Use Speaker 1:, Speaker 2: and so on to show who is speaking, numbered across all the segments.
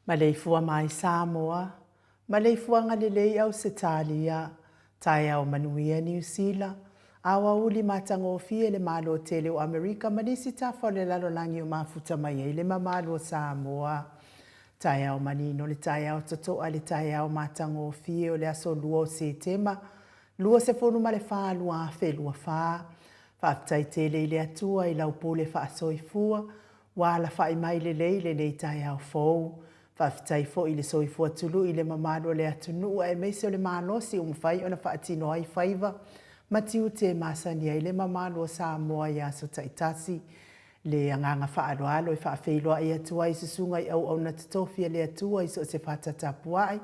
Speaker 1: Maleifua mai Samoa, Maleifuaga lelei Ausetalia, Taeao manuia Niu Sila, Aoauli matagofie le Malo tele o Amerika ma nisi tafa o le lalolagi o mafuta mai ai le mamalu o Samoa. Taeao manino le taeao totoa le taeao matagofie o le aso 2 o Setema 24 2024. Faafetai tele i le Atua i lau pule faasoifua ua alafai mai lelei lenei taeao fou. Faafetai foi i le soifua tului i le mamalu o le atunuu aemaise o le malosi ua mafai ona faatino ai faiva ma tiute e masani ai le mamalu o Samoa i aso taitasi. Le agaga faaaloalo e faafeiloai atu ai i susuga i auauna totofi a le Atua i so o se fata tapuai,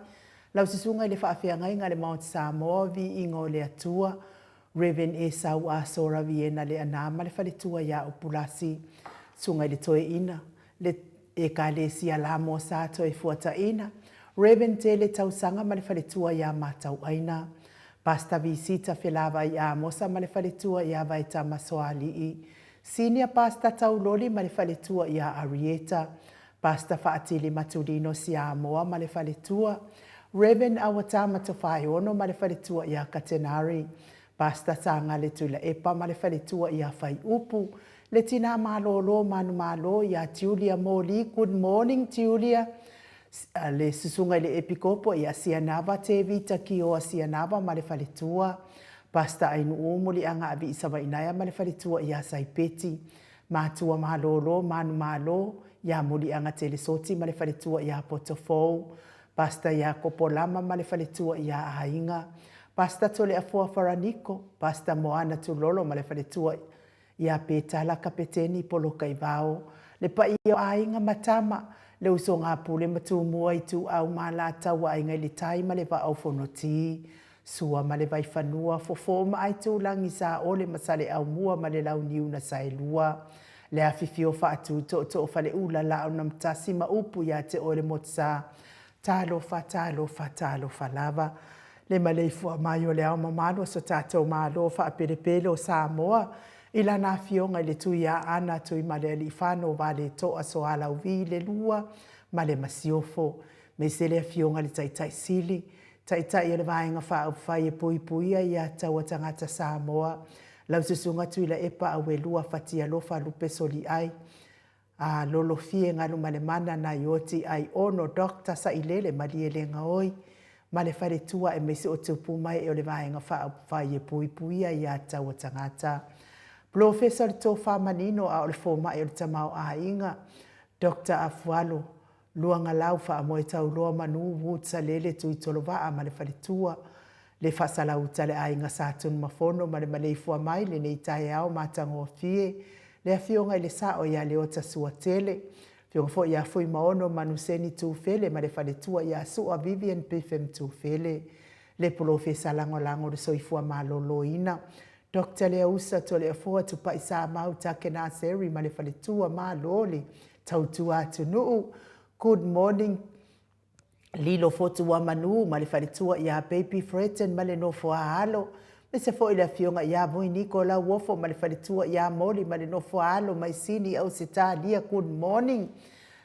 Speaker 1: lau susuga i le faafeagaiga a le Maota Samoa, Viiga o le Atua, Rev. Esau Asora Viena Leaana ma le faletua ia Upulasi, Susuga i le Toeaina, le Ekalesia Lamo Sa Toefuataina, Rev. Tele Tausaga ma le faletua ia Matauaina, Pastor Visita Felavai Amosa ma le faletua ia Vaetama Soalii, Senior Pastor Tauloli ma le faletua ia Arieta, Pastor Faatili Matulino Siamoa ma le faletua, Rev. Awatama Tofaeono ma le faletua ia Katenari, Pastor Sagale Tuilaepa ma le faletua ia Faiupu, le tina malolo manumalo ia Julia Moli, good morning Julia, le susuga i le Epikopo ia Sianava Tevita Kioa Sianava ma le faletua, Pastor Ainuu Muliagaavii Savainaea ma le faletua ia Saipeti, Matua malolo manumalo ia Muliaga Telesoti ma le faletua ia Potofou, Pastor Iakopo Lama ma le faletua ia Aiga, Pastor Toleafoa Faraniko, Pastor Moana Tulolo ma le faletua ia Petala Kapeteni Polokaivao, le paia o aiga ma tama, le usoga a Pule ma Tumua Ituau ma Alataua Aiga i le Tai ma le Vaa o Fonoti, Sua ma le Vaifanua, Fofo ma Aitulagi, Saole ma Saleaaumua ma le Launiu na Saelua, le afifio faatu tootoo Faleula, Laaunamtasi ma upu ia te oe le Motusa. Talofa, talofa, talofa lava. Le maleifua mai o le ao mamalu o so tatou Malo faapelepele o Samoa i lana Afioga i le Tuiaana Tuimalealiifano Vaaletoa Sualauvi le Lua ma le Masiofo, aemaise le Afioga i le Taitai Sili, Taitai o le Vaega Faaupufai e Puipuia ia Taua Tagata Samoa, lau Susuga Tuilaepa Auelua Fatialofa Lupe Soliai, a Lolofie Galumalemana Naioti Aiono Doctor Sailele Malielegaoi ma le faletua aemaise o tupu ma ee o le Vaega Faaupufai e Puipuia ia Taua Tagata. Polofesa o le Tofa Manino a o le Fomai o le Tamaoaiga, Doctor Afualo Luagalau Faamoe Tauloa Manu Woods Salele Tuitolovaa ma le faletua, le Faasalauta le Aiga Sa Tunumafono ma le maleifua mai lenei taeao matagofie, le Afioga i le Sao ia Leota Suatele, Afioga foi ia Fuimaono Manuseni Tufele ma le faletua ia Sua Vivian Biffem Tufele, le Polofesa Lagolago o le Soifua Maloloina, Doctor Leausa Toleafoa Tupai Samau Takena Seri ma le faletua Malo le tautua atunuu. Good morning Lilo Fotuamanu ma le faletua ia Baby Freton ma le nofo a alo. Aemaise foi le afioga ia Voiniko Lauofo ma le faletua ia Moli ma le nofo a alo mai Sini Ausetalia. Good morning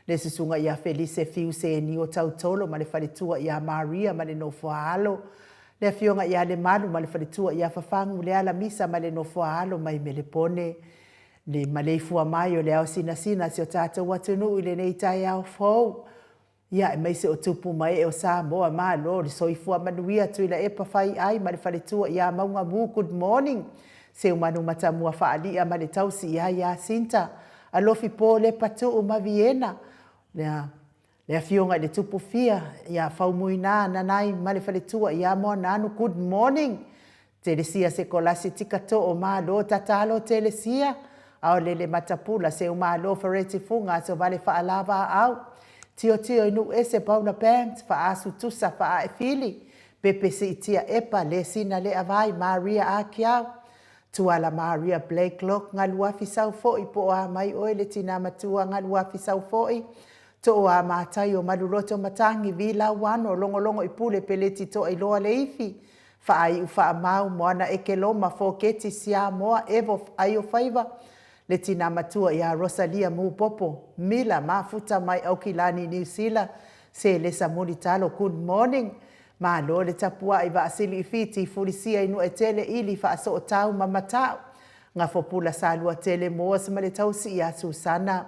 Speaker 1: Le susuga ia Felise Fiu Senio Tautolo ma le faletua ia Maria ma le nofo a alo. Le afioga ia Lemalu ma le faletua ia Fafagu Leala Misa ma le nofo a alo mai Melepone. Le maleifua mai o le ao sinasina a si o tatou atunuu i lenei taeao fou. Ia, aemaise o tupu ma ee o Samoa, malo le soifua manuia Tuilaepa Faiai ma le faletua ia Maugamu, good morning. Seumanu Matamua Faalia ma le tausi ia Iasinta, Alofi Po Lepa Tuu ma Viena, le Le Afioga i le Tupu Fia ia Faumuina Nanai ma le faletua ia Moananu Good morning Telesia Sekolasi Tikatoo Malo Tatalo Telesia Aolele Matapula Seumalo Fereti Fuga Asovale Faalavaau Tiotio i Nuuese Paula Banks Faasu Tusa Faaefili Pepe Siitia Epa Lesina Leavai Maria Akiau Tuala Maria Blakelock Galuafi Sau foi po o a mai oe le tina matua Galuafi Sau foi Tooa Matai o Maluloto Matagi Vi Lauano Logologo i Pule Peleti Toailoa Leifi Faaiu Faamau Moana Ekeloma Foketi Siamoa Evo Aiofaiva Le tina matua ia Rosalia Mupopo Mila Mafuta mai Aukilani Niu Sila. Selesa Mulitalo good morning Malo le tapuai Vaasili i Fiti Fulisia i Nuetele Ili Faasootau ma Matau Gafopula Saluatele Moas ma le tausi ia Susana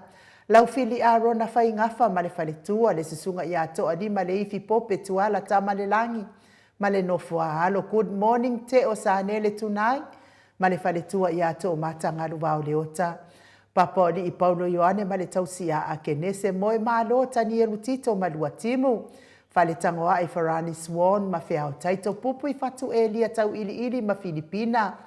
Speaker 1: Laufili Arona Faigafa ma le faletua le susuga ia Toalima Leifi Pope Tuala Tamalelagi ma le nofo a alo Good morning Teo Sanele Tunai ma le faletua ia Toomata Galuvao Leota Papa o Alii Paulo Ioane ma le tausi ia Akenese Moe Malo Tanielu Tito ma Luatimu Faletagoai Farani Swan ma Feao Taito Pupui Fatu Elia Tauiliili ma Filipina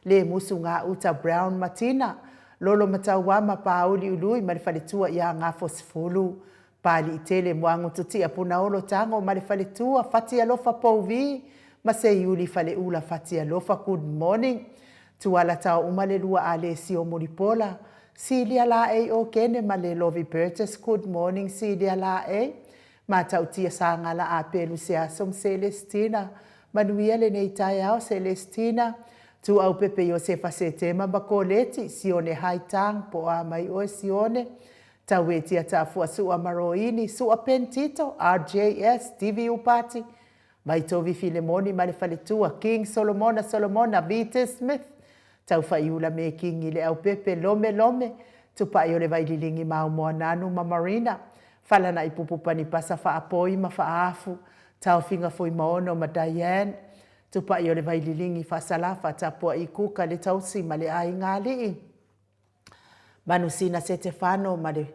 Speaker 1: Le Musu Gauta Brown ma Tina Lolo Mataua ma Pauli Ului ma le faletua ia Gafosefulu Paliitele Muagututia Punaolo Tago ma le faletua Fatialofa Pouvi ma Seiuli Faleula Fatialofa Good morning Tuala Tao uma le lua Alesio Mulipola Silia Laei Okene ma le Lovi Burgess Good morning Silia Laei Matautia Sagala Apelu Seaso ma Celestina Manuia lenei taeao Celestina Tuaupepe Iosefa Setema ma Koleti Sione Haitang Po a mai oe Sione Tauetia Tafua Sua Maroini Sua Pen Tito RJS Stevie Upati Vaitovi Filemoni ma le faletua King Solomona Solomona Vite Smith Taufaiula Mekingi Leaupepe Lome Lome Tupai o le Vaililingi Maomoananu ma Marina Falana'i Pupu Panipasa Faapoi ma Faaafu Taofiga Fuimaono ma Diane Tupai o le Vaililingi Faasalafa Tapua'i Kuka le Tausi ma le Aiga Alii Manusina Setefano ma le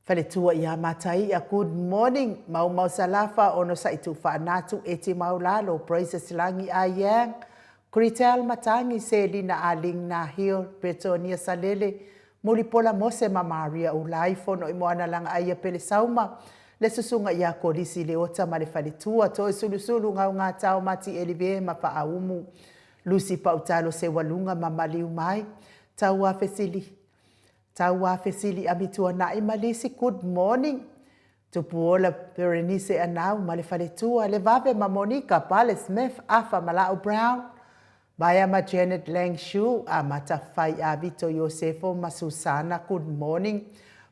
Speaker 1: Faletua ia Matai'a Good morning Maumau Salafa Onosai Tuufaanatu Eti Maulalo Praises Lagi A Yang Kritel Matangi Selina A Ling Na Hill Bretonia Salele Mulipola Mose ma Maria Ulai Fono i Moana Langa Aia Pele Sauma Le Susuga ia Kolisi Leota ma le Faletua Toesulusulu Gaugatao Mati Elive ma Faaumu Lucy Pautalo Seualuga ma Maliu Mai Tauafesili Tauafesili Amituana'i ma Lisi Good morning Tupuola Berenice Anau ma le faletua Le Vave ma Monica Pale Smith Afa ma La'u Brown Maea ma Janet Lang Shu Amata Fai Avito Iosefo ma Susana Good morning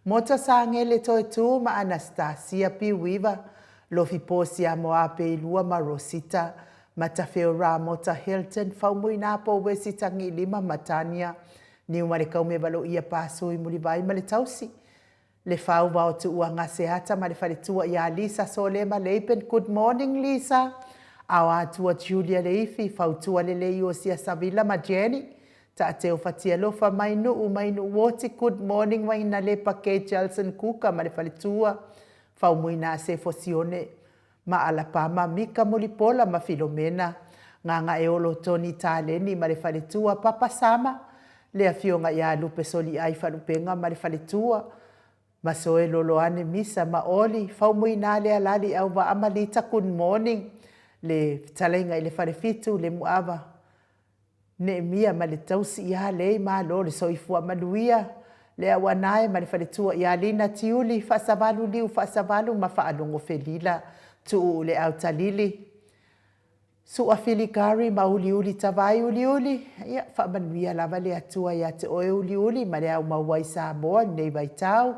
Speaker 1: Mota Sagele Toetu ma Anastasia Piuiva Lofi Posia Moape Ilua ma Rosita Matafeo Ramota Hilton Faumuinapo Wesi Tagilima ma Tania Niu ma le kaume valoia Pasui Mulivai ma le tausi Le fau vao tuua Gaseata ma le faletua ia Lisa Solema Leipen Good morning Lisa Aoatua Julia Leifi Fautua Lelei Iosia Savila ma Jenny Taateo Fatialofa Mainuu Mainuu Oti Good morning Vainalepa Kay Jelson Kuka ma le faletua Faumuina Sefo Sione ma Alapama, Mika Mulipola ma Filomena, Gagaeolo Tony Taleni ma le faletua, Papa Sama, le afioga ia Lupe Soliai Falupenga ma le faletua, Masoe Loloane Misa ma Oli, Faumuina Lealali Auvaa ma Lita Good morning, le fetalaiga i le Falefitu, le Muava, Neemia ma le tausi iā lei malo le soifua manuia le auanae ma le faletua iā Lina Tiuli Faasavalu Liu Faasavalu ma Faalogo Felila Tuuu le Autalili Sua Filigari ma Uliuli Tavai Uliuli ia faamanuia lava le Atua ia te oe Uliuli ma le au maua i Samoa i lenei vaitau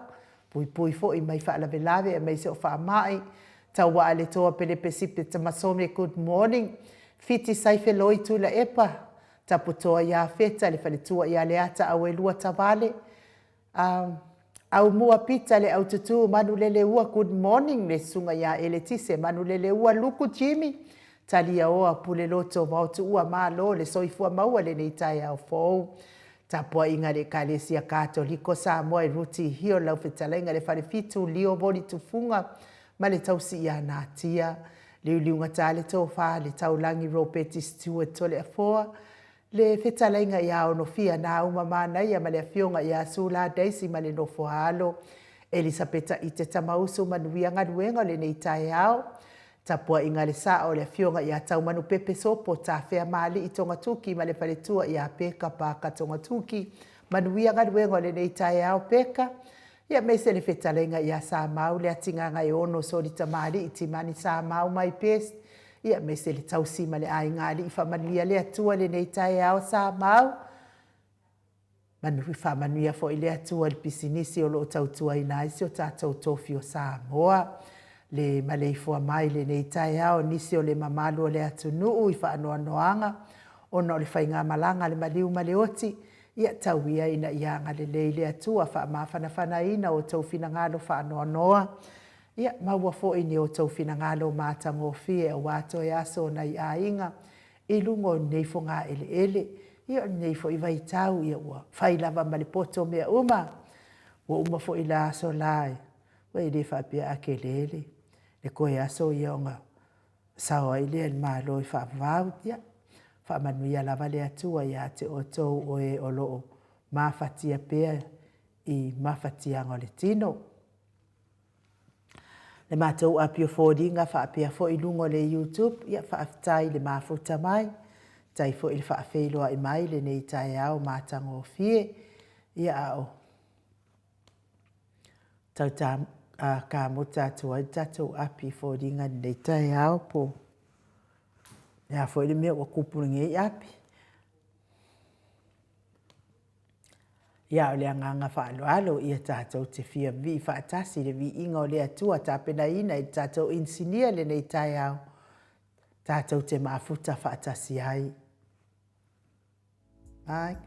Speaker 1: Puipui foi mai faalavelave aemaise o faamai Tauaa le Toa Pelepe Sipe Tamasome Good morning Fiti Saife Loi Tuilaepa Taputoa ia Feta le faletua ia Leata Auelua Tavale um Aumua Pita le Aututu Manuleleua Good morning le susuga ia Eletise Manuleleua Luku Jimmy Taliaoa Puleloto Vaotuua Malo le soifua maua lenei taeao fou Tapuaiga a le Ekalesia Katoliko Samoa i Ruti Hio lau fetalaiga le Falefitu Lio Voli Tufuga ma le tausi ia Natia Liuliugata le Tofa le Taulagi Ropeti Stewart Toleafoa le fetalaiga ia Onofia Nauma Manaia ma le afioga ia Sula Daisy ma le nofo a alo Elisapeta Ite Tamausu Manuia galuega o lenei taeao Tapuaiga a le Sao, le Afioga ia Taumanupepe Sopo, Tafea Maali'i Togatuki ma le faletua ia Peka Paaka Togatuki. Manuia galuega o lenei taeao Peka. Ia aemaise le fetalaiga ia Samau le Atigagaeono Solitamaali'i Timani Samau my best. Ia aemaise le tausi ma le aiga alii faamanuia le Atua lenei taeao Samau. Faamanuia foi le Atua i le pisinisi o lo o tautuaina ai si o tatou tofi o Samoa. Le maleifua mai i lenei taeao nisi o le mamalu o le atunuu i faanoanoaga ona o le faigamalaga a le maliu ma le oti, ia tau ia ina ia agalelei le Atua, faamafanafanaina outou finagalo faanoanoa, ia maua foi ni outou finagalo matagofie aua toe aso o nai aiga i luga o lenei fogaeleele. Ia o lenei foi vaitau ua fai lava ma le poto o mea uma, ua uma foi le aso la, e le faapea a tele le toe aso ia ona sao ai lea i le Malo e faavavau. Ia faamanuia lava le Atua ia te outou o e o lo o mafatia pea i mafatiaga o le tino. Le matou api o foliga faapea foi luga o le YouTube, ia faafetai le mafuta mai, faafetai foi le faafeiloai mai i lenei taeao matagofie. Ia a o tau kamuta atu ai le tatou api i foliga i lenei taeao po o le a foi le mea ua tupu i lenei api. Ia, a o le agaga faaaloalo, ia tatou te fia vivii faatasi i le viiga o le Atua tapenaina e le tatou inisinia i lenei taeao, tatou te mafuta faatasi ai. Bye.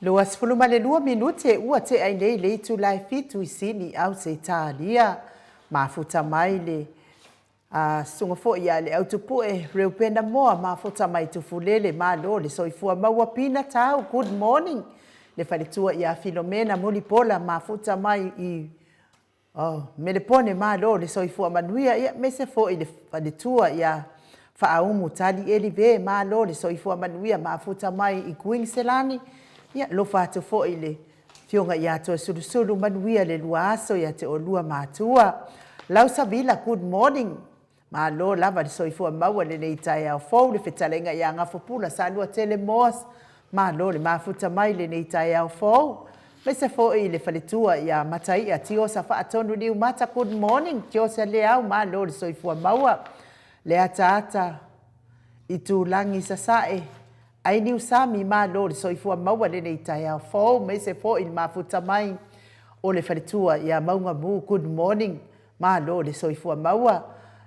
Speaker 1: 22 minute ua tea ai nei le itula e fitu i Sini, Ausetalia. Mafuta mai le a susuga foi ia le Autupue Reupena Moa, mafuta mai Tufulele, malo le soifua maua. Pina Tau, good morning. Le faletua ia Filomena Mulipola, mafuta mai i Oh, Melepone, malo le soifua manuia, ia aemaise foi le faletua ia Faaumu Tali Elive, malo le soifua manuia, mafuta mai i Kuiniselani, ia alofa atu foi le Afioga ia Toesulusulu, manuia le lua aso ia te oulua matua. Lausavila, good morning. Malo lava le soifua maua i lenei taeao fou, le fetalaiga ia Gafopula Saluatele Moss, malo le mafuta mai i lenei taeao fou. Aemaise foi le faletua ia Mataia Tiosa Faatonu Niumata, good morning Tiosa Leau, malo le soifua maua. Le ataata Itulagi Sasae, Ai Niusami, malo le soifua maua i lenei taeao fou, aemaise foi le mafuta mai o le faletua ia Maugamu, good morning. Malo le soifua maua.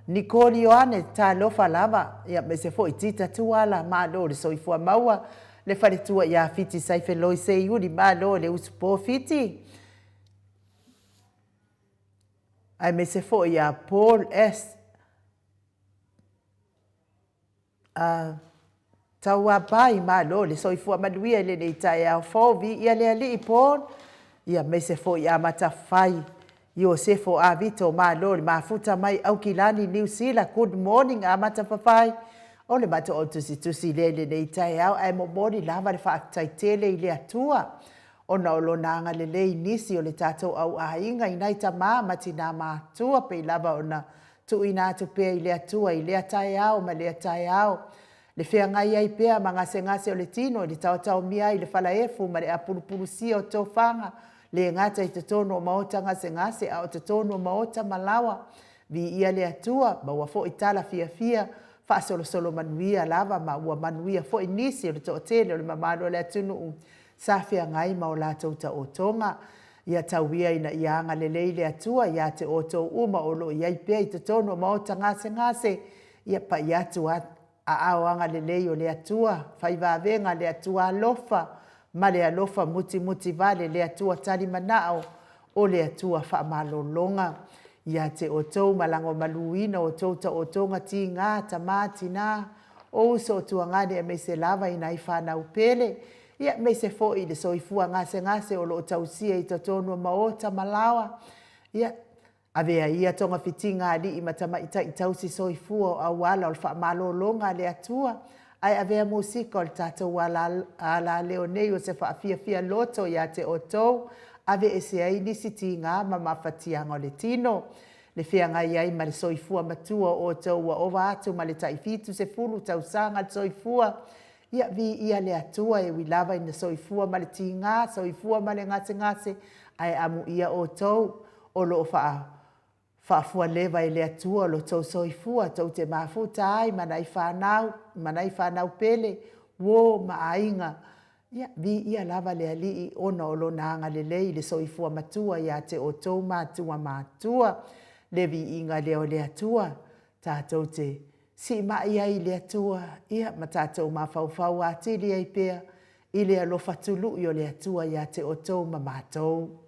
Speaker 1: Nicole Ioane, talofa lava, ia aemaise foi Tita Tuala, malo le soifua maua. Le faletua ia Fiti Saifeloi Seiuli, malo le usupo Fiti. Aemaise foi ia Paul S. A Tauabai, malo le soifua manuia i lenei taeao fou, viia le Alii Paul, ia aemaise foi amata fai Iosefo Avito, malo le mafuta mai Aukilani, Niu Sila, good morning amata fafai, o le matou au tusitusi lea i lenei taeao, ae momoli lava le faafetai tele i le Atua ona o Lona agalelei i nisi o le tatou au aiga i nai tama ma tina matutua pei lava ona tuuina atu pea i le Atua i lea taeao ma lea taeao, le feagai ai pea ma gasegase o le tino i le taotaomia ai i le falaefu ma le apulupulusia o tofaga, le gata i totonu o maota gasegase a o totonu o maota ma laoa. Viia le Atua, maua foi tala fiafia, faasolosolo manuia lava ma ua manuia foi nisi o le toatele o le mamalu o le atunuu sa feagai ma o latou taotoga. Ia tau ia ina ia agalelei le Atua ia te outou uma o lo o i ai pea i totonu o maota gasegase, ia pai atu a aao agalelei o le Atua, fai vavega le Atua alofa ma le alofa mutimuti vale, le Atua tali manao, o le Atua faamalologa. Ia te outou ma lagomaluina o outou taotoga tiga, tama, tina, o uso o tuagane aemaise lava i nai fanau pele, ia aemaise foi i le soifua gasegase o lo o tausia i totonu o maota ma laoa. Ia, avea ia togafitiga a alii ma tamaitai tausi soifua o auala o le faamalologa a le Atua, ae avea musika o le tatou alaleo nei o se faafiafia loto ia te outou, aveese ai nisi tiga ma mafatiaga o le tino, le feagai ai ma le soifua matua o outou ua ova atu ma le tai 70 tausaga le soifua. Ia, viia le Atua e ui lava ina soifua ma le tiga, soifua ma le gasegase, ae amuia outou o lo o faa faafualeva e le Atua lo tou soifua tou te mafuta ai ma nai fanau, ma nai fanau pele, uo ma aiga. Ia, viia lava le Alii ona o Lona agalelei i le soifua matua ia te outou matua matutua. Le viiga lea o le Atua, tatou te siimai ai i le Atua, ia, ma tatou mafaufau atili ai pea i le alofa tului o le Atua ia te outou ma matou.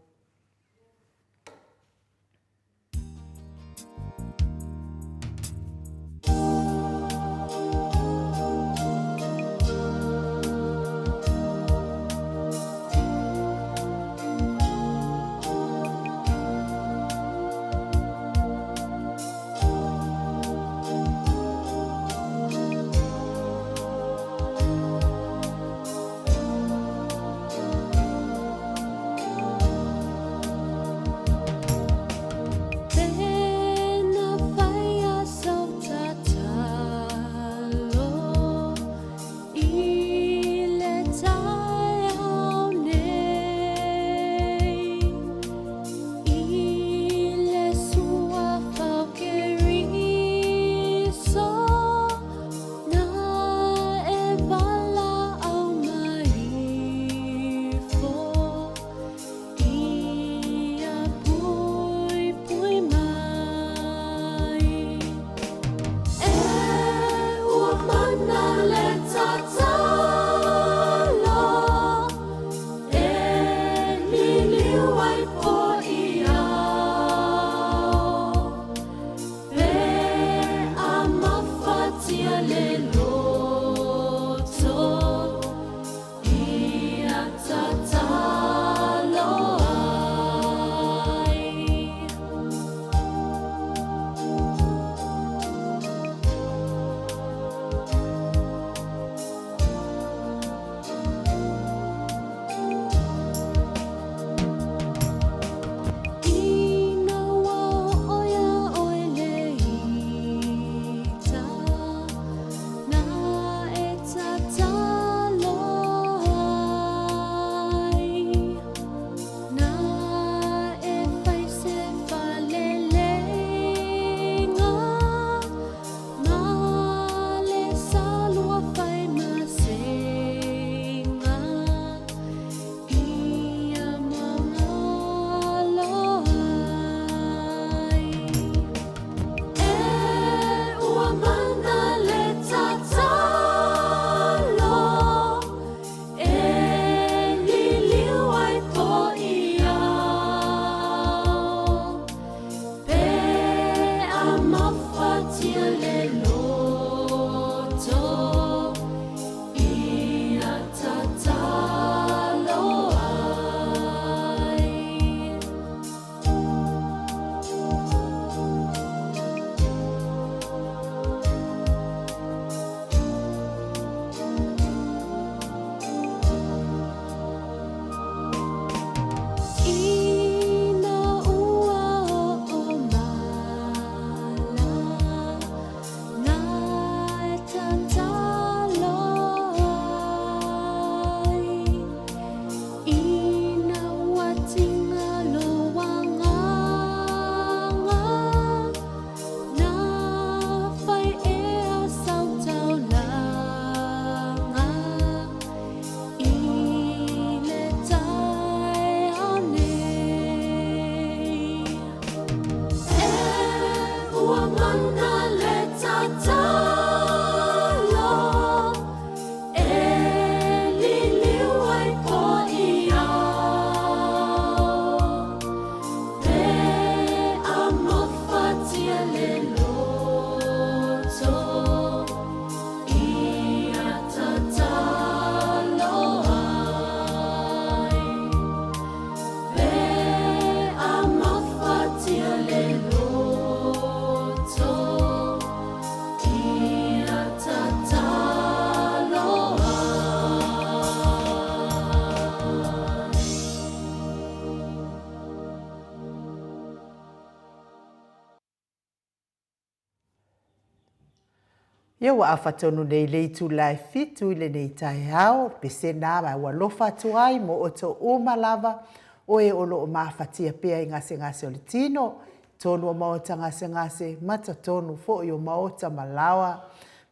Speaker 1: Ia ua afa tonu nei le itula e fitu i lenei taeao, pesena ma ua alofa atu ai mo outou uma lava o e o lo o mafatia pea i gasegase o le tino, totonu o maota gasegase ma totonu foi o maota ma laoa,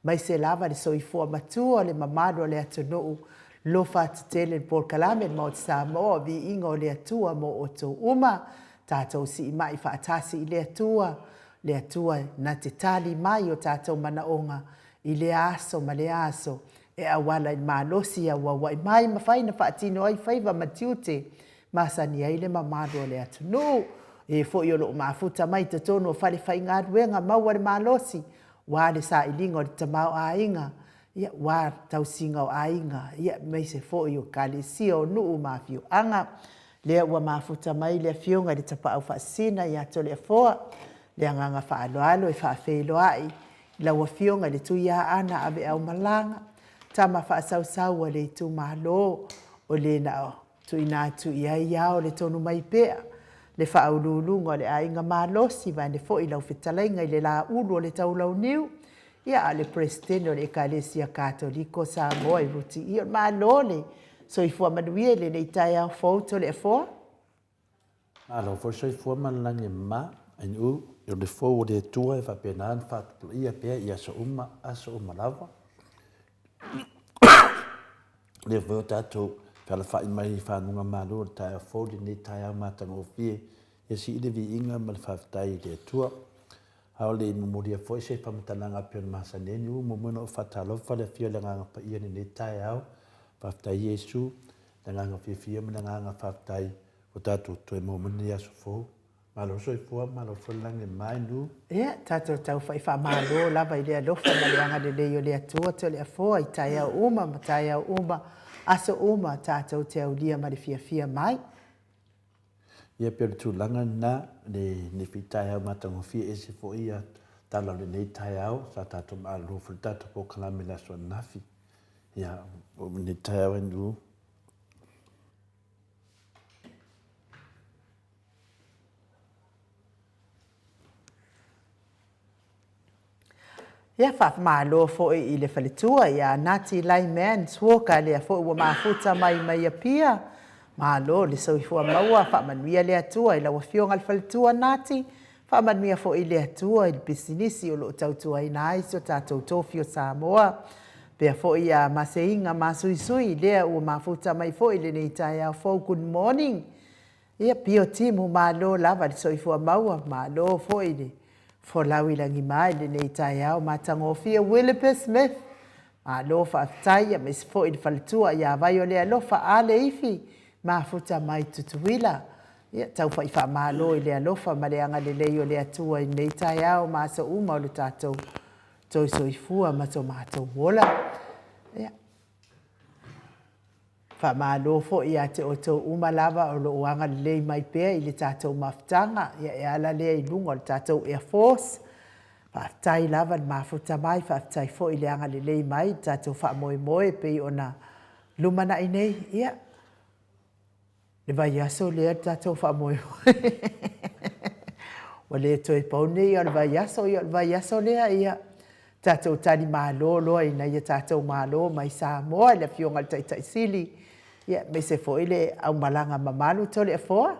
Speaker 1: maise lava le soifua matua o le mamalu o le atunuu. Lofa atu tele le polokalame le Maota Samoa, viiga o le Atua mo outou uma, tatou siimai faatasi i le Atua, le Atua na te tali mai o tatou manaoga i lea aso ma lea aso, e auala i le malosi e auauai mai, mafai na faatino ai faiva ma tiute masani ai le mamalu o le atunuu. E foi o lo o mafuta mai i totonu o fale faigaluega maua le malosi, ua le sailiga o le tamaoaiga, ia, ua le tausiga o aiga, ia, aemaise foi o ekalesia o nuu ma afioaga. Lea ua mafuta mai le Afioga i le Tapaau Faasisina ia Toleafoa, le agaga faaaloalo e faafeiloai i lau Afioga i le Tuiaana Aveaumalaga, tama faasausau a le itumalo, o le na tuuina atu i ai ao le tonu mai pea, le faauluuluga o le aiga malosi, vaeane foi lau fetalaiga i le Laulu o le Taulauniu, ia a o le Peresetene o le Ekalesia Katoliko o Samoa i Rutiio. Malo le soifua manuia i lenei taeao fou Toleafoa.
Speaker 2: Malo foi le soifua ma le lagi e mama, NU, o le fou o le Atua e faapena ona faatupulaia pea i aso uma, aso uma lava. O lea foi o tatou fealafai mai i faguga malu o le taeao fou lenei taeao matagofie, ia sii le viiga ma le faafetai i le Atua. A o le i momolia foi se faamatalaga e pei ona masani ai, ua muamua ona ou faatalofa i le afio o le Agaga Paia i lenei taeao. Faafetai Iesu i le agaga fiafia ma le agaga faafetai ua tatou toe maua mai lenei aso fou. Malo le soifua, malo foi le lagi e mama i.
Speaker 1: Ia, tatou tau fai faamalo lava i le alofa ma le agalelei o le Atua Toleafoa i taeao uma ma taeao uma, aso uma tatou te aulia ma le fiafia mai.
Speaker 2: Ia pei o le tulaga lena, lenei foi taeao matagofie, ese foi ia tala o lenei taeao, sa tatou malolo foi le tatou polokalame i le aso ananafi. Ia, o lenei taeao e nu.
Speaker 1: Ia, faamalo foi i le faletua ia Nati Lyman Suoka, lea foi ua mafuta mai mai Apia. Malo le soifua maua, faamanuia le Atua i lau Afioga i le faletua Nati, faamanuia foi le Atua i le pisinisi o lo o tautuaina ai si o tatou tofi o Samoa. Pea foi ia Maseiga Masuisui, lea ua mafuta mai foi i lenei taeao fou, good morning. Ia, pio timu, malo lava le soifua maua, malo foi le folau i lagima i lenei taeao matagofie. Willipa Smith, malo faafetai, aemaise foi le faletua ia Vaiolealofa Ale Ifi, mafuta mai Tutuila. Ia, tau fai faamalo i le alofa ma le agalelei o le Atua i lenei taeao ma aso uma o le tatou toe soifua ma to matou ola. Ia. Faamalo foi ia te outou uma lava o lo o agalelei mai pea i le tatou mafutaga, ia e ala lea i luga o le tatou Air Force. Faafetai lava le mafuta mai, faafetai foi le agalelei mai i le tatou faamoemoe e pei ona lumanai nei. Ia, le vaiaso lea le tatou faamoemoe. Ua le toe pau nei o le vaiaso, ia o le vaiaso lea, ia tatou tali malo loa ina ia tatou malo mai Samoa i le Afioga i le Taitai Sili, ia aemaise foi le aumalaga mamalu Toleafoa.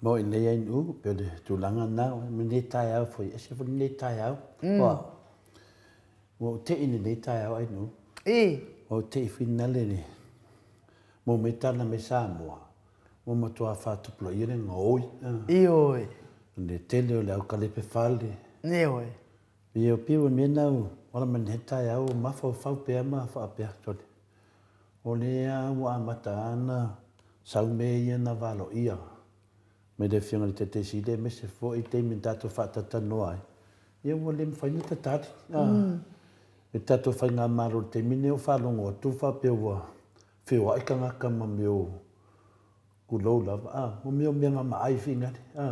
Speaker 2: Mo i nei ai nu, pe o le tulaga na, o lenei taeao foi, ese foi lenei taeao. Ua, ua ou tei lenei taeao ai nu.
Speaker 1: I.
Speaker 2: Ua ou tei finale le, mo mea tala mai Samoa, ua matua faatupulaia le gaoi.
Speaker 1: Ioe.
Speaker 2: Le tele o le aukalepe fale.
Speaker 1: Ioe.
Speaker 2: Ia pei o mea na wala mai lenei taeao ua mafaufau pea ma faapea atu, o lea ua amata ana sau mea ia na valoia mai le Afioga i le Taitai Sili aemaise foi taimi na tatou faatalatanoa ai, ia ua le mafai ona tatali. Le tatou faigamalo i le taimi lenei ua faalogo atu faapea ua feoai tagata ma mea o Tulou lava, a, o mea o mea na maai finale, a.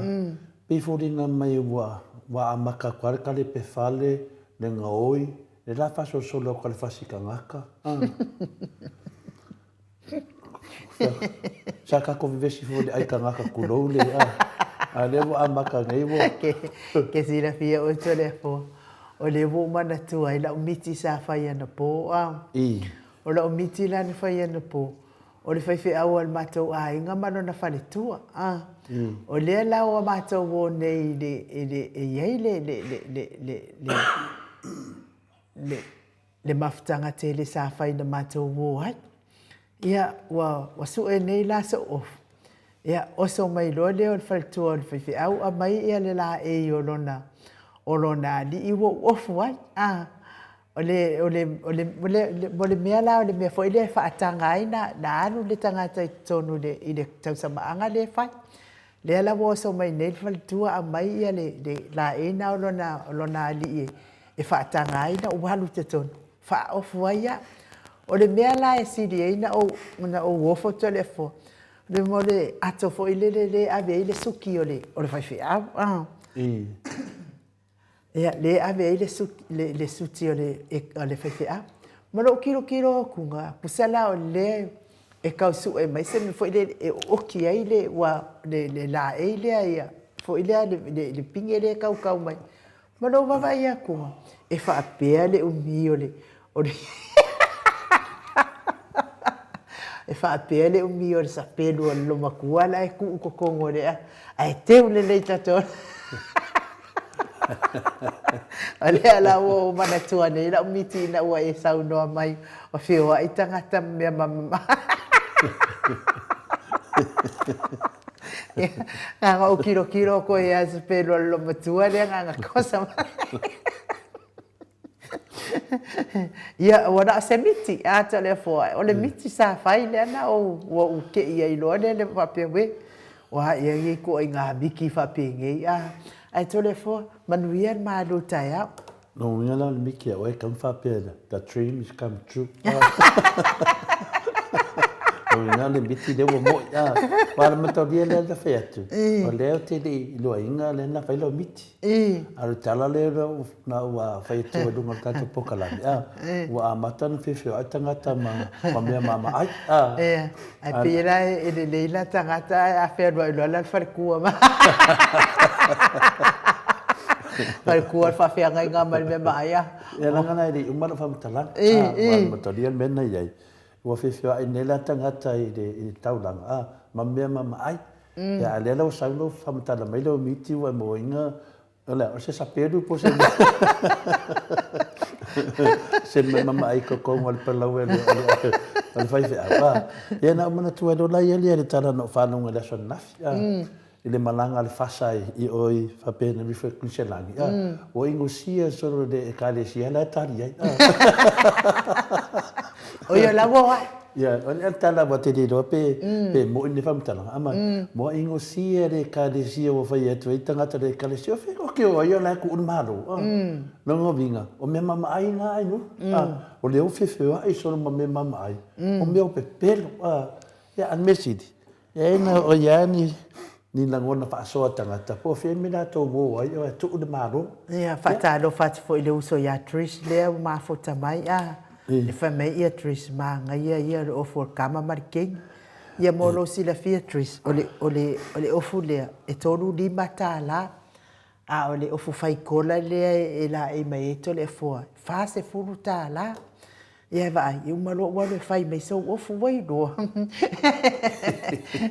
Speaker 2: Pei foliga mai ua, ua amata atu lava le kalepe fale, le gaoi, le la faasolosolo atu a le fasi tagata, a. Sa tatou vevesi foi i le ai tagata, tulou le, a. A o lea ua amata nei ua.
Speaker 1: Ke silafia oe Toleafoa. O lea ua ou manatua ai lau miti sa fai anapo a. O lau miti la na fai anapo, o le faifeau a le matou aiga ma lona faletua a. O lea la ua matou o nei i le, i le, e i ai le, le, le, le, le, le, le, le mafutaga tele sa fai na matou o ai. Ia, ua, ua sue nei la so'u ofu, ia, oso mai loa lea o le faletua o le faifeau aumai ia le laei o lona, o lona alii ua ou ofu ai, a. O le, o le, o le, o le mea la o le mea foi lea e faataga ai na, na alu le tagata i totonu i le, i le tausamaaga lea e fai. Lea la ua oso mai nei le faletua aumai ia le, le laei na o lona, o lona alii e, e faataga ai na ou alu i totonu, faaofu ai au. O le mea la e sili ai na ou, na ou ofo Toleafoa, o le mea o le ato foi lele lea e ave ai le suki o le, o le faifeau. Ia, lea e ave ai le suki, le, le suti o le, e, o le faifeau. Ma lou kilokilo akuga, pusa la o lea e kau suʻe mai se mea foi lele e oki ai le, ua, le, le laei lea ia, foi lea le, le, le pine lea e kaukau mai. Ma lou vaavaai akuga, e faapea le umi o le, o le e faapea le umi o le sapelu o le lomatua la e tuu i totonu o le ae teu lelei tatou. O lea la ua ou manatua nei lau miti ina ua e saunoa mai ua feoai tagata ma mea mamama. Ia, na ona ou kilokilo koe ia sapelu o le lomatua lea na ona kosa mai. Ia, ua na o se miti, a Toleafoa, o le miti sa fai lea na ou, ua ou te'i ai loa lea, le faapea, uē, o a ea nei ituaiga miti faapenei, a. Ae Toleafoa, manuia le malu taeao.
Speaker 2: Lona uiga la o le miti a oe e tatau ona faapea, the dream is come true. Lona uiga o le miti lea ua mo'i, a. Aua o le mataulia lea na fai atu, o lea ou te le i iloaina lea na fai lau miti. A o le tala lea na ua fai atu i luga o le tatou polokalame, a, ua amata ona feofeoai tagata ma mea maamaai, a.
Speaker 1: Ia, ae pei la e lelei la tagata ae a fealuai loa la le faletua ma faletua le faafeagaiga ma le mea maai, a.
Speaker 2: Ia, leaga la e le i uma lau faamatalaga, a, ua amatalia le mea na i ai. Ua feofeoai nei la tagata i le taulaga, a, ma mea maamaai. Ia, a o lea la ua sau lau faamatala mai lau miti ua e moaina, o le a, o se sapelu po o se mea, se mea mamaai i totonu o le palau o le faifeau, a. Ia na ou manatua ai loa la ia le tala na ou faalogo i le aso ananafi, a, i le malaga a le fasa i o i faapea na alu ifo i Kuiniselani, a, ua inosia solo e le Ekalesia la e tali ai, a.
Speaker 1: O ia la ua oae.
Speaker 2: Ia, o le tala ua te le iloa pe, pe mo'i lenei faamatalaga, ama, ua inosia le Ekalesia ua fai atu ai tagata o le Ekalesia, o fea o ke o ai o la e kuu le Malo, a. Lona uiga, o mea maamaai na ai no, a, o lea ua feofeoai solo ma mea maamaai, o mea o pepelo, a. Ia, a o le mea sili, E na o ia ni ni lagona faasoa tagata po o fea mea latou o ai e tuu le Malo.
Speaker 1: Ia, faatalofa atu foi i le uso ia Trish lea ua mafuta mai a. E fai mai ia Trish manaia ia o le ofu o le kama ma le keni. Ia mo lou silafia Trish, o le, o le, o le ofu lea e $35, a o le ofu faikola lea e laei mai ai Toleafoa, e $40. Ia e vaai, e uma loa ou alu e fai mai sou ofu ua iloa.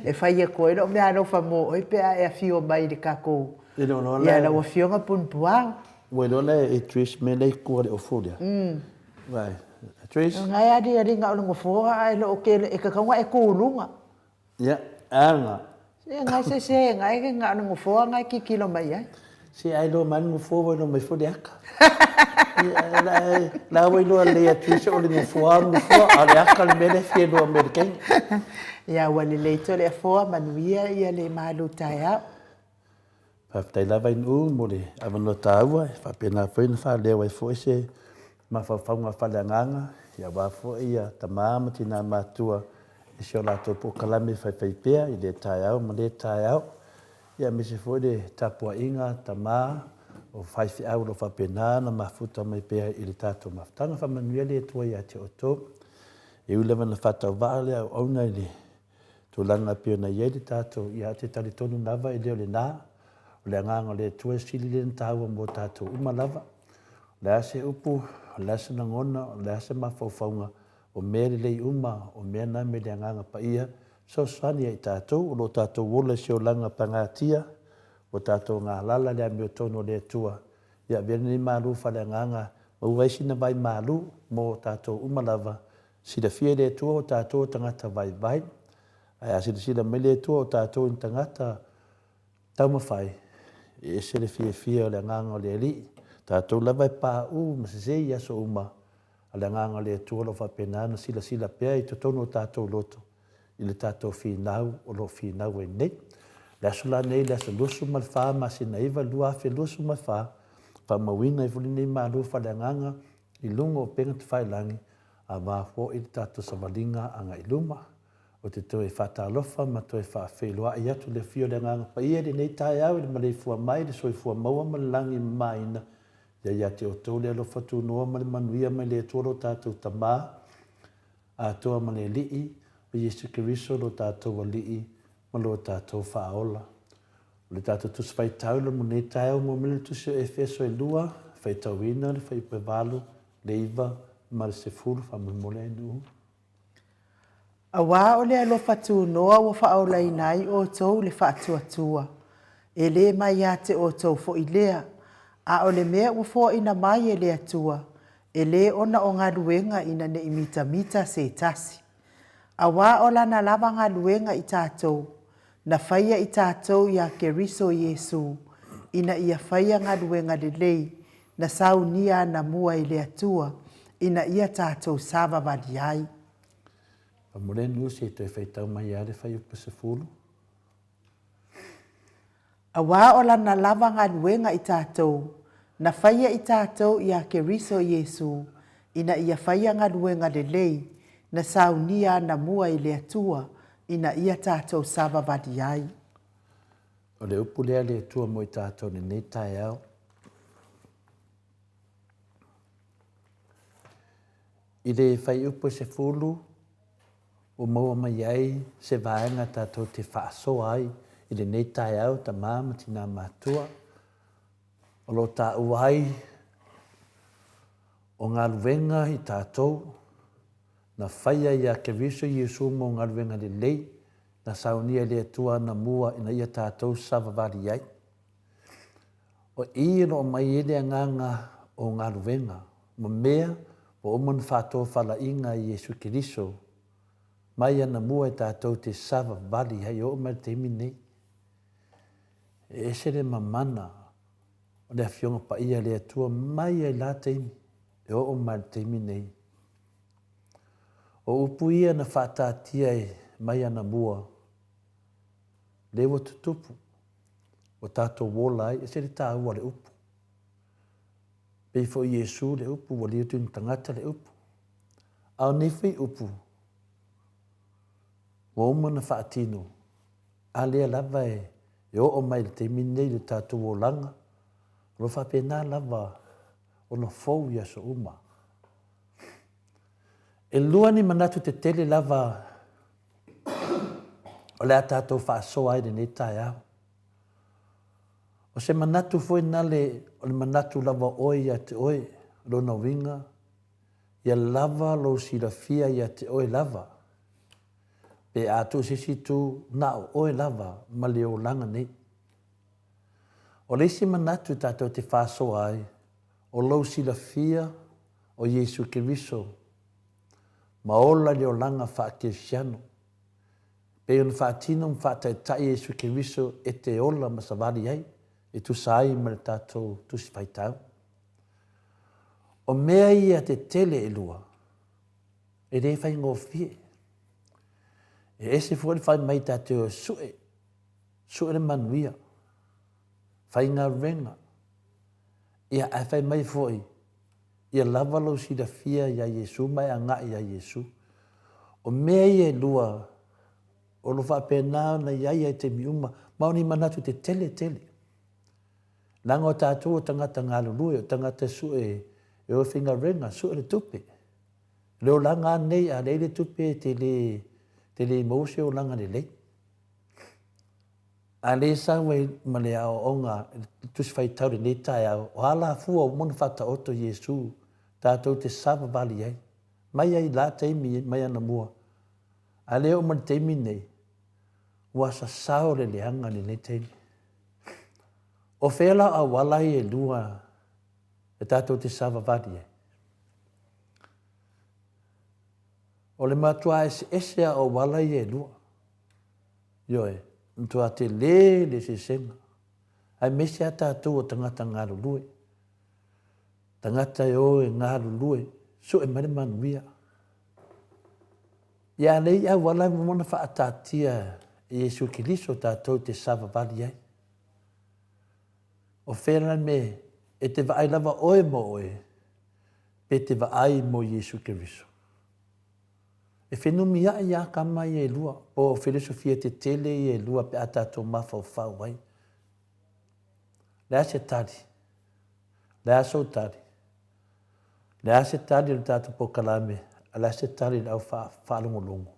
Speaker 1: E fai atu ai lou meaalofa mo oe pe a e afio mai i le tatou, ia lau Afioga Punepuao.
Speaker 2: Ua iloa la e Trish mea la e i tua o le ofu lea. Vaai, Trish.
Speaker 1: O lena e aliali na o le nofoa ae le o ke, e tatau ona e tu i luga.
Speaker 2: Ia, aga.
Speaker 1: Se ngai se se ngai ke na o le nofoa ngai kikilo mai ai.
Speaker 2: Se ai loa mai le nofoa ua iloa mai foi le aka. Ia, la, la ua iloa lelei atu se o le nofoa le nofoa, a o le aka le mea lea e fia iloa mai e le teine.
Speaker 1: Ia, ua lelei Toleafoa, manuia ia le malu taeao.
Speaker 2: Faafetai lava i Nu'u mo le avanoa taua e faapena foi ona faaleo ai foi se mafaufauga faaleagaga aua foi ia tama ma tina matutua i si o latou polokalame faifaipea i lea taeao ma lea taeao, aemaise foi le tapuaiga a tama o faifeau o lo o faapena ona mafuta mai pea i le tatou mafutaga. Faamanuia le Atua ia te outou. E ui lava ina faatauvaa le auauna i le Tulaga e pei ona i ai le tatou, ia ou te talitonu lava e le o lena, o le agaga o le Atua e sili lea ona taua mo tatou uma lava. O le a se upu, o le a se lagona, o le a se mafaufauga, o mea lelei uma, o mea na mai le Agaga Paia, fesoasoani ia i tatou, o lo o tatou ola i se olaga pagatia, ua tatou galala i le amiotonu a le Atua, ia avea lenei malu faaleagaga, maua ai sina vai malu mo tatou uma lava, silafia e le Atua o tatou o tagata vaivai, ae a silasila mai le Atua o tatou o ni tagata taumafai, e ese le fiafia o le Agaga o le Alii. Tatou lava e pauu ma sese i aso uma, a o le Agaga o le Atua o lo o faapena ona silasila pea i totonu o tatou loto i le tatou finau o lo o finau ai nei. Le aso la nei, le aso 24 masina 9 2024, faamauina ai foi lenei malu faaleagaga i luga o upega tafailagi, aua foi le tatou savaliga agai i luma. Ou te toe faatalofa ma toe faafeiloai atu i le afio o le Agaga Paia i lenei taeao i le maleifua mai, le soifua maua ma le lagi e mamaina. Ia ia te outou le alofa tunoa ma le manuia mai le Atua lo tatou Tama atoa ma le Alii, o Iesu Keriso lo tatou Alii ma lo tatou Faaola. O le tatou Tusi Faitau mo lenei taeao ua maua mai le Tusi o Efeso e 2, faitauina le fuaiupu e 8, le 9 ma le 10. Faamolemole Ainuu.
Speaker 1: Aua o le alofa tunoa ua faaolaina ai outou i le faatuatua, e le mai ia te outou foi lea, a o le mea ua foaina mai e le Atua, e le ona o galuega ina ne i mitamita se tasi. Aua o Lana lava galuega i tatou, na faia i tatou iā Keriso Iesu, ina ia faia galuega lelei na saunia anamua e le Atua ina ia tatou savavali ai.
Speaker 2: Famole Nusi e toe faitau mai lava le fuaiupu 10.
Speaker 1: Aua o Lana lava galuega i tatou, na faia i tatou iā Keriso Iesu, ina ia faia galuega lelei na saunia anamua e le Atua ina ia tatou savavali ai.
Speaker 2: O le upu lea a le Atua mo i tatou i lenei taeao. I le fuaiupu e 10, ua maua mai ai se vaega tatou te faasoa ai i lenei taeao, tama ma tina matua, o lo o taua ai o galuega i tatou na faia iā Keriso Iesu mo galuega lelei na saunia e le Atua anamua ina ia tatou savavali ai. O i o lo o mai ai le agaga o galuega ma mea ua uma ona faatofalaiga e Iesu Keriso mai anamua e tatou te savavali ai e oo mai i le taimi lenei. E ese le mamana o le Afioga Paia a le Atua mai ai la taimi e oo mai i le taimi lenei. O upu ia na faataatia mai anamua, lea ua tutupu, ua tatou ola ai, ese le taua o le upu. Pei foi Iesu le upu, ua liutu ni tagata le upu. A o nei foi upu, ua uma ona faatino, a lea lava e oo mai i le taimi lenei i le tatou olaga, o lo o faapena lava ona fou i aso uma. E lua ni manatu tetele lava o le a tatou faasoa ai i lenei taeao. O se manatu foi nale o le manatu lava o oe ia te oe, lona uiga, ia lava lou silafia ia te oe lava, pe a tuu se isi itu, na o oe lava ma le olaga nei. O le isi manatu tatou te faasoa ai, o lou silafia o Iesu Keriso ma ola i le olaga faakerisiano, pei ona faatino ma faataitai e Iesu Keriso e te ola ma savali ai e tusa ai ma le tatou Tusi Faitau. O mea ia tetele elua, e le faigofie. E ese foi le fai mai tatou e sue, sue le manuia, faigaluega, ia ae fai mai foi, Ia lava lou silafia iā Iesu ma e agai iā Iesu. O mea ia e lua, o lo o faapena ona i ai i taimi uma, ma o ni manatu tetele tele. Leaga o tatou o tagata galulue, o tagata e sue e o e faigaluega, sue le tupe. O le olaga lava lenei, a leai le tupe e te le, te le maua se olaga lelei. A lē sau ai ma le aoaoga i le Tusi Faitau i lenei taeao, o alafua ua uma ona faataoto Iesu tatou te savavali ai, mai ai la taimi mai anamua, a lē oo mai le taimi lenei, ua sasao le leaga i lenei taimi. O fea la o auala ia e lua e tatou te savavali ai? O le matua eseese lava o auala ia e lua. Ioe, matua tele le eseesega, aemaise lava tatou o tagata galulue, tagata e o e galulue, sue mai le manuia. Ia a leai auala ua uma ona faataatia e Iesu Keriso tatou te savavali ai. O fea la le mea e te vaai lava oe mo oe, pe te vaai mo Iesu Keriso? E fenumiai lava kama ia e lua, po o filosofia tetele ia e lua pe a tatou mafaufau ai. O le a se tali? O le a sou tali? O le a se tali o le tatou polokalame? O le a se tali o le au faalogologo?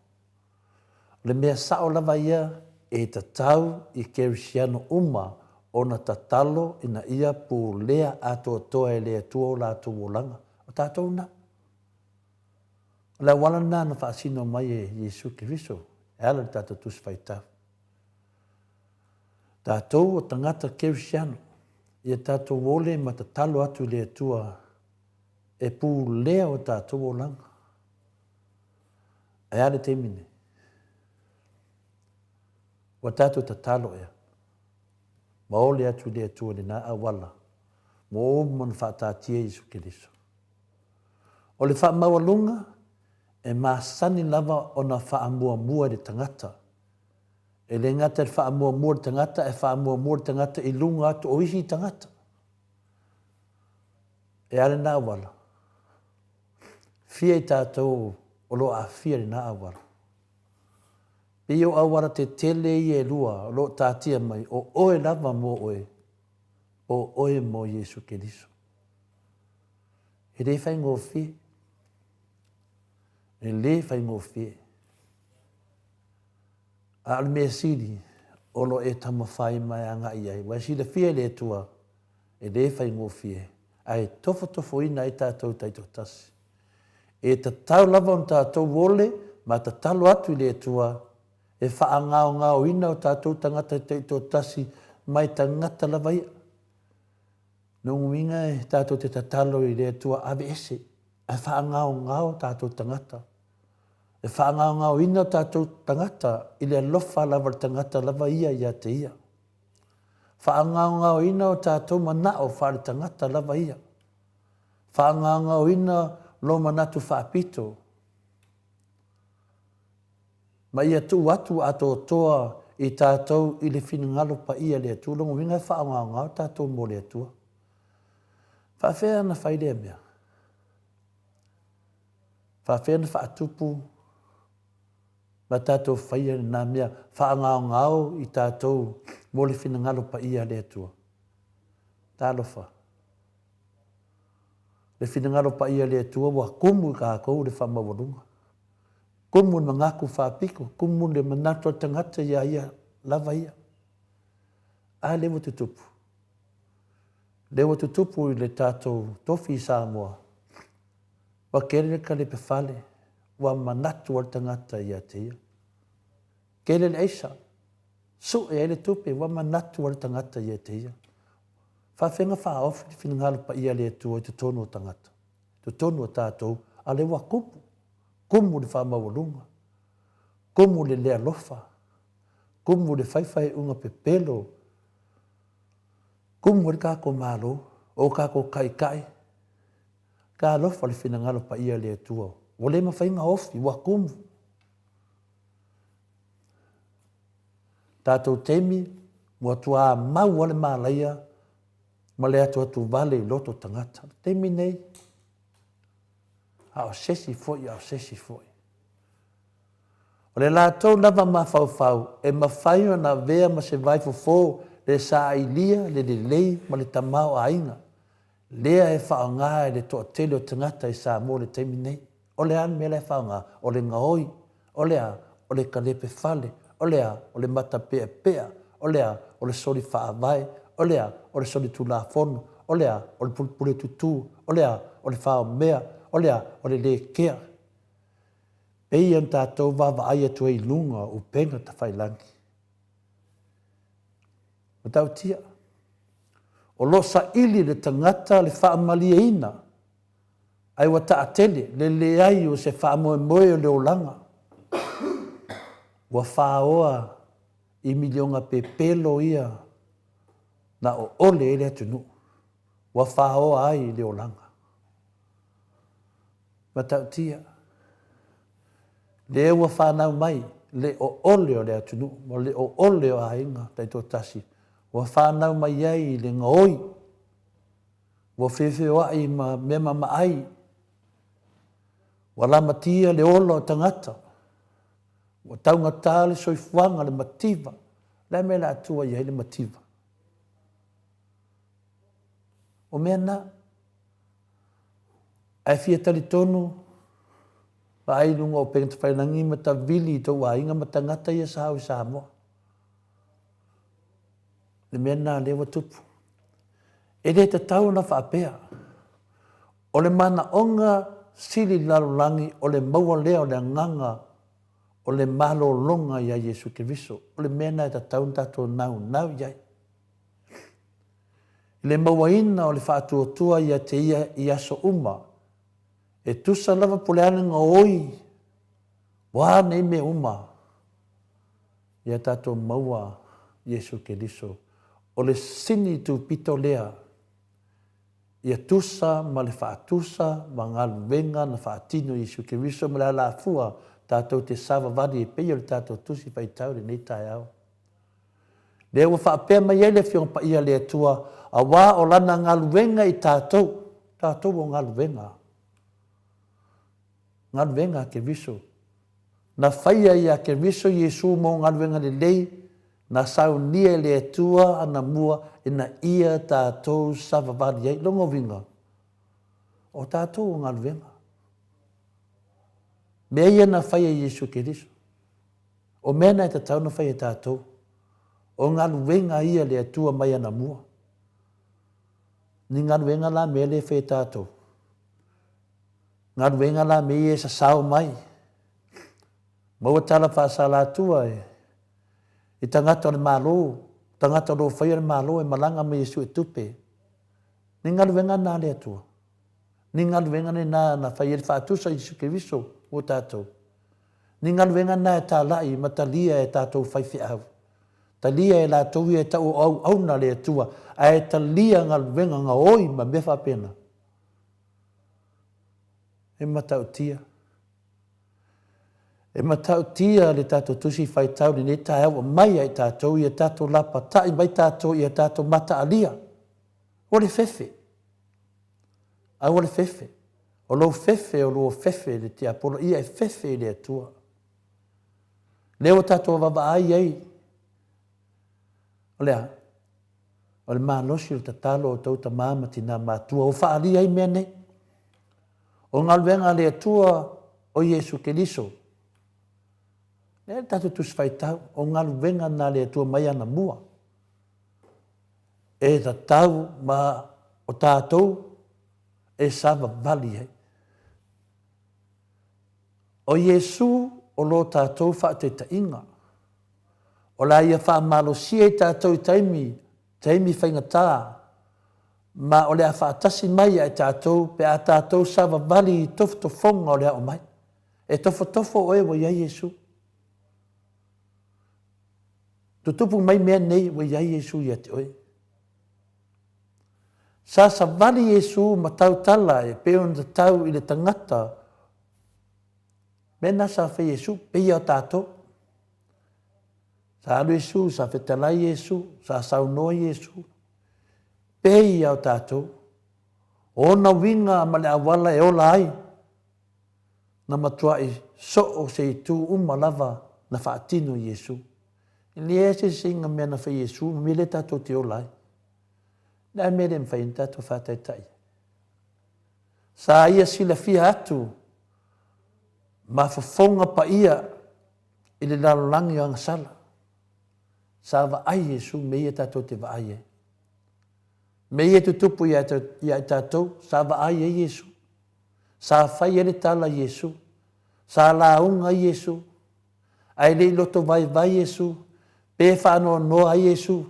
Speaker 2: O le mea sao lava ia, e tatau i Kerisiano uma ona tatalo ina ia pulea atoatoa e le Atua o latou olaga. O tatou lena. O le auala lena na faasino mai e Iesu Keriso e ala i le tatou Tusi Faitau. Tatou o tagata Kerisiano, ia tatou ole ma tatalo atu i le Atua e pulea o tatou olaga. Ae a le taimi nei? Ua tatou tatalo ea ma ole atu i le Atua i lena auala ua uma ona faataatia Iesu Keriso. O le faamaualuga, e masani lava ona faamuamua i le tagata. E le gata i le faamuamua i le tagata, ae faamuamua le tagata i luga atu o isi tagata. E a lena auala? Fia i tatou o lo o aafia i lena auala? Pei o auala tetele ia e lua o lo o taatia mai, o oe lava mo oe, o oe mo Iesu Keriso. E le faigofie. E le faigofie. A o le mea sili, o lo o e taumafai ma e agai i ai, ua e silafia e le Atua, e le faigofie, ae tofotofoina ai tatou taitoatasi. E tatau lava ona tatou ole ma tatalo atu i le Atua e faagaogaoina o tatou tagata taitoatasi mai tagata lava ia. Lona uiga e tatou te tatalo i le Atua aveese ae faagaogao tatou tagata. E faagaogaoina tatou tagata i le alofa lava o le tagata lava ia ia te ia. Faagaogaoina o tatou manao faale-tagata lava ia. Faagaogaoina lou manatu faapito ma ia tuu atu atoatoa i tatou i le finagalo paia le Atua. Lona uiga e faagaogao tatou mo le Atua. Faafefea ona fai lea mea? Faafefea ona faatupu ma tatou faia lena mea faagaogao i tatou mo le finagalo paia a le Atua? Talofa! Le finagalo paia a le Atua ua kumu i tatou le faamaualuga. Kumu le manatu faapito, kumu le manatu o le tagata ia ia lava ia. A lea ua tutupu? Lea ua tutupu i le tatou tofi i Samoa, ua tele le kalepe fale, ua manatu ai le tagata ia te ia. Tele le aisa, sue ai le tupe, ua manatu ai le tagata ia te ia. Faafefea faaofi le finagalo paia a le Atua i totonu o tagata, totonu o tatou, a o lea ua kumu, kumu le faamaualuga, kumu le le alofa, kumu le faifaiuga pepelo, kumu ai le tatou Malo, o tatou taitai, talofa le finagalo paia a le Atua, ua le mafai ona ofi, ua kumu. Tatou taimi, ua tuā mau lava le malaia ma le atuatu vale i loto tagata. O le taimi nei, a o se isi foi, a o se isi foi. O le latou lava mafaufau e mafai ona avea ma se vaifofo le saailia le lelei ma le tamaoaiga lea e faaaoga e le toatele o tagata i Samoa i le taimi nei. O le a le mea la e faaaoga? O le gaoi. O le a? O le kalepe fale. O le a? O le matapeapea. O le a? O le soli faavae. O le a? O le soli tulafono. O le a? O le pulepule tutū. O le a? O le faomea. O le a? O le lē kea. Pei ona tatou vaavaai atu ai i luga o upega tafailagi. Matautia. O lo o saili le tagata le faamalieina ae ua taatele le leai o se faamoemoe o le olaga. Ua faoa i miliona pepelo ia na oole ai le atunuu, ua faoa ai le olaga. Matautia, lea ua fanau mai le oole o le atunuu ma le oole o aiga taitoatasi, ua fanau mai ai le gaoi, ua feofeoai ma mea mamaai, ua lamatia le ola o tagata, ua taugata le soifuaga, le mativa. O le a le mea o le a tua i ai le mativa? O mea na. Ae fia talitonu, vaai i luga o upega tafailagi ma tavili i tou aiga ma tagata ia sa au i Samoa. Le mea lena lea ua tupu. E le tatau ona faapea. O le manaoga sili i le lalolagi o le maua lea o le agaga o le malologa iā Iesu Keriso. O le mea lena e tatau ona tatou naunau i ai. I le mauaina o le faatuatua ia te ia i aso uma, e tusa lava po o le a le gaoi o a nei mea uma, ia tatou maua Iesu Keriso. O le sini tupito lea, ia tusa ma le faatusa ma galuega na faatino e Iesu Keriso ma le alafua tatou te savavali e pei o le tatou Tusi Faitau i lenei taeao. Lea ua faapea mai ai le Afioga Paia a le Atua, auā o Lana galuega i tatou, tatou o galuega, galuega a Keriso. Na faia iā Keriso Iesu mo galuega lelei, na saunia e le Atua anamua ina ia tatou savavali ai. Lona uiga, o tatou o galuega. Mea ia na faia e Iesu Keriso. O mea na e tatau ona fai e tatou. O galuega ia a le Atua mai anamua. Ni galuega la mea lea e fai e tatou? Galuega la mea ia e sasao mai. Maua tala faasalatua e i tagata o le Malo, tagata o lo o faia le Malo e malaga mai e suetupe. Ni galuega na a le Atua? Ni galuega lena na fai ai le faatusa i Iesu Keriso mo tatou? Ni galuega na e talai ma talia e tatou faifeau. Talia e latou ia e tau o auauna a le Atua, ae talia galuega gaoi ma mea faapena. E matautia. E matautia le tatou Tusi Faitau i lenei taeao ua mai ia i tatou ia tatou lapatai mai tatou ia tatou mataalia. Ua le fefe. Aua le fefe. O lou fefe o lua fefe i le tiapolo, ia e fefe i le Atua. Lea ua tatou vaavaai ai, o le a? O le malosi o le tatalo o tou tama ma tina matua ua faaalia ai mea nei. O galuega a le Atua o Iesu Keriso. Lea le tatou Tusi Faitau, o galuega na a le Atua mai anamua. E tatau ma o tatou e savavali ai. O Iesu o lo tatou faataitaiga. O le a ia faamalosia i tatou i taimi, taimi faigata, ma o le a faatasi mai ia i tatou pe a tatou savavali i tofotofoga o le a omai. E tofotofo oe ua i ai Iesu. Tutupu mai mea nei ua i ai Iesu ia te oe. Sa savali Iesu ma tautala e pei ona tatau i le tagata. Mea na sa fai Iesu, peia o tatou. Sa alu Iesu, sa fetalai Iesu, sa saunoa Iesu. Peia o tatou. O ona uiga ma le auala e ola ai, na matuai soo se itu uma lava na faatino Iesu. E leai se isi mea na fai e Iesu ma mea lea tatou te ola ai. Le a le mea e le mafai ai ona tatou faataitai ai? Sa ia silafia atu ma fofoga paia i le lalolagi o agasala. Sa vaai Iesu mea ia tatou te vaai ai. Mea ia e tutupu ia i tatou, sa vaai ai Iesu. Sa fai ai le tala a Iesu. Sa lauga ai Iesu. Ae le i lotovaevae Iesu, pe faanoanoa ai Iesu.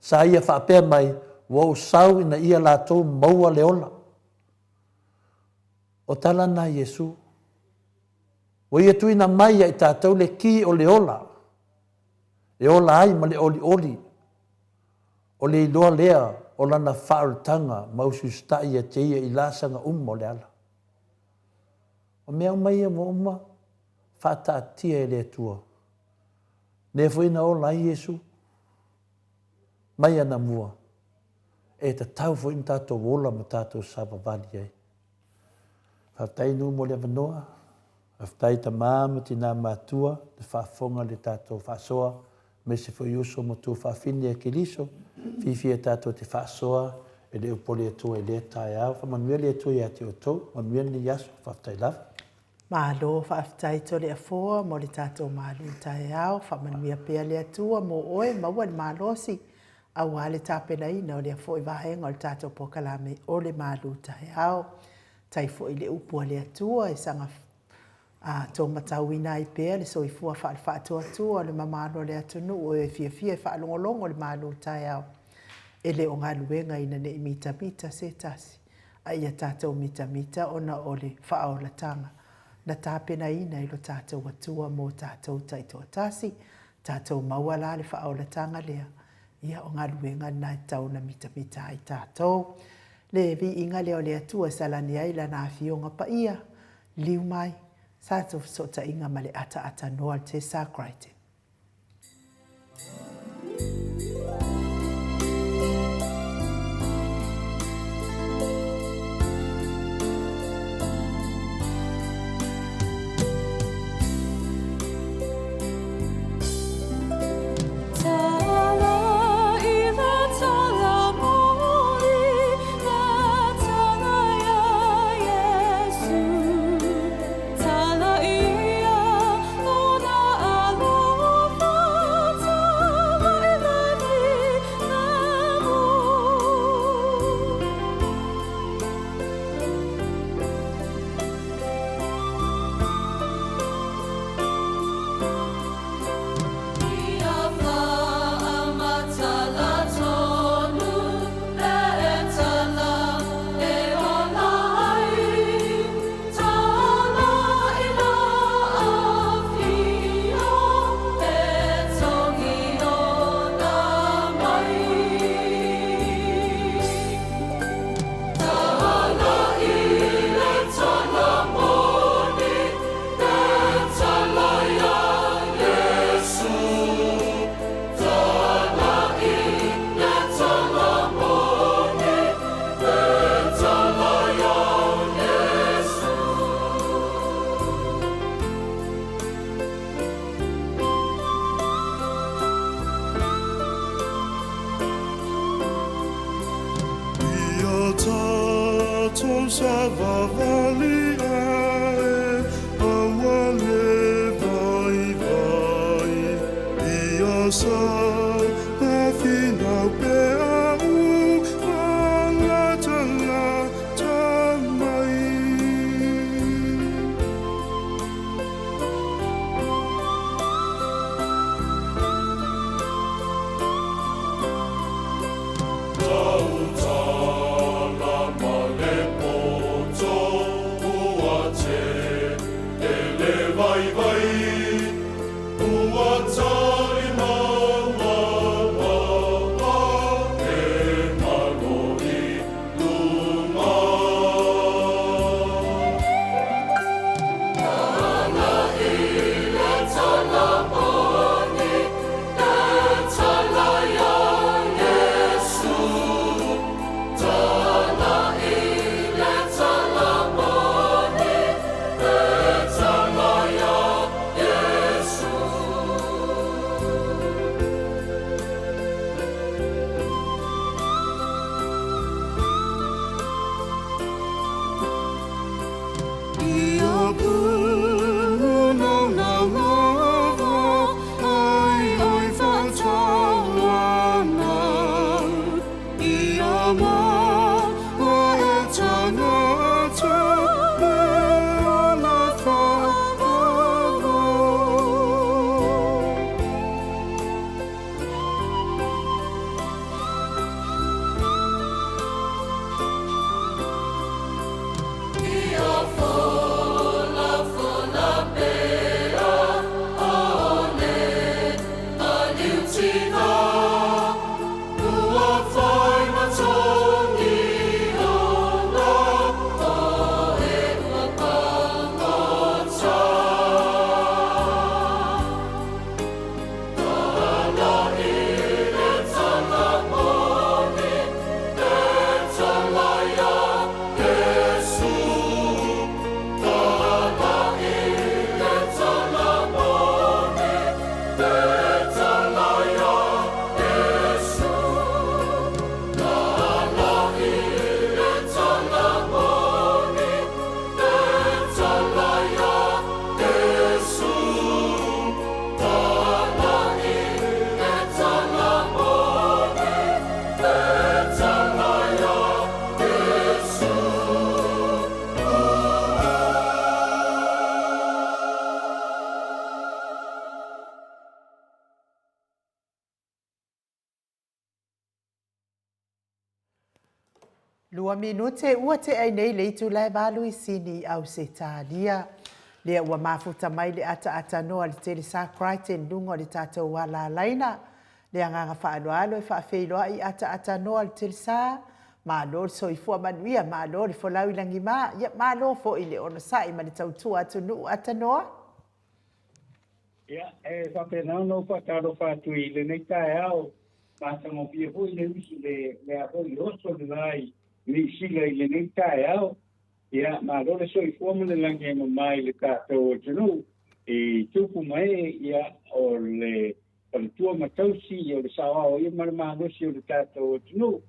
Speaker 2: Sa ia faapea mai, Ua ou sau ina ia latou maua le ola. O tala na a Iesu. Ua ia tuuina mai ia i tatou le ki o le ola, e ola ai ma le olioli, o le iloa lea o lana faaolataga ma usiusitaʻi ia te ia i laasaga uma o le ala. O mea uma ia ua uma faataatia e le Atua, lea foi na ola ai Iesu mai anamua, e tatau foi ona tatou ola ma tatou savavali ai. Faafetai Nuu mo le avanoa. Faafetai tama ma tina matua le faafofoga i le tatou faasoa aemaise foi uso ma tuafafine a Keriso fiafia tatou te faasoa e le upu a le Atua i lea taeao. Faamanuia le Atua ia te outou. Manuia lenei aso. Faafetai lava.
Speaker 1: Malo faafetai Toleafoa mo le tatou malu taeao, faamanuia pea le Atua mo oe, maua le malosi aua le tapenaina o lea foi vaega o le tatou polokalame o le malu taeao. Tai foi le upu a le Atua e saga a taumatauina ai pea le soifua faale-faatuatua o le mamalu o le atunuu o e fiafia e faalogologo i le malu taeao. E le o galuega ina ne i mitamita se tasi, a ia tatou mitamita ona o le faaolataga na tapenaina e lo tatou Atua mo tatou taitoatasi. Tatou maua la le faaolataga lea, ia o galuega lena e tatau ona mitamita ai tatou. Le viiga lea o le Atua e salani ai Lana Afioga Paia, liliu mai, sa tou fesootaiga ma le ataatatanoa a le Tessa Crichton.
Speaker 3: Ia tatou savavali ae aua le vaivai Ia sa finau pea u malatalata mai.
Speaker 1: Lua minute ua tea ai nei le itula e valu i Sini i Ausetalia. Lea ua mafuta mai le ataatanoa le telesa Crichton luga o le tatou alalaina. Le agaga faaaloalo e faafeiloai i ataatanoa le telesa. Malo le soifua manuia, malo le folau i lagima, ia malo foi le onosai ma le tautua atunuu atanoa.
Speaker 4: Ia, e faapena ona ou faatalofa atu i lenei taeao matagofie foi le usi le lea foi oso le la i Niu Sila i lenei taeao. Ia, malo le soifua ma le lagi e mama i le tatou atunuu i tupu ma ee, ia, o le faletua ma tausi, ia, o le saoao ia ma le malosi o le tatou atunuu.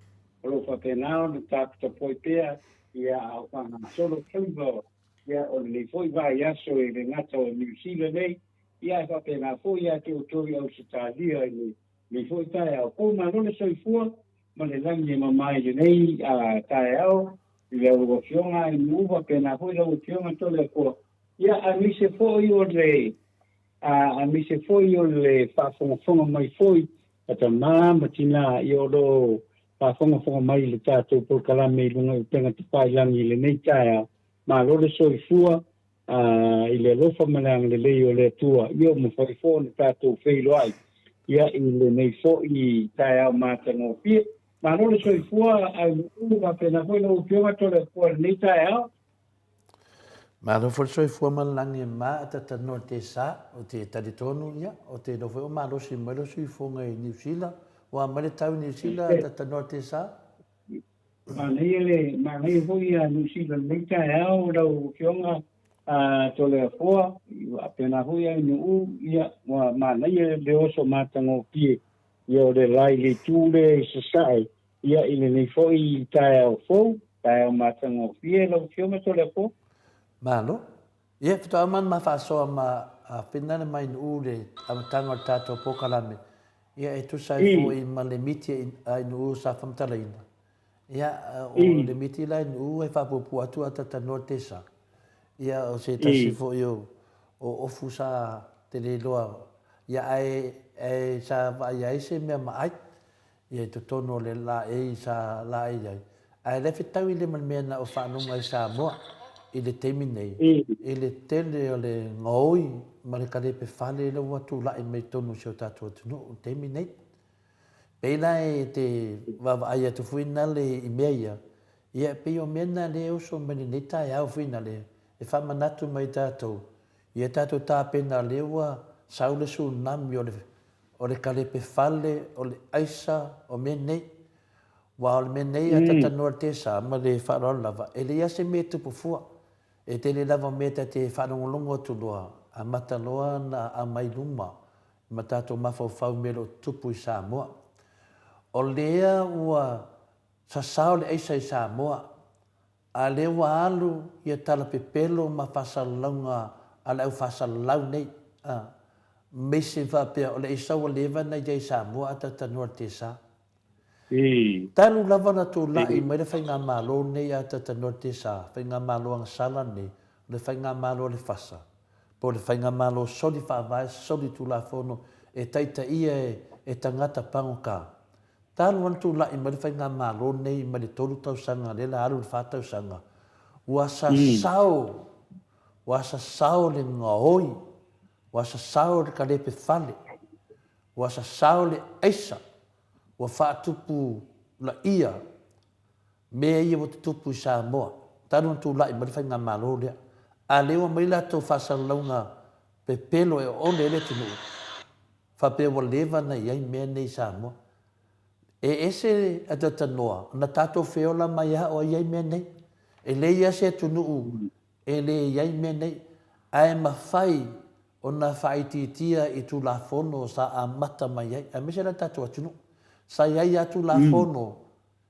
Speaker 4: O lo o faapena ona taputapuai pea, ia, a o faagasolo faiva Ia, o lenei foi vaiaso e le gata o Niu Sila nei, ia ae faapena foi ia te outou i Ausetalia i lenei foi taeao. Pou malo le soifua ma le lagi e mama i lenei taeao i lau Afioga Nu'u faapena foi lau Afioga Toleafoa. Ia, aemaise foi o le aemaise foi o le faafogafoga mai foi a tama ma tina, ia o lo o faafogafoga mai i le tatou polokalame i luga i upega tafailagi i lenei taeao. Malo le soifua i le alofa ma le agalelei o le Atua, ia ua mafai foi ona tatou feiloai ia i lenei foi taeao matagofie. Malo le soifua Aunu'u, faapena foi lau Afioga Toleafoa i lenei taeao.
Speaker 2: Malo foi le soifua ma le lagi e ma a tatanoa te sa o te talitonu ia o te iloa foi o malosi mai lo suifoga i Niu Sila ua mai le tau i Niu Sila a tatanoa te sa.
Speaker 4: Manaia le manaia foi ia Niu Sila i lenei taeao lau Afioga a Toleafoa faapena foi Ainu'u ia ua manaia le oso matagofie ia o le la i le itu lea i Sasae ia i lenei foi taeao fou, taeao matagofie lau Afioga Toleafoa.
Speaker 2: Malo. Ia, faatoa uma ona ma faasoa ma Finale mai Nu'u le amataga o le tatou polokalame, ia e tusa ai foi ma le miti a Nu'u sa faamatalaina. Ia, o le miti la i Nu'u e faapuupuu atu a talatalanoa le tesa. Ia, o se tasi foi o ofu sa tele loa, ia ae sa vaaia ai se mea maai. Ia i totonu o le laei sa laei ai, ae le fetaui le ma le mea na o faalogo ai Samoa i le taimi nei, i le tele o le gaoi ma le kalepe fale lea ua tulai mai totonu o si o tatou atunuu i le taimi nei. Pei la e te vaavaai atu foi nale i mea ia, ia pei o mea na lea e oso mai lenei taeao foi nale e faamanatu mai tatou, ia tatou tapena lea ua sau le tsunami o le O le kalepe fale, o le aisa, o mea nei. Aua o le mea nei a tatanoa le tesa ma le faaaloalo lava, e leai lava se mea e tupu fua. E tele lava mea ta te faalogologo atu loa, amata loa ona aumai luma ma tatou mafaufau i mea o lo o tutupu i Samoa. O lea ua sasao le aisa i Samoa, A lea ua alu ia tala pepelo ma faasalalauga a le au faasalalau nei, a, maise faapea o le aisa ua leva na iai i Samoa a tatanua le tesa. Talu lava na tulai mai le faigamalo nei a tatanua le tesa, faigamalo agasala nei, o le faigamalo a le fasa, po o le faigamalo soli faavae, soli tulafono e taitaia e tagata pagota, Talu ona tulai mai le faigamalo lenei mai le tolu tausaga lea la alu i le fa tausaga, ua sasao, ua sasao le gaoi, ua sasao le kalepe fale, ua sasao le aisa, ua faatupu laia mea ia ua tutupu i Samoa talu ona tulai mai le faigamalo lea. A lea ua aumai latou faasalalauga pepelo e oone ai le atunuu, Faapea ua leva na i ai mea nei i Samoa. E ese a talatalanoa, na tatou feola mai a o i ai mea nei. E leai lava se atunuu e le i ai mea nei. Ae mafai ona faaitiitia i Tulafono sa amata mai ai, aemaise la le tatou atunuu. Sa i ai lava Tulafono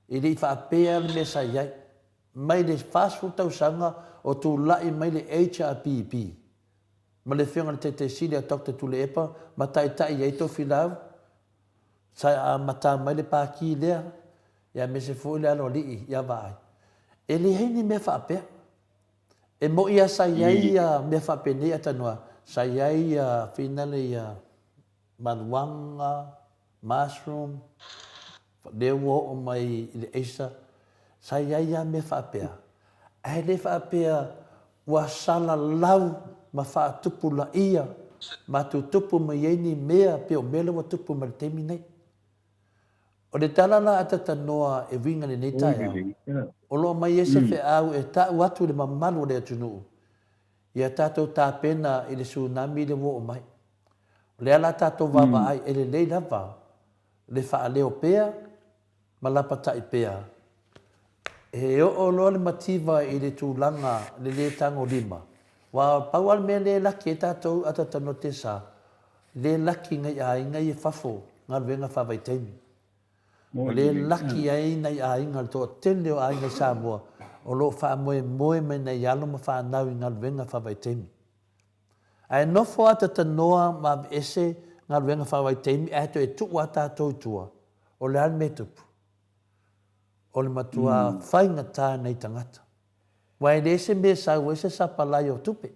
Speaker 2: e le i faapea le mea sa i ai. Mai le 40 tausaga o tulai mai le HRPP, ma le Afioga i le Taitai Sili a Doctor Tuilaepa ma taitai ai Tofilau, sa amata mai le Pati lea, aemaise foi le aloalii ia Vaai. E leai ni mea faapea. E moni lava sa i ai mea faapenei atanoa, sa i ai finale ia maluaga, mushroom, lea ua oo mai i le aisa. Sa i ai lava mea faapea, ae le faapea ua salalau ma faatupulaia ma tutupu mai ai ni mea pei o mea lea ua tupu mai i le taimi nei. O le tala la a Tatanoa e uiga i lenei taeao, o lo o mai ai se feau e ta'u atu i le mamalu o le atunuu, ia tatou tapena i le tsunami lea ua oo mai. O lea la tatou vaavaai, e lelei lava le faaleo pea ma lapatai pea. E oo loa le mativa i le tulaga le lē tagolima, aua pau lava le mea lea e laki ai tatou a Tatanoa Tesa, lē laki nai aiga ia i fafo galuega faavaitaimi. O lea e laki ai nai aiga, le toatele o aiga i Samoa o lo o faamoemoe mai nai alo ma fanau i galuega faavaitaimi. Ae nofo a Tatanoa ma aveese galuega faavaitaimi ae toe tuu a tatou i tua, o le a le mea e tupu? O le matua faigata nai tagata. Aua e leai se mea e sau ai se sapalai o tupe.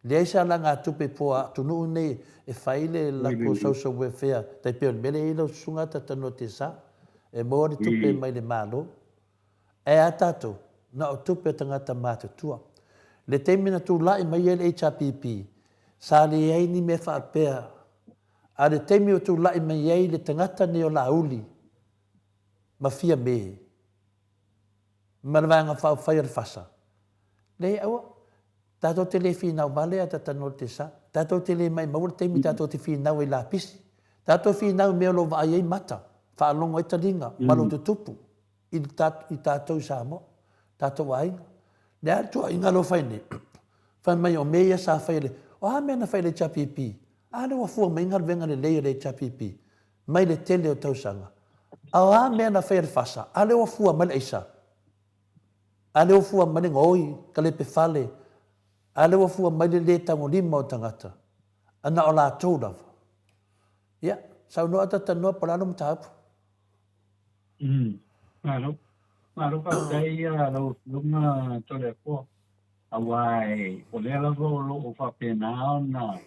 Speaker 2: Leai se alagatupe po o atunuu nei e fai le latou social welfare tai pei o le mea lea e i ai lau susuga Tatanoa Tesa, e maua le tupe mai le Malo. Ae a tatou? Na o tupe a tagata matutua. Le taimi na tulai mai ai le HRPP, sa leai ni mea faapea. A o le taimi ua tulai mai ai le tagata nei o Laauli ma Fiame, ma le Vaega Faaupufai o le FASA, leai aua, tatou te le finau vale a Tatanoa te sa. Tatou te le maimaua le taimi tatou te finau ai lapisi. Tatou finau i mea o lo o vaai ai mata, faalogo ai taliga, ma lo tutupu i i tatou i Samoa, tatou aiga. Le a le tuuaiga lea ua fai nei? Fai mai o mea ia sa fai e le, o a mea na fai e le HRPP? A lea ua fua mai galuega lelei a le HRPP mai le tele o tausaga. A o a mea na fai e le FASA? A lea ua fua mai le aisa? A lea ua fua mai le gaoi, kalepe fale? A lea ua fua mai le lē tagolima o tagata? A na o latou lava. Ia, saunoa a Tatanoa po o le a lou mataupu?
Speaker 4: Malo. Malo faafetai lau Afioga Toleafoa, aua o lea lava o lo o faapena ona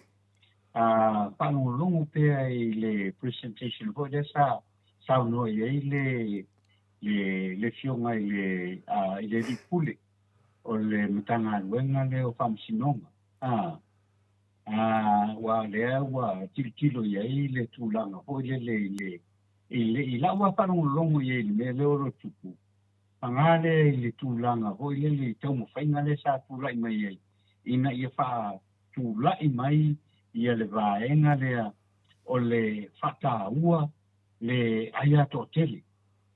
Speaker 4: faalogologo pea i le presentation foi lea sa saunoa i ai le le Afioga i le i le Alii Pule o le Matagaluega lea o Faamasinoga, aua o lea ua tilotilo i ai le tulaga foi lele i le i le i lau lava faalogologo i ai i le mea lea o lo o tupu, paga lea i le tulaga foi lele i taumafaiga lea sa tulai mai ai ina ia faatulai mai ia le vaega lea o le faataua le aia toatele,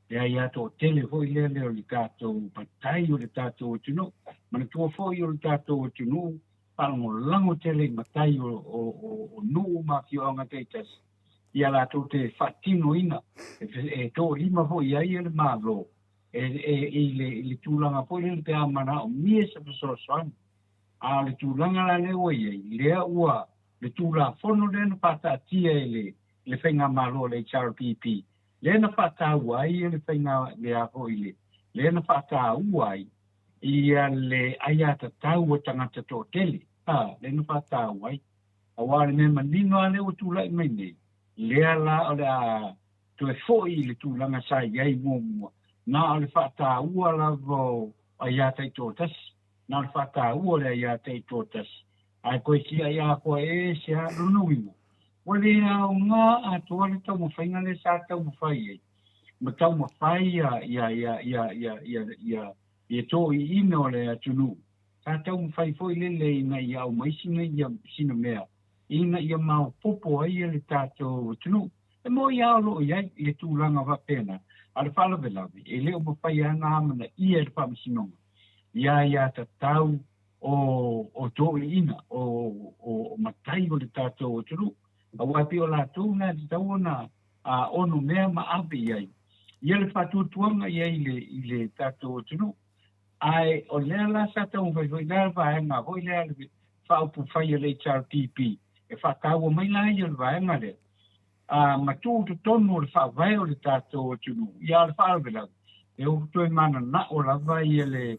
Speaker 4: le aia toatele foi lea lea o le tatou matai o le tatou atunuu. Manatua foi o le tatou atunuu faalagolago tele i matai o, o, o, o nuu ma afioaga taitasi, ia latou te faatinoina, e, e toalima foi i ai le Malo e, e, i, le, i le tulaga foi lele pe a manaomia se fesoasoani. A o le tulaga la lea ua i ai, lea ua le Tulafono lea na faataatia e le, le Faigamalo o le HRPP, lea na faataua ai le faiga lea foi le, lea na faataua ai ia le aiatatau a tagata toatele, a, lea na faataua ai. Aua o le mea manino lava lea ua tulai mai nei, lea la o le a toe foi i le tulaga sa i ai muamua, na o le faataua lava o aia taitoatasi, na o le faataua o le aia taitoatasi, ae toe tiai atoa ese lava. Lona uiga, ua le aoga atoa le taumafaiga lea sa taumafai ai, ma taumafai ia, ia, ia, ia, ia, ia, ia, ia toiina o le atunuu, sa taumafai foi lele ina ia aumai sina ia, sina mea, ina ia maopoopo ai le tatou atunuu. E moni lava o lo o i ai le tulaga faapena, a o le faalavelave, e le o mafai lava ona amanaia e le Faamasinoga ia aiatatau o, o toeaiina, o, o, o matai o le tatou atunuu, aua e pei o latou na e tatau ona a, ono mea ma ave i ai ia le faatuatuaga i ai i le, i le tatou atunuu. Ae o lea la sa taumafai foi lea vaega foi lea le faaupufai a le HRPP e faataua mai la ia le vaega lea a ma tuu i totonu o le faavae o le tatou atunuu. Ia a o le faalavelave e ua toe mananao lava ia le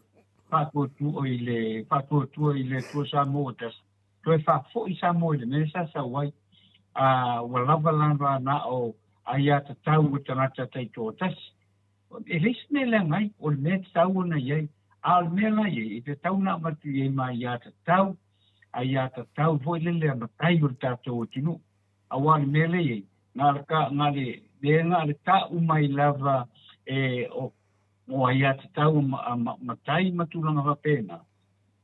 Speaker 4: faatuatua i le faatuatua i le Atua Samoa ua tasi toe faafoi Samoa i le mea sa sau ai. A ua lava lava na o aiatatau a tagata taitoatasi. E leai se mea e leaga ai, o le mea e tatau ona i ai. A o le mea la i ai, e tatau ona avatu i ai ma aiatatau, aiatatau foi lele a matai o le tatou atunuu. Aua o le mea lea e i ai, na o le, na o le, lea na o le tau mai lava e, o, o aiatatau a matai ma tulaga faapena,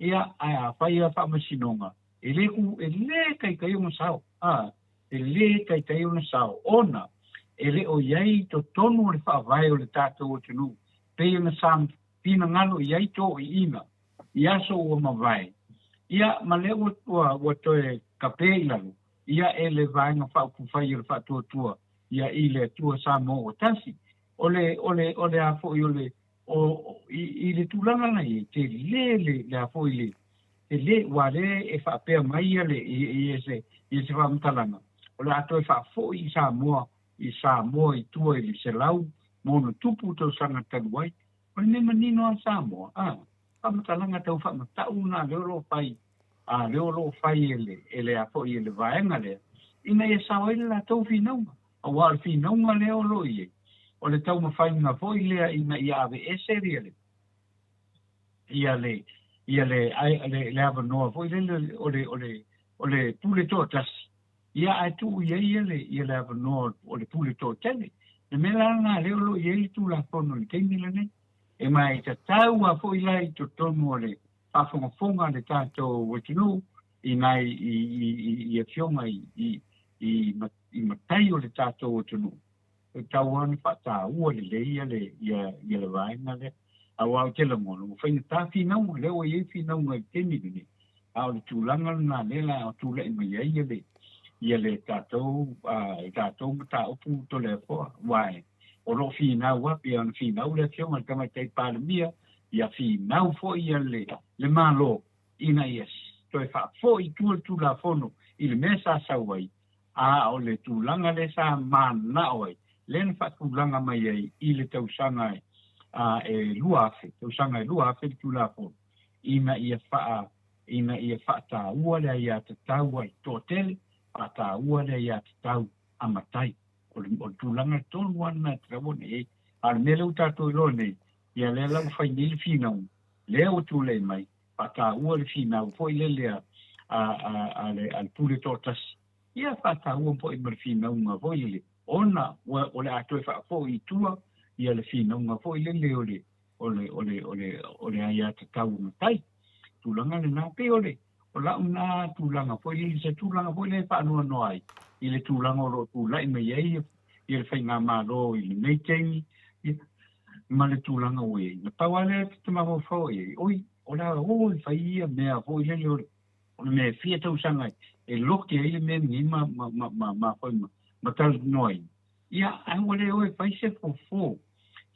Speaker 4: ia, ae afai lava faamasinoga, e le ku, e le taitai ona sao, a, e le taitai ona sao, ona e le o i ai i totonu o le faavae o le tatou atunuu, pei ona sa finagalo i ai toeaiina i aso ua mavae, ia, ma lea ua, ua, ua toe kape i lalo, ia, e le Vaega Faaupufai o le Faatuatua, ia, i le Atua Samoa ua Tasi. O le, o le, o le a foi o le, o, i, i le tulaga la i ai, tele le, le a foi le, tele, ua lea e faapea mai ia le, i, i se, i se faamatalaga, o le a toe faafoi i Samoa, i Samoa i tua i le 160 tausaga talu ai. O le mea manino a Samoa, a, faamatalaga tau faamatau na lea o lo o fai, a lea o lo o fai e le, e le a foi e le vaega lea, ina ia sao ai le latou finauga. Aua o le finauga lea o lo o i ai, o le taumafaiga foi lea ina ia aveese ia le, ia le, ia le, le, le avanoa foi lele o le, o le, o le pule toatasi, ia ae tuu i ai ia le, ia le avanoa o le pule toatele. Le mea la lena lea o lo o i ai le Tulafono i le taimi lenei. E ma e tatau lava foi la i totonu o le faafogafoga a le tatou atunuu i nai i, i, i, i afioga i, i, i, i matai o le tatou atunuu, e tatau lava ona faataua lelei ia le, ia, ia le vaega lea. Aua ou te lagona, ua faigata finauga, lea ua i ai finauga i le taimi lenei, a o le tulaga lena lea la tulai mai ai ia le, ia le tatou, uh, tatou mataupu Toleafoa, aua e, o lo o finau lava, pei ona finau le Afioga i le Tamaitai Palemia, ia finau foi ia le, le Malo, ina ia toe faafoi i tua le Tulafono i le mea sa sau ai, a o le tulaga lea sa mananao ai, lea na faatulaga mai ai i le tausaga e 2000, tausaga e 2000 le Tulafono, ina ia faa, ina ia faataua le aiatatau a le toatele, faataua le aiatatau a matai. O le, o le tulaga tonu lava lena e tatau ona i ai. A o le mea lea ua tatou iloa nei, ia lea la ua fai nei le finauga, lea ua tulai mai, faataua le finau foi lele a, a, a, a, le, a le pule toatasi, ia faataua foi ma le finauga foi lele, ona ua, o le a toe faafoi i tua ia le finauga foi lele o le, o le, o le, o le, o le aiatatau a matai. Tulaga lena, pei o le, o lau na tulaga foi lele, se tulaga foi lea e faanoanoa ai i le tulaga o lo o tulai mai ai ia le faigamalo i lenei taimi, ia, ma le tulaga ua i ai. Na pau lava lea ta mafaufau i ai, oi, o le a o e fai ia mea foi lele o le, o le mea e fia tausaga e loke ai le mea lenei ma, ma, ma, ma, ma, foi ma, ma talanoaina. Ia, ae ua le o e fai se fofo,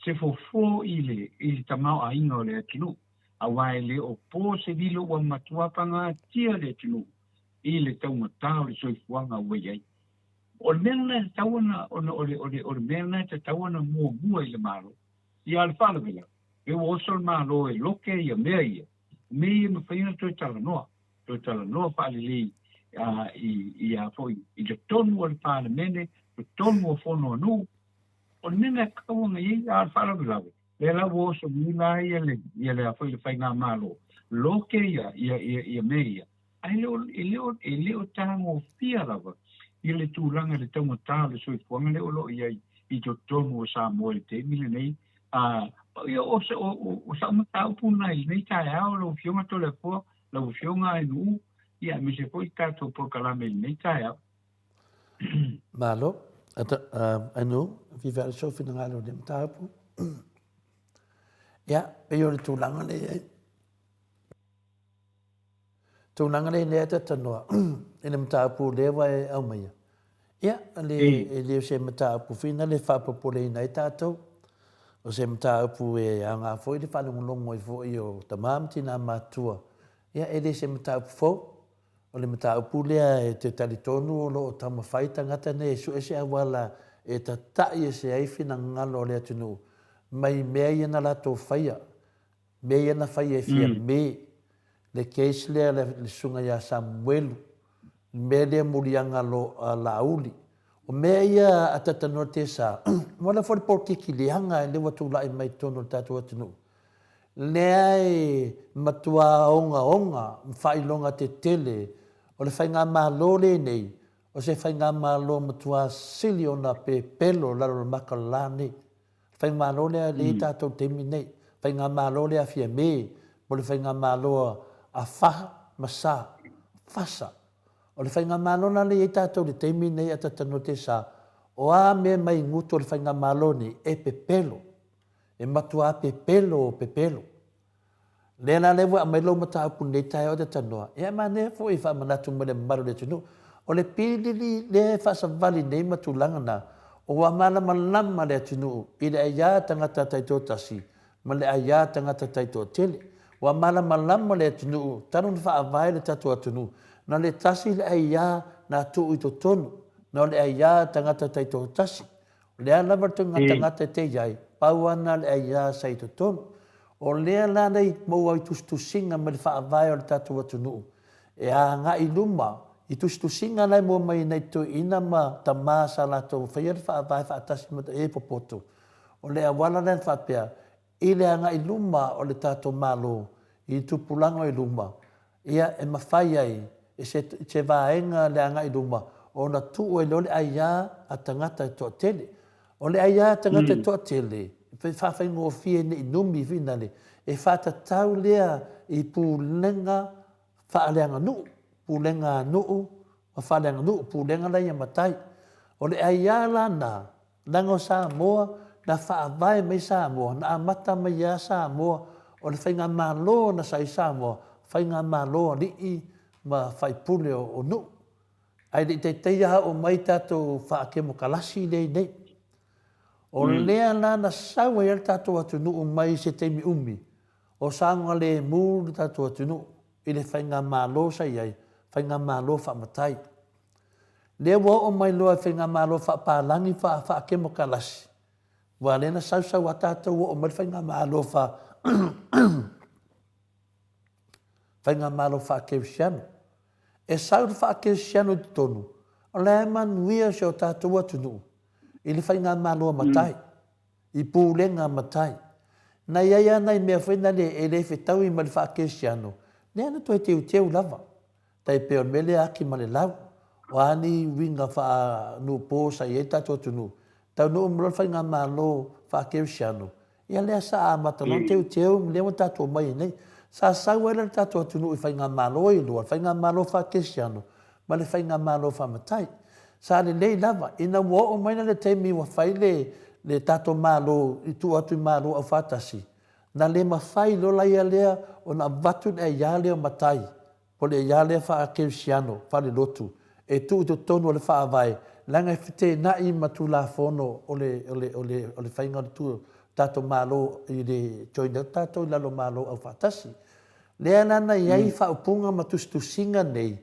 Speaker 4: se fofo i le, i le tamaoaiga o le atunuu, aua e le o po se lilo ua matua pagatia le atunuu i le taugata o le soifuaga ua i ai. O le mea lena e tatau ona, ona o le, o le, o le mea lena e tatau ona muamua i le Malo. Ia, a o le faalavelave, e ua oso le Malo e loke ia mea ia, o mea ia e mafai ona toe talanoa, toe talanoa faalelei a, i, i a foi, i totonu o le Palemene, totonu o fono a nuu, o le mea lena e tatau ona i ai, a o le faalavelave, lea la ua oso nei la ia le, ia le a foi le Faigamalo, loke ia, ia, ia, ia mea ia, Ae le o, e le o, e le o tagofia lava i le tulaga i le taugata o le soifuaga lea o lo o i ai i totonu o Samoa i le taimi lenei. A, ia, o, o, o, o sa'u mataupu lena i lenei taeao, lau Afioga Toleafoa, lau Afioga Ainuu, ia, aemaise foi tatou polokalame i lenei taeao.
Speaker 2: Malo. Ainuu, vive ale sou finagalo i lenei mataupu. Ia, pei o le tulaga lea i ai. Tulaga lea lea ta tanoa i le mataupu lea ua e aumaia. Ia, le, e le o se mataupu fina le faapopoleina ai tatou. O se mataupu e aoga foi le faalogologo ai foi o tama ma tina matutua. Ia, e le se mataupu fou. O le mataupu lea e te talitonu o lo o taumafai tagata nei e sue se auala e tata'i ese ai finagalo o le atunuu mai mea ia na latou faia Mea ia na faia e fia me le case lea le susuga ia Samuelu, le mea lea muliaga lo a Laauli. O mea ia a Tatanoa Tesa, ua ala foi le polokiki leaga lea ua tulai mai totonu o le tatou atunuu, lea e matua ogaoga ma faailoga tetele o le faigamalo lenei, o se faigamalo matua sili ona pepelo i lalo o le maka o le la nei. Le faigamalo lea lea e i ai tatou i le taimi lenei, faigamalo lea a Fiame mo le faigamalo a Fa ma Sa, Fasa. O le faigamalo la lea e i ai tatou i le taimi lenei a Tatanoa Tesa, o a mea mai gutu o le faigamalo lenei, e pepelo. E matua pepelo pepelo. Lea la lea ua aumai lau mataupu i lenei taeao Tatanoa, ia e manaia foi e faamanatu mai i le mamalu o le atunuu. O le pilili lea e faasavali nei ma tulaga na, ua malamalama le atunuu i le aia tagata taitoatasi ma le aia tagata taitoatele. Ua malamalama le atunuu talu ona faavae le tatou atunuu, na le tasi le aia na tuu i totonu, na o le aia tagata taitoatasi. O le a lava le toga tagata e te i ai, pau lava lena o le aia sa i totonu. O lea la le i maua ai tusitusiga mai le faavae o le tatou atunuu e agai i luma i tusitusiga la e maua mai ai nai toeaiina ma tama sa latou faia le faavae faatasi ma e popoto. O le auala lea na faapea, i le agai i luma o le tatou Malo i tupulaga o i luma, ia e mafai ai e se, se vaega le agai i luma ona tuu ai loa le aia a tagata e toatele. O le aia a tagata e toatele, e faafaigofie ne i numi finale, e faatatau lea i pulega faaleaganuu, pulega a nuu ma faaleaganuu, pulega la ia matai. O le aia la na, Leaga o Samoa, na faavae mai Samoa, na amata mai lava Samoa, o le faigamalo na sa i Samoa, faigamalo alii ma faipule o nuu. Ae le i taitai lava oo mai tatou faakemokalasi lea i nei. O lea la na sau ai lava le tatou atunuu mai se taimi umi, o saogalemu le tatou atunuu i le faigamalo sa i ai, faigamalo faamatai. Lea ua oo mai loa i faigamalo faapalagi faa-kemokalasi, aua lea na sau sau lava tatou oo mai le faigamalo faa faigamalo faa-kerisiano. E sau le faa-kerisiano i totonu, o la e manuia si o tatou atunuu i le faigamalo a matai, i pulega a matai. Na i ai lava nai mea foi na le e le fetaui ma le faa-kerisiano, lea na toe teuteu lava. Tai pei o le mea lea aki ma le lau, o a ni uiga faa-nuu sa i ai le tatou atunuu, taunuu mai loa le faigamalo faa-kerisiano, ia lea sa amata loa ona teuteu ma lea ua tatou omai ai nei. Sa sau ai la le tatou atunuu i faigamalo ia e lua, faigamalo faa-kerisiano ma le faigamalo faa-matai. Sa lelei lava, ina ua oo mai la le taimi ua fai le le tatou Malo i tua atu i Malo Aufaatasi, na le mafai loa la ia lea ona avatu le aia lea o matai O le aia lea faa-kerisiano, faale-lotu, e tuu i totonu o le Faavae, leaga e feteenai ma Tulafono o le, o le, o le, o le faiga o le tu, tatou Malo i le join atu tatou i lalo o Malo Aufaatasi. Lea la na i ai faaupuga ma tusitusiga nei,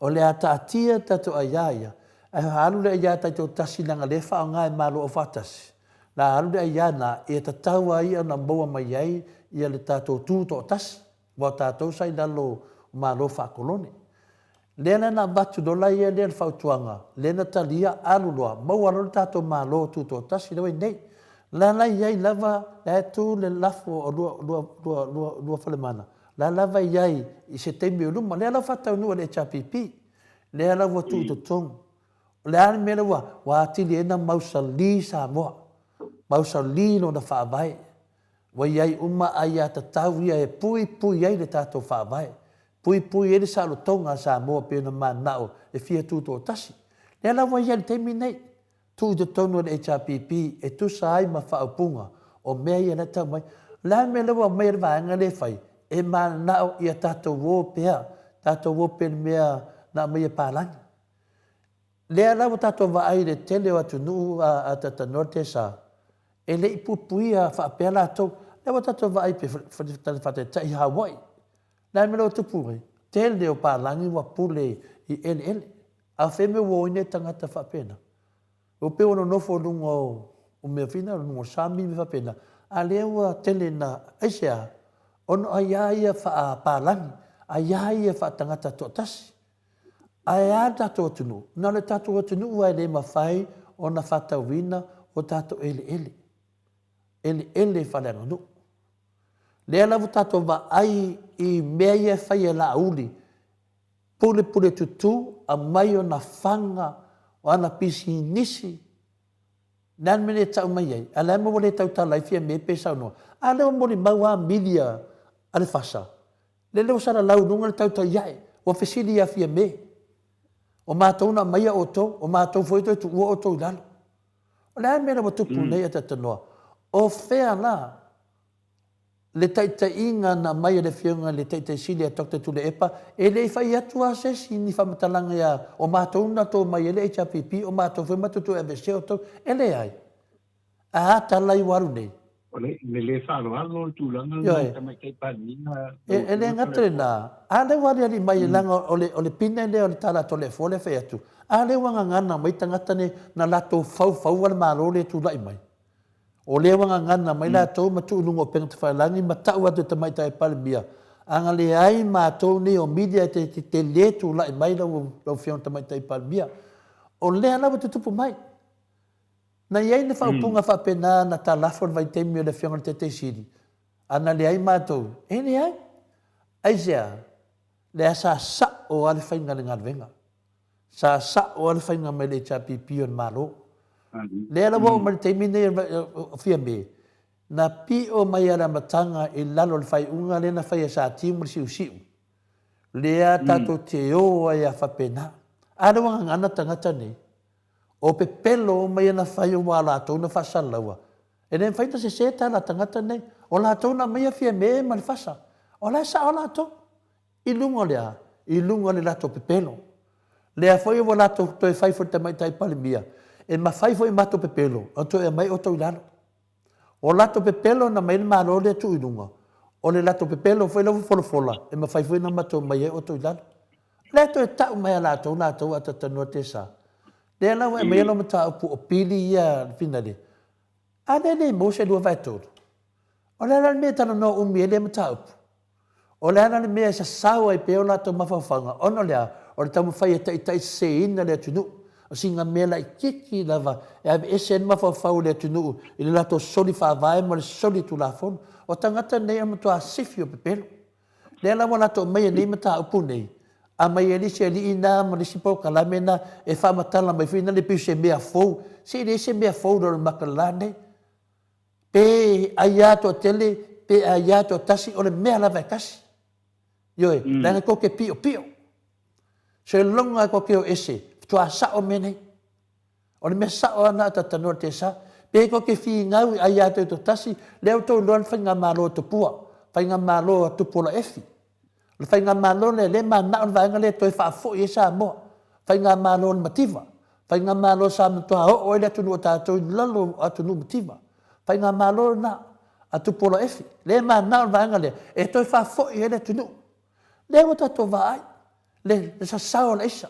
Speaker 2: o le a taatia tatou aia ia, ae alu le aia taitoatasi leaga lea e faaaoga e Malo Aufaatasi, la alu le aia na, ia tatau lava ia ona maua mai ai ia le tatou tutoatasi. Aua o tatou sa i lalo o Malo faakolone. Lea la na avatu loa la ia lea le fautuaga, lea na talia, alu loa, maua loa le tatou Malo Tutoatasi lea ua i nei. La la i ai lava, la e tu le lafo o lua, lua, lua, lua, Luafalemana, la lava e i ai i se taimi o luma. Lea la ua faataunuu e le HRPP, lea la ua tuu i totonu. O le a le mea lea ua, ua atili ai ona mausali Samoa, mausali lona faavae. Ua i ai uma aiatatau ia e puipui ai le tatou Faavae, puipui ai le saolotoga a Samoa pei ona mananao e fia tutoatasi. Lea la ua i ai i le taimi lenei, tuu i totonu o le HRPP e tusa ai ma faaupuga o mea ia la e tau mai. O le a le mea lea ua aumai ai le vaega lea e fai? E mananao ia tatou o pea, tatou o pea i le mea na aumai e palagi. Lea la ua tatou vaai i le tele o atunuu a Tatanoa le Tesa, e le i puipuia faapea latou. Lea ua tatou vaai pe faataitai i Hawaii. Le a le mea ua tupu ai? Tele o palagi ua pule i eleele. A o fea mea ua o ai nei tagata faapena? Ua pei ua nonofo i luga o mea foi na, luga o sami ma mea faapena, a lea ua tele ina, aisea? Ona o aia ia faapalagi, aia ia faatagata toatasi. Ae a le tatou atunuu? Na o le tatou atunuu lava e le mafai ona faatauina o tatou eleele, eleele faaleaganuu. Lea la ua tatou vaai i mea ia e fai e Laauli, pulepule tutu, aumai ona faga, o ana pisinisi, le a le mea lea e tau mai ai? A o le a le mea ua le tautala ai Fiame pe saunoa? A lea ua molimau lava mili a le FASA, lele ua salalau i luga le tautai ae, ua fesili ia Fiame, o matou na aumaia outou, o matou foi e toe tuua outou i lalo. O le a le mea lea ua tupu nei a Talanoa? O fea la le taitaiga na aumai e le Afioga i le Taitai Sili a Doctor Tuilaepa? E le i fai atu lava se isi ni faamatalaga ia o matou na tou omai ai le HRPP, o matou foi matou toe aveesea outou. E leai. Ae a tala ia ua alu nei?
Speaker 4: O le le faaaloalo le tulaga lena i Tamaitai Palemia.
Speaker 2: E le gata i lena, a lea ua aliali mai leaga o le pine lea o le tala a Toleafoa lea e fai atu, a lea ua gagana mai tagata nei na latou faufauina le Malo lea e tulai mai. O lea ua gagana mai latou ma tuu i luga o upega tafailagi ma tau atu e Tamaitai Palemia, a na leai matou nei o media e te le tulai mai lau Afioga i le Tamaitai Palemia. O lea la ua tutupu mai. Na i ai le faaupuga faapena na talafo i le vaitaimi o le Afioga i le Taitai Sili, a na leai matou, e leai. Aisea? Lea sa sao lava le faiga o le galuega. Sa sao lava le faiga mai le HRPP o le Malo. Lea la ua oo mai i le taimi lenei o Fiame, na pio mai lava i le amataga i lalo o le faaiuga lea na fai e Sa Tiu ma le Siusiu, lea tatou te o ai lava faapena. A lea ua gagana tagata nei, O pepelo uma ia na fai aua o latou na faasalalaua. E le mafai ona sese tala a tagata nei. O latou na aumaia Fiame ma le fasa. O la e sao latou. I luga o le a? I luga o le latou pepelo. Lea foi ua latou toe fai foi i le Tamaitai Palemia, e mafai foi matou pepelo ona toe aumai outou i lalo. O latou pepelo na aumai ai le Malo lea tuu i luga, o le latou pepelo foi lea ua folafola, e mafai foi ona matou aumai ai outou i lalo. O lea e toe tau mai e latou latou a Tatanua Tesa. Lea la ua e aumaia lau mataupu o pili ia Finale. A lea e le maua se 2/3. O le a la le mea e talanoa umi ai lea mataupu? O le a la le mea e sasao ai pea o latou mafaufauga ona o le a? O le taumafai e taitaiseseina le atunuu. O sina mea laitiiti lava e aveese ai le mafaufau o le atunuu i le latou soli faavae ma le soli tulafono. O tagata nei o le matua sifi o pepelo. Lea la ua latou aumaia nei mataupu nei, aumai ai le isi alii na ma le isi polokalame na e faamatala mai foi na le pei o se mea fou. Se e leai se mea fou i lalo o le mata o le la nei. Pe aia toatele, pe aia toatasi, o le mea lava e tasi. Ioe, leaga tou te piopio. Seiloga tou te o ese, faatoa sao mea nei. O le mea sao lava lena a Tatanoa Tesa. Pe tou te finau i aia toatasi, lea ua outou iloa le faigamalo a Tupua, faigamalo a Tupuola Efi. O le faigamalo lea, lea e mananao le vaega lea e toe faafoi ai Samoa. Faigamalo a le mativa. Faigamalo sa matua oo ai le atunuu o tatou i lalo o atunuu mativa. Faigamalo lena a Tupuola Efi. Lea e mananao le vaega lea e toe faafoi ai le atunuu. Lea ua tatou vaai le sasao o le aisa.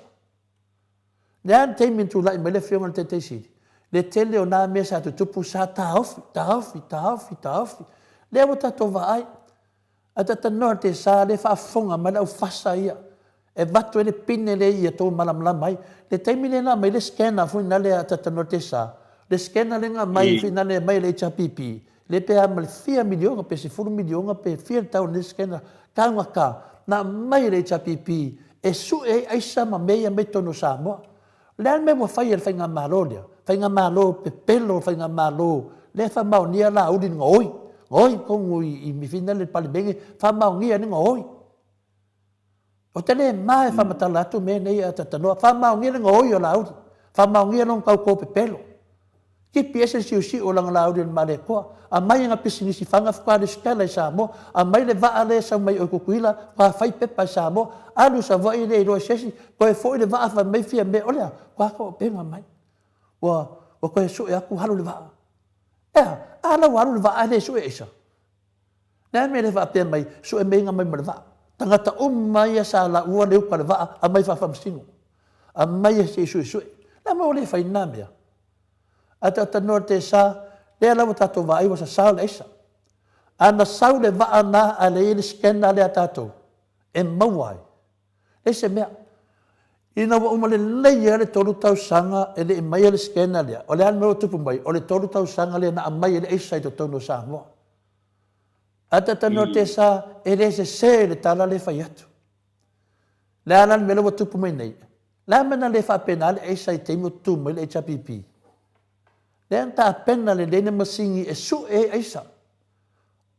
Speaker 2: Le a le taimi na tulai mai le afioga i le Taitai Sili, le tele o na mea sa tutupu sa taofi, taofi, taofi, taofi. Lea ua tatou vaai. Ae talanoa le Tesa lea e faafofoga mai le au fasa ia e avatu ai le pine lea ia tou malamalama ai. Le taimi lea na aumai le scanner foi na lea a talanoa le Tesa, le scanner lea na aumai foi na lea aumai e le HRPP, lea pe a ma le fia miliona pe 10 miliona pe fia le tau o lenei scanner, taugata, na aumai e le HRPP e sue ai aisa ma mea ia mai totonu o Samoa. O le a le mea ua fai e le faigamalo lea? Faigamalo pepelo, faigamalo lea e faamaonia Laauli i le gaoi, gaoi tonu i mifina le Palemene, faamaonia le gaoi. Ou te le ma e faamatala atu mea nei a talanoa, faamaonia le gaoi o Laauli, faamaonia lona tauto pepelo. Tipi ese le siusiu o lana Laauli o le Malietoa, aumai ana pisinisi fana faatoa resitala i Samoa, aumai le vaa lea e sau mai o i Tutuila faatoa fai pepa i Samoa, alu i Savaii le iloa i se isi, toe foi le vaa fai mai fia mea, o le a? Faatoa toapega mai. Ua, ua toe sue atu alu le vaa. E a? A la ua alu le vaa ae le sue aisa? Le a le mea le faapea mai, sue meinga mai ma le vaa. Tagata uma ia sa laua le uta le vaa, aumai faafaamasino. Aumai se i suesue. Le a mea ua le fai lena mea? Ae talanoa le Tesa, lea la ua tatou vaai ua sasao le aisa. A na sau le vaa na ae leai le scanner lea a tatou, e maua ai. Leai se mea. Ina ua uma lelei lava le 3 tausaga e le i maia le scanner lea, o le a le mea ua tupu mai? O le 3 tausaga lea na aumai ai le aisa i totonu o Samoa. Ae talanoa Tesa, e le sese le tala lea e fai atu. O le a la le mea lea ua tupu mai nei? O le a le mea na le faapena ai le aisa i le taimi o tutu mai le HRPP? Lea na tapena lelei le masini e sue ai aisa.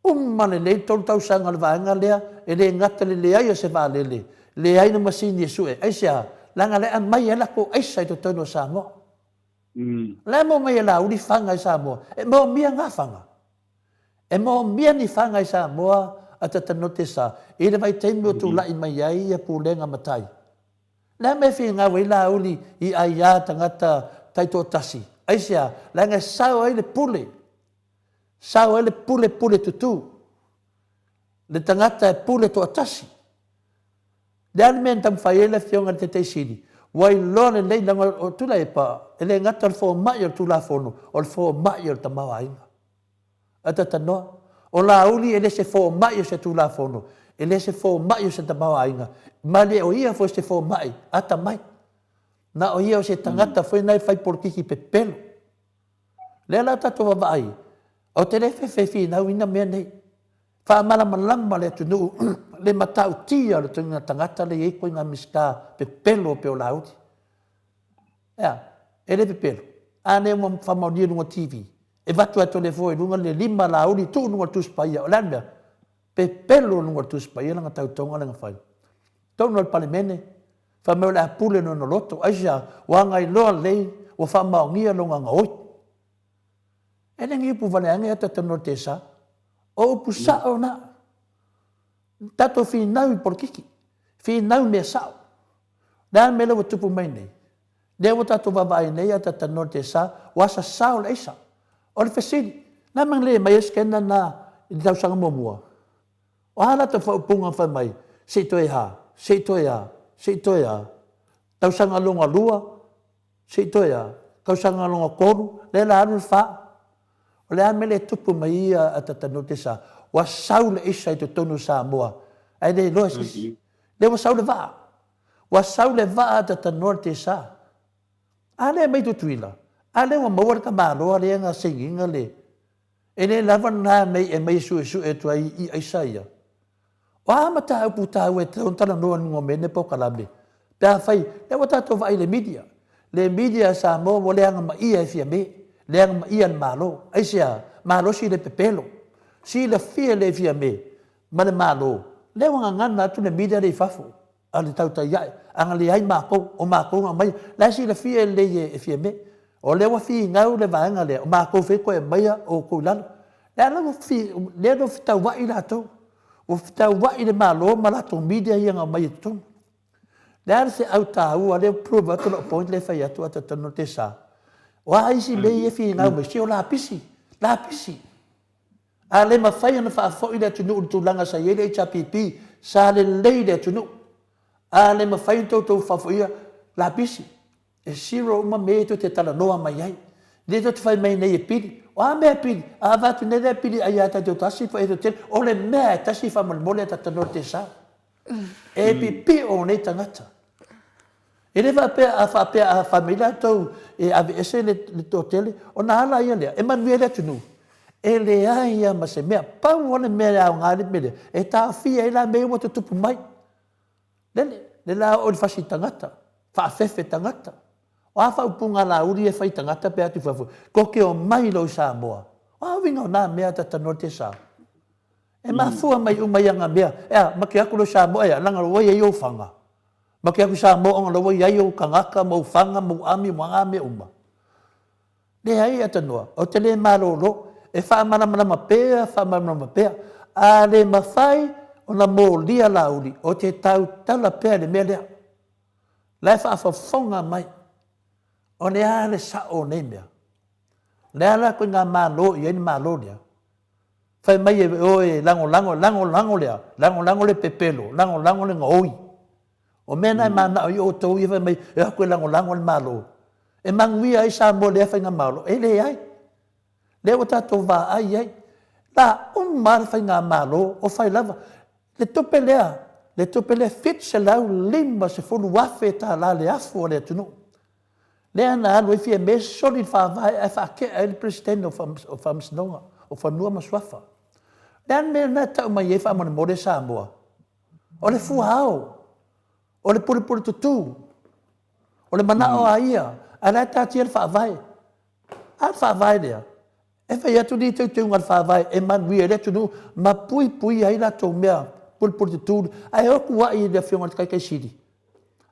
Speaker 2: Uma lelei le 3 tausaga o le vaega lea, e le gata i le leai o se vaalele, leai ni masini e sue. Aisea? Leaga o la e aumai ai latou aisa i totonu o Samoa. O la e maua mai e Laauli fana i Samoa. E maomia na fana? E maomia ni fana i Samoa a Tatanote sa i le vaitaimi o tulai mai ai ia pulega matai? Le a mea e finau ai Laauli i aia tagata taitoatasi? Aisea? Leaga e sao ai le pule. Sao ai le pule pule tutū. Le tagata e pule toatasi. Le a le mea na taumafai ai le Afioga i le Taitai Sili? Ua iloa lelei leaga o Tuilaepa e le gata o le fomai o le Tulafono, o le fomai o le tamaoaiga. Ae talanoa, o Laauli e le se fomai o se Tulafono, e le se fomai o se tamaoaiga, ma le o ia foi se fomai atamai. Na o ia o se tagata foi na e fai polokiki pepelo. Lea la tatou vaavaai, ou te le fefe e finau ina mea nei. Faamalamalama le atunuu le matautia o le ituaiga tagata lea e i ai ituaiga Minisita pepelo pei o Laauli. E a? E le pepelo? A lea ua faamaonia i luga o TV, e avatu atu le foe i luga le lima Laauli tuu i luga o le Tusi Paia. O le a le mea? Pepelo i luga o le Tusi Paia lana tautoga lana fai. Totonu o le Palemene, fai mai o le a pule lona loto. Aisea? Ua agailoa lelei, ua faamaonia lona gaoi. E le ni upu vale ane ia talanoa i le tesa. O upu sao na. Tatou finau i polokiki. Finau i mea sao. Le a le mea lea ua tupu mai nei? Lea ua tatou vaavaai nei a talanoa i le tesa, ua sasao le aisa. O le fesili, na ma le mai ai scanner na i le tausaga muamua? O a latou faaupuga fai mai, se i toe a, se i toe a, se i toe a? Tausaga lona lua, Se i toe a? Tausaga lona 3, lea la alu le 4. O le a mea lea e tupu mai ia Atatanote sa? Ua sau le aisa i totonu o Samoa, ae le iloa e se isi. Lea ua sau le vaa. Ua sau le vaa Atatanote sa. A lea mai Tutuila, a lea ua maua le tamaloa lea na sainiina le E le lava lena mei e mei e suesue atu ai i aisa ia. O a mataupu taua e tatau ona talanoa i luga o mea nei polokalame? Pe afai, lea ua tatou vaai i le media. Le media a Samoa ua leagamaia e Fiame, leagamaia e le Malo. Aisea? Malosi le pepelo. Silafia e le Fiame ma le Malo, lea ua gagana atu le media lea i fafo. A le tautai ae, ana leai matou, o matou na aumaia. La e silafia lelei e Fiame, o lea ua finau le vaega lea, o matou foi toe aumaia outou i lalo. Lea la ua lea ua fetauai latou, ua fetauai le Malo ma latou media ia na aumai i totonu. Le a le feau taua lea ua prove atu lou point lea e fai atu a talanoa te sa. O a isi mea ia e finau mai, se o lapisi, lapisi. A le mafai ona faafoi le atunuu i le tulaga sa i ai le HRPP, sa lelei le atunuu. A le mafai ona toutou faafoia, lapisi, e zero uma mea ia tou te talanoa mai ai. Lea tou te fai mai nei e pili. O a mea e pili? A avatu nei lea pili ai ia taitoatasi po o O le mea e tasi faamolemole a talanoa i le sa. E pipio nei tagata. E le faapea a faapea a fai mai latou e aveese le toatele, ona ala ia lea, e manuia ai le atunuu. E leai lava ma se mea. Pau lava le mea e aoga ai le mea lea, e taofia ai la mea ia ua tutupu mai. Lele, lele la oo i le fasi tagata, faafefe tagata. O a faaupuga lauli ia e fai i tagata pe atu i fafo, tou te omai loa i Samoa. O a uiga o na mea ta tanoa te sa? E mafua mai uma ia na mea. E a, ma te atu loa i Samoa, e a, leaga ua i ai ou faga. Ma te atu i Samoa ona la ua i ai ou tagata ma ou faga ma ou ami ma na mea uma. Leai a tanoa, ou te le malolo, e faamalamalama pea, faamalamalama pea. A le mafai ona molia lauli, ou te tautala pea i le mea lea. La e faafofoga mai, o le a le sao o nei mea? O le a la ituaiga Malo i ai le Malo lea? Fai mai e o e lagolago, lagolago le a? Lagolago le pepelo, lagolago le gaoi. O mea na e manao ai outou ia fai mai e o atu e lagolago le Malo. E manuia ai Samoa i lea faigamalo? E leai. Lea ua tatou vaai ai. La uma lava le faigamalo o fai lava. Le tupe lea, le. Le tupe lea $750,000 le afu a le atunuu. Lea na alu ai Fiame soli le Faavae ae faatea ai le Peresetene o Faamasinoga o Fanua ma Suafa. O le a le mea lena e tau mai ai faamolemole Samoa? O le fua ao, o le pulepule tutu, o le manao a ia, ae o la e taatia le Faavae. A le Faavae lea, e fai atu ni teuteuga o le Faavae e manuia ai le atunuu ma puipuia ai latou mea pulepule tutu, ae o tuuai i le Afioga i le Taitai Sili.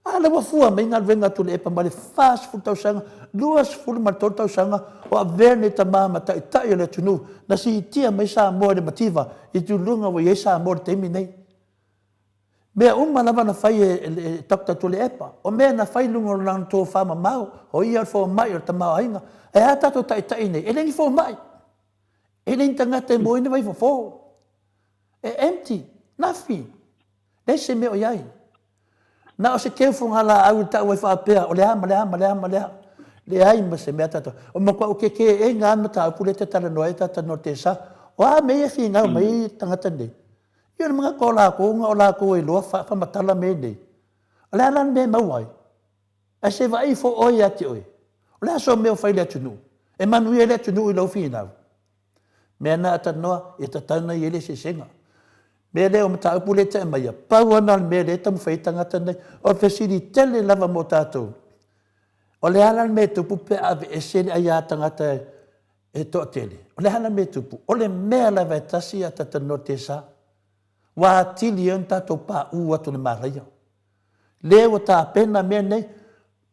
Speaker 2: A lea ua fua mai galuega a Tuilaepa mai le 40 tausaga, 23 tausaga o avea lenei tama ma taitai o le atunuu na siitia mai Samoa i le mativa i tulaga ua i ai Samoa i le taimi lenei. Mea uma lava na fai e Doctor Tuilaepa, o mea na fai i luga o lana tofa mamao, o ia o le fomai o le tamaoaiga. Ae a tatou taitai nei? E le ni fomai, e le ni tagata e moe ni vaifofo. E empty, nothing. Leai se mea o i ai. Na o se keu fogalaau e tau ai faapea, o le a ma le a ma le a ma le a. Leai ma se mea tatou. O matuai ou kekeega lava le mataupu lea e te talanoa ai tata Nortesa. O a mea ia e finau mai ai tagata nei? Ia o le manatu o latou na o latou e iloa faamatala mea nei. O le a la le mea e maua ai? Ae se vaai ifo oe ia te oe. O le a sou mea o fai i le atunuu? E manuia ai le atunuu i lou finau? Mea na a talanoa, e tatau ona i ai le eseesega. Mea lea o mataupu lea e te aumaia, pau lava lena o le mea lea e taumafai ai tagata nei. O le fesili tele lava mo tatou, o le a la le mea e tupu pe a aveese le aia tagata e toatele? O le a la le mea e tupu? O le mea lava e tasi a talanoa tesa, ua atili ai ona tatou paú atu i le malaia. Lea ua tapena mea nei,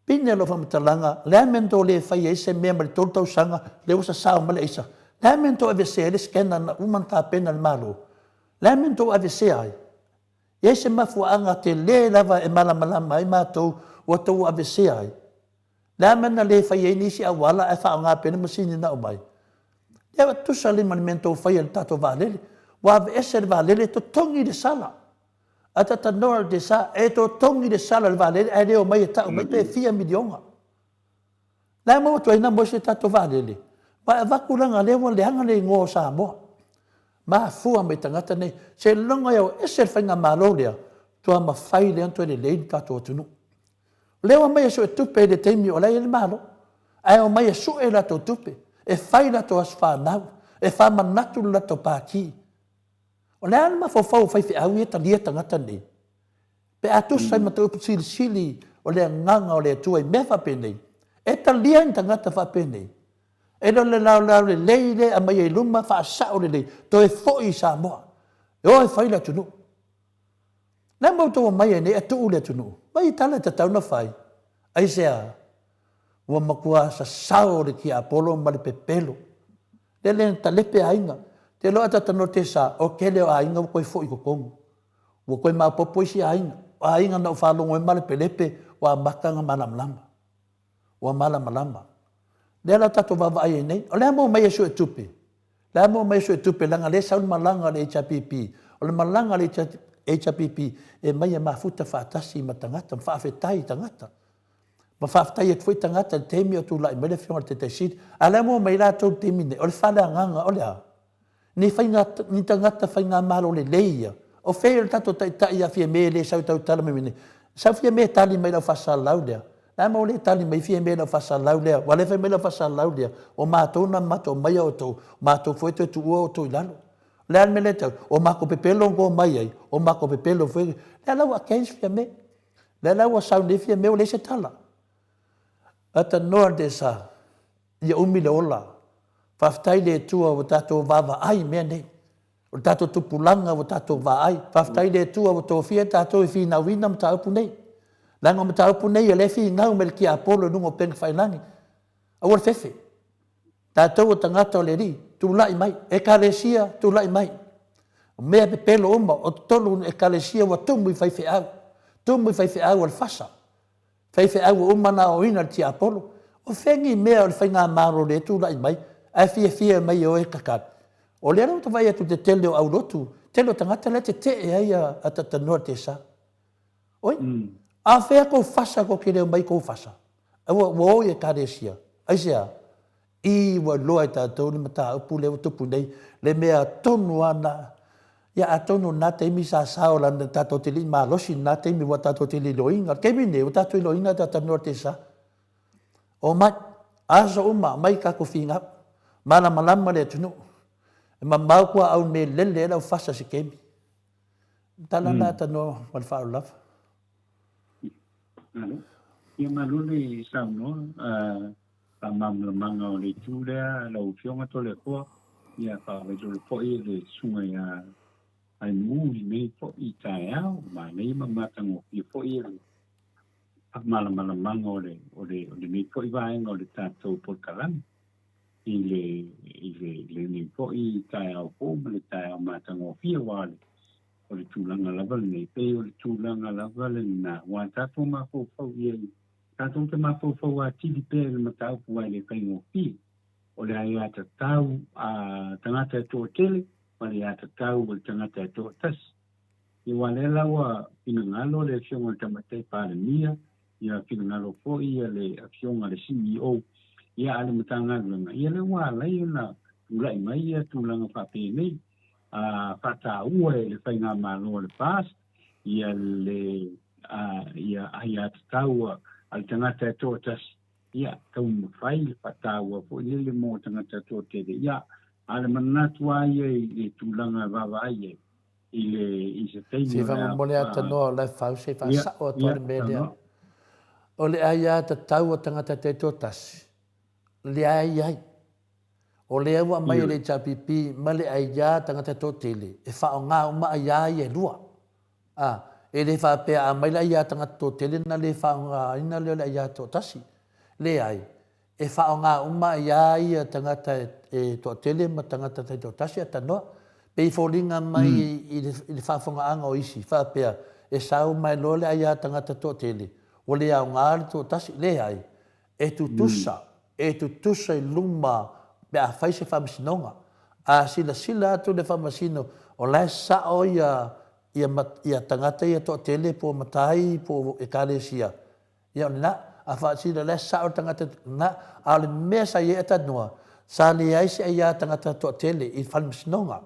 Speaker 2: Pine lau faamatalaga, le a le mea na tou le fai ai se mea mai le 3 tausaga lea ua sasao mai le aisa? Le a le mea na tou aveesea ai le scanner na uma ona tapena e le Malo? Le a le mea na tou aveesea ai? E i ai se mafuaaga tele lava e malamalama ai matou ua tou aveesea ai? Le a le mea na le fai ai nisi auala ae faaaoga pea le masini na aumai? Lea ua tusa lima le mea na tou faia i le tatou vaalele. Ua aveese le vaalele, totogi le sala. A ta tanoa le sa, e totogi le sala o le vaalele ae le omai e tau mai pe fia miliona. La e maua atu ai na moe se tatou vaalele. Ma e avatu leaga lea ua leaga le igoa o Samoa. Mafua mai tagata nei. Seiloga e o ese le faigamalo lea, toa mafai lea ona toe lelei le tatou atunuu. O lea ua omai e sue tupe i le taimi o la e i ai le Malo, ae omai e sue latou tupe, e fai latou aso fanau, e faamanatu le latou pati. O le a le mafaufau o faifeau ia e talia tagata nei? Pe a tusa ai ma te upu silisili o le agaga o le Atua i mea faapenei, e talia ni tagata faapenei. E le o le laolao lelei lea e aumai ai i luma, faasao lelei, toe foi i Samoa, e o e fai le atunuu. Le a ma outou omai ai nei e tuu le atunuu? Mai tala e tatau ona fai. Aisea? Ua matua sasao le tiapolo ma le pepelo. Lea le na talepe aiga. Te iloa a ta tanoa te sa, o tele o aiga ua toe foi i totonu. Ua toe maopoopo isi aiga. O aiga na ou faalogo ai malepelepe, ua amata ona malamalama. Ua malamalama. Lea la tatou vaavaai ai nei. O le a mo mai e suetupe? Le a mo mai e suetupe leaga lea e sau le malaga a le HRPP. O le malaga a le HRPP e mai e mafuta faatasi ma tagata, ma faafetai i tagata. Ma faafetai atu foi tagata i le taimi o tulai mai le Afioga i le Taitai Sili. A o le a maua mai latou i le taimi lenei? O le faaleagaga o le a? Ni faiga, ni tagata faigamalo lelei ia. O fea o le tatou Taitai ia Fiame e le sau e tautala mai nei? Sau Fiame e tali mai i lau faasalalau lea. Le a maua le tali mai Fiame i lau faasalalau lea? Ua le fai mai lau faasalalau lea, o matou na matou aumaia outou, o matou foi e toe tuua outou i lalo. O le a le mea lea e tau? O matou pepelo na tou omai ai, o matou pepelo foi. Lea la ua against Fiame. Lea la ua sau nei Fiamē ua leai se tala. Atanoa le sa, ia umi le ola. Faafetai i le Atua ua tatou vaavaai i mea nei. O le tatou tupulaga ua tatou vaai. Faafetai i le Atua ua tofia tatou e finauina mataupu nei. Leaga o mataupu nei o lea e finau mai le tiapolo i luga o upega tafailagi. Aua le fefe. Tatou o tagata o le Alii, tulai mai. Ekalesia, tulai mai. O mea pepelo uma o totonu o Ekalesia ua tumu i faifeau. Tumu i faifeau o le fasa. Faifeau ua uma ona aoina e le tiapolo. O fea ni mea o le faigamalo lea e tulai mai ae fiafia mai e o e kakali? O lea la ua ta vaai atu i le tele o aulotu, tele o tagata la e tetee ai a tatanoa i le tesa. Oi, a fea kou fasa kou te le omai i kou fasa? Ua ua o i Ekalesia. Aisea? I, ua iloa e tatou le mataupu lea ua tupu nei, le mea tonu lava na. Ia atonu o lena taimi sa sao lana tatou te le i malosi i lena taimi ua tatou te le iloaina. O le taimi lenei ua tatou iloaina talatalanoa i le tesa. Omai, aso uma aumai tatou finau. Malamalama le atunuu. E mamao tuaau i mea e lele ai lau fasa i se taimi. O tala na tanoa ma le faaaloalo lava.
Speaker 4: Malo. Ia malo le saunoa. Faamalamalamaga o le itu lea lau Afioga Toleafoa, ia faavailolo foi le Susuga ia Ainuu i lenei foi taeao, manaia ma matagofie foi le faamalamalamaga o le o le o lenei foi vaega o le tatou polokalame i le i le lenei foi taeao fou ma le taeao matagofie aua o le o le tulaga lava lenei, pei o le tulaga lava lena ua tatou mafaufau i ai Tatou te mafaufau atili pea i le mataupu ae le faigofie. O le aiatatau a tagata e toatele ma le aiatatau a le tagata e toatasi. Ia aua lea la ua finagalo le Afioga i le Tamaitai Palemia, ia finagalo foi ia le Afioga i le CEO ia a le Matagaluega, ia lea ua ala ai ona tulai mai ia tulaga faapenei, a faataua e le Faigamalo a le FAST ia le ia aiatatau a le tagata e toatasi, ia taumafai le faataua foi lele mo tagata toatele. Ia, a o le manatu lava ia i le tulaga e vaavaai ai i le i se taimi
Speaker 2: Se
Speaker 4: o le a
Speaker 2: faamolemole a tanoa o la e fau se i
Speaker 4: ia,
Speaker 2: faasao atu
Speaker 4: ia,
Speaker 2: ai le mea lea.
Speaker 4: tanoa.
Speaker 2: O le aiatatau a tagata taitoatasi, leai ai. O lea ua aumai e le
Speaker 4: Ioe.
Speaker 2: HRPP ma le aiā tagata toatele e faaaoga uma aiā ia e lua. A, e le faapea a aumai le aiā tagata toatele ona le faaaogaina lea o le aiā toatasi. Leai, e faaaoga uma aiā ia tagata e toatele ma tagata taitoatasi a tanoa. Pei e foliga mai i le, i le faafogaaga o isi faapea e sau mai loa le aiā tagata toatele ua le aoga le toatasi. Leai, e tutusa, e tutusa i luma pe a fai se faamasinoga. A silasila atu le faamasino o la e sao ia ia ia tagata ia toatele po o matai po o ekalesia, ia o lena. A faasila o la e sao le tagata lena, a o le mea sa i ai Atanua, sa leai se aia tagata toatele i le falemasinoga.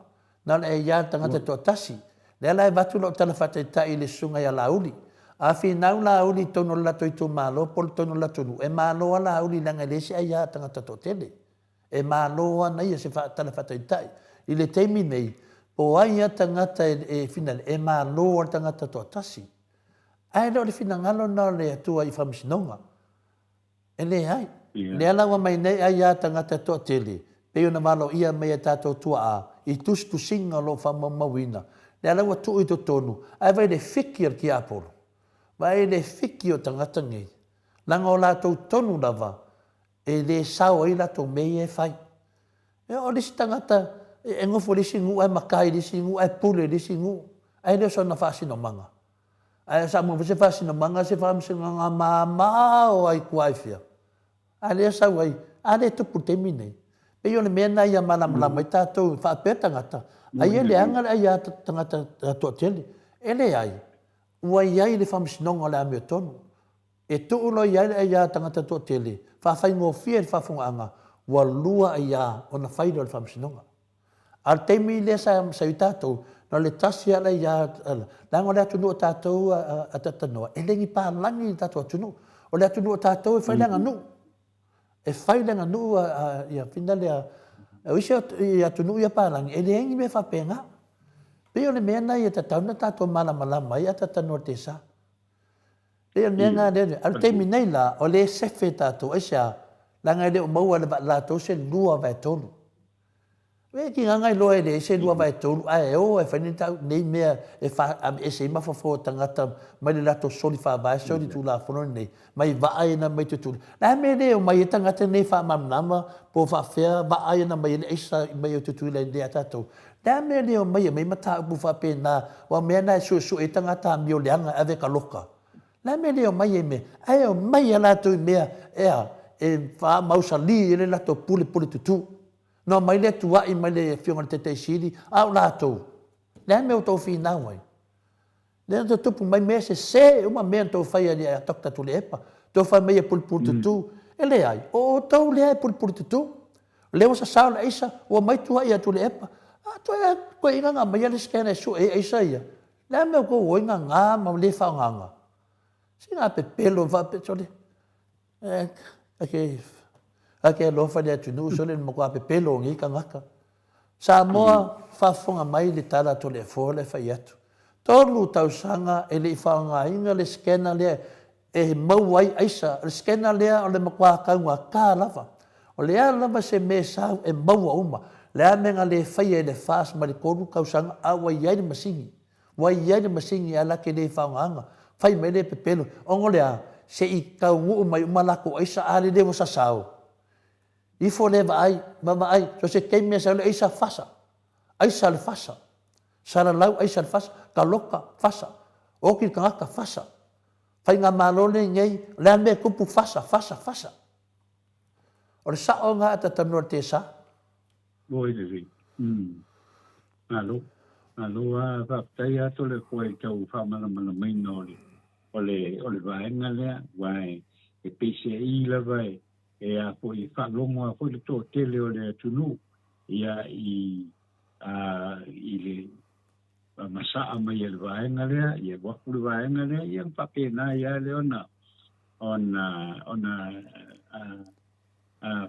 Speaker 2: Na o le aia le tagata toatasi. Lea la e avatu lau tala faataitai i le susuga ia Laauli. A finau Laauli i totonu o le latou itumalo po o totonu o le latou nuu, e malo lava Laauli leaga e leai se aia tagata toatele. E malo ana ia se tala faataitai. I le taimi nei, po o ai lava tagata e finau, e malo lava le tagata toatasi. Ae le o le finagalo lena o le Atua i Faamasinoga. E leai. Lea la ua mai nei ai a tagata toatele, pei ona valoia mai e tatou tuaa i tusitusiga o lo o faamaumauina, lea la ua tuu i totonu, ae vaai i le fiki a le tiapolo, vaai i le fiki o tagata nei, leaga o latou tonu lava e le sao ai latou mea ia e fai. E oo le isi tagata e nofo i le isi nuu ae matai i le isi nuu ae pule i le isi nuu, ae le o sona faasinomaga. Ae sa maua foi se faasinomaga, se faamasinomaga mamao ai tua i fea. A lea sau ai, a lea e tupu i le taimi lenei. Pei o le mea lena ia malamalama ai tatou faapea tagata, ai e leaga le aia tagata toatele. E leai, ua i ai le faamasinoga o le amiotonu. E tuu loa i ai le aia tagata toatele, faafaigofie i le faafofogaaga, ua lua aia ona fai lea o le faamasinoga. A o le taimi lea sa sa i tatou, na o le tasi lava le ia, leaga o le atunuu a tatou a Tatanoa, e le ni palagi le tatou atunuu. O le atunuu a tatou e fai le aganuu. E fai le aganuu a ia fina lea, o isi atunuu ia palagi, e leai ni mea faapena. Pei o le mea lena ia tatau ona tatou malamalama ai a Tatanoa i le tesa. Pei o le mea lena lea, a o le taimi nei la, o lea e sefe tatou, aisea? Leaga e le o maua e latou se 2/3. E tigaga iloa e leai se 2/3 ae o e fai nei mea e aveese ai mafaufau o tagata mai le latou soli faavae, soli tulafono lenei, mai vaa ia na mai Tutuila. O le a le mea e le omai ai tagata nei e faamalamalama po o faapefea vaa ia na aumai ai le aisa mai o Tutuila i inei ia tatou. O le a le mea e le omai e aumai mataupu faapena aua o mea na e suesue ai tagata amio leaga e ave e taloka. O le a le mea e le omai ai i mea, ae omai lava latou i mea e a, e faamausali ai le latou pulepule tutū. Na omai lea tuai mai le Afioga i le Taitai Sili, a o latou, le a le mea ua outou finau ai? Lea na tutupu mai mea sese uma mea na outou faia ia Doctor Tuilaepa, outou fai mai ia pulupulu tutu. E leai, o outou lea e pulupulu tutu. O lea ua sasao le aisa, ua omai tuai ia Tuilaepa. A toe koe ina na aumaia le scanner e sue ai aisa ia, le a mea tou o ai gagā ma le faaaogaina? Sina pepelo faapea sole, a ke alofa i le atunuu sole le matua pepelo o nei tagata. Samoa, faafofoga mai le tala a Toleafoa lea e fai atu. 3 tausaga e le i faaaogaina le scanner lea e maua ai aisa. O le scanner lea o le matua taugata lava. O le a lava se mea e sau e maua uma. O le a le mea na le faia i le FAS mai le 3 tausaga a ua i ai le masini. Ua i ai le masini ae la te le faaaogaina. Fai mai le pepelo. Ona o le a? Se i taunuu mai uma latou aisa a lele ua sasao. Ifo le vaai ma vaai. So se taimi e sau le aisa fasa. Aisa le fasa. Salalau aisa le fasa. Taloka fasa. Oti le tagata fasa. Faigamalo lenei, o le a le mea e tupu, fasa, fasa, fasa. O le sao lena a Tatanua Tesa.
Speaker 4: Oi lelei. Umm. Malo. Malo a faafetai a Toleafoa i tau faamalamalamaina o le o le o le vaega lea aua e e peiseai lava e e a foi e faalogo a foi le toatele o le atunuu ia i a i le masaa mai e le vaega lea, ia alu atu le vaega lea, ia ona faapena ai lava lea ona, ona, ona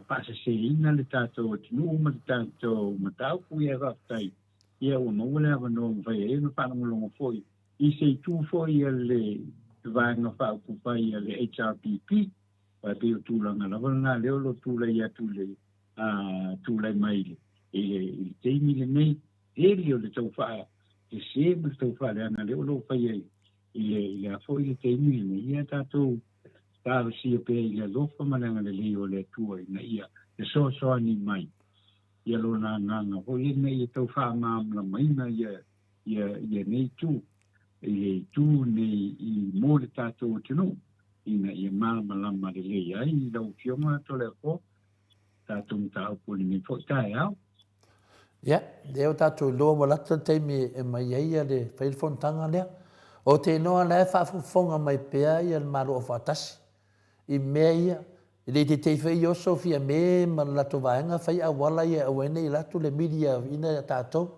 Speaker 4: faaseseina le tatou atunuu ma le tatou mataupu. Ia faafetai, ia ua maua le avanoa mafai ai ona faalogologo foi i se itu foi a le Vaega Faaupufai a le HRPP, aua e pei o tulaga lava lena lea o lo o tulai atu i le, tulai mai i le taimi lenei. Tele o le tau faasese ma le tau faaleaga lea o lo o faia i le i le a foi le taimi lenei, ia tatou talosia pea i le alofa ma le agalelei o le Atua ina ia fesoasoani mai ia Lona Agaga foi ina ia tau faamalamalamaina ia ia ia nei itu i le itu nei i mo le tatou atunuu ina ia malamalama lelei ai i lau Afioga Toleafoa tatou mataupu i lenei foi taeao.
Speaker 2: Ia, lea ua tatou iloa ua lata le taimi e mai ai le fai le fonotaga lea. Ou te iloa la e faafofoga mai pea ia le Malo Aufaatasi i mea ia. E le i teitei foi i oso Fiame ma le latou vaega fai auala ia e aua ai ne i alu atu le mili ina ia tatou.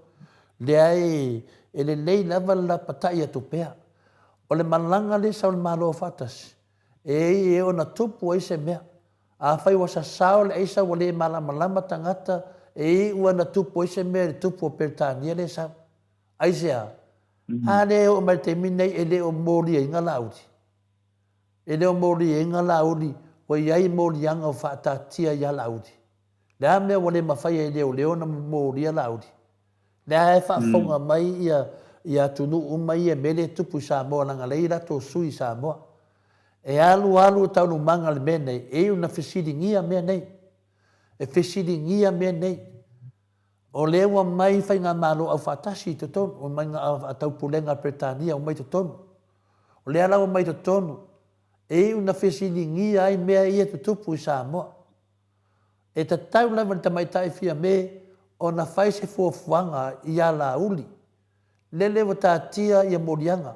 Speaker 2: Leai, e lelei lava le lapatai atu pea. O le malaga lea e sau i le Malo Aufaatasi, e i e ona tupu ai se mea. Afai ua sasao le aisa ua le malamalama tagata e iu ana tupu ai se mea i le tupu o Peretania lea e sau. Aisea? A lea e oo mai i le taimi lenei e le o moliaina Laauli. E le o moliaina Laauli, ua i ai moliaga ua faataatia ia Laauli. Le a mea ua le mafai ai e leoleo ona molia Laauli? Lea e faafofoga mai ia ia atunuu uma ia i mea lea e tupu i Samoa leaga lea e i ai latou sui i Samoa. E alu alu taualumaga le mea nei, e iu ina fesiligia mea nei. E fesiligia mea nei. O lea ua mai Faigamalo Aufaatasi i totonu, ua mai Taupulega a Peretania ua mai i totonu. O lea la ua mai i totonu, e iu ina fesiligia ai mea ia e tutupu i Samoa. E tatau lava i le tamaitai Fiame ona fai se fuafuaga ia Laauli. Lele ua taatia ia moliaga.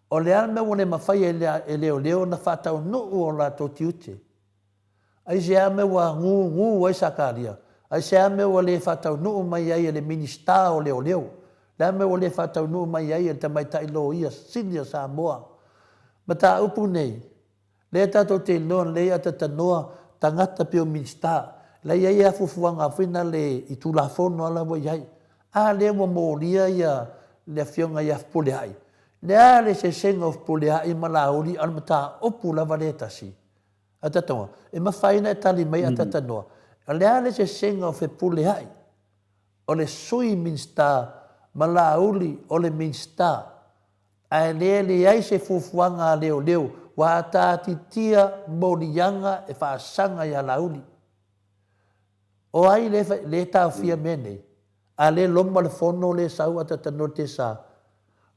Speaker 2: O le a le mea ua le mafai e leoleo ona faataunuu o latou tiute? Aisea mea ua gugu ai Sakaria? Aisea mea ua le faataunuu mai ai e le Minisita o Leoleo? Le a mea ua le faataunuu mai ai e le tamaitai loia sili o Samoa? Mataupu nei, Lea tatou te iloa lelei a tatanoa tagata pei o Minisita, la i ai a fuafuaga foi na le i Tulafono a la ua i ai. A lea ua molia ia le Afioga ia Fepuleai, le a le eseesega o Fepuleai ma Laauli a o le mataupu lava lea e tasi. A tatanoa, e mafai ona e tali mai a tatanoa, o le a le eseesega o Fepuleai o le Sui Minisita ma Laauli o le Minisita? Ae lea leai se fuafuaga a leoleo ua ataatitia moliaga e faasaga ia Laauli. O ai lea e taofia mea nei? A lea loma le fono lea sau a tatanoa le tesa.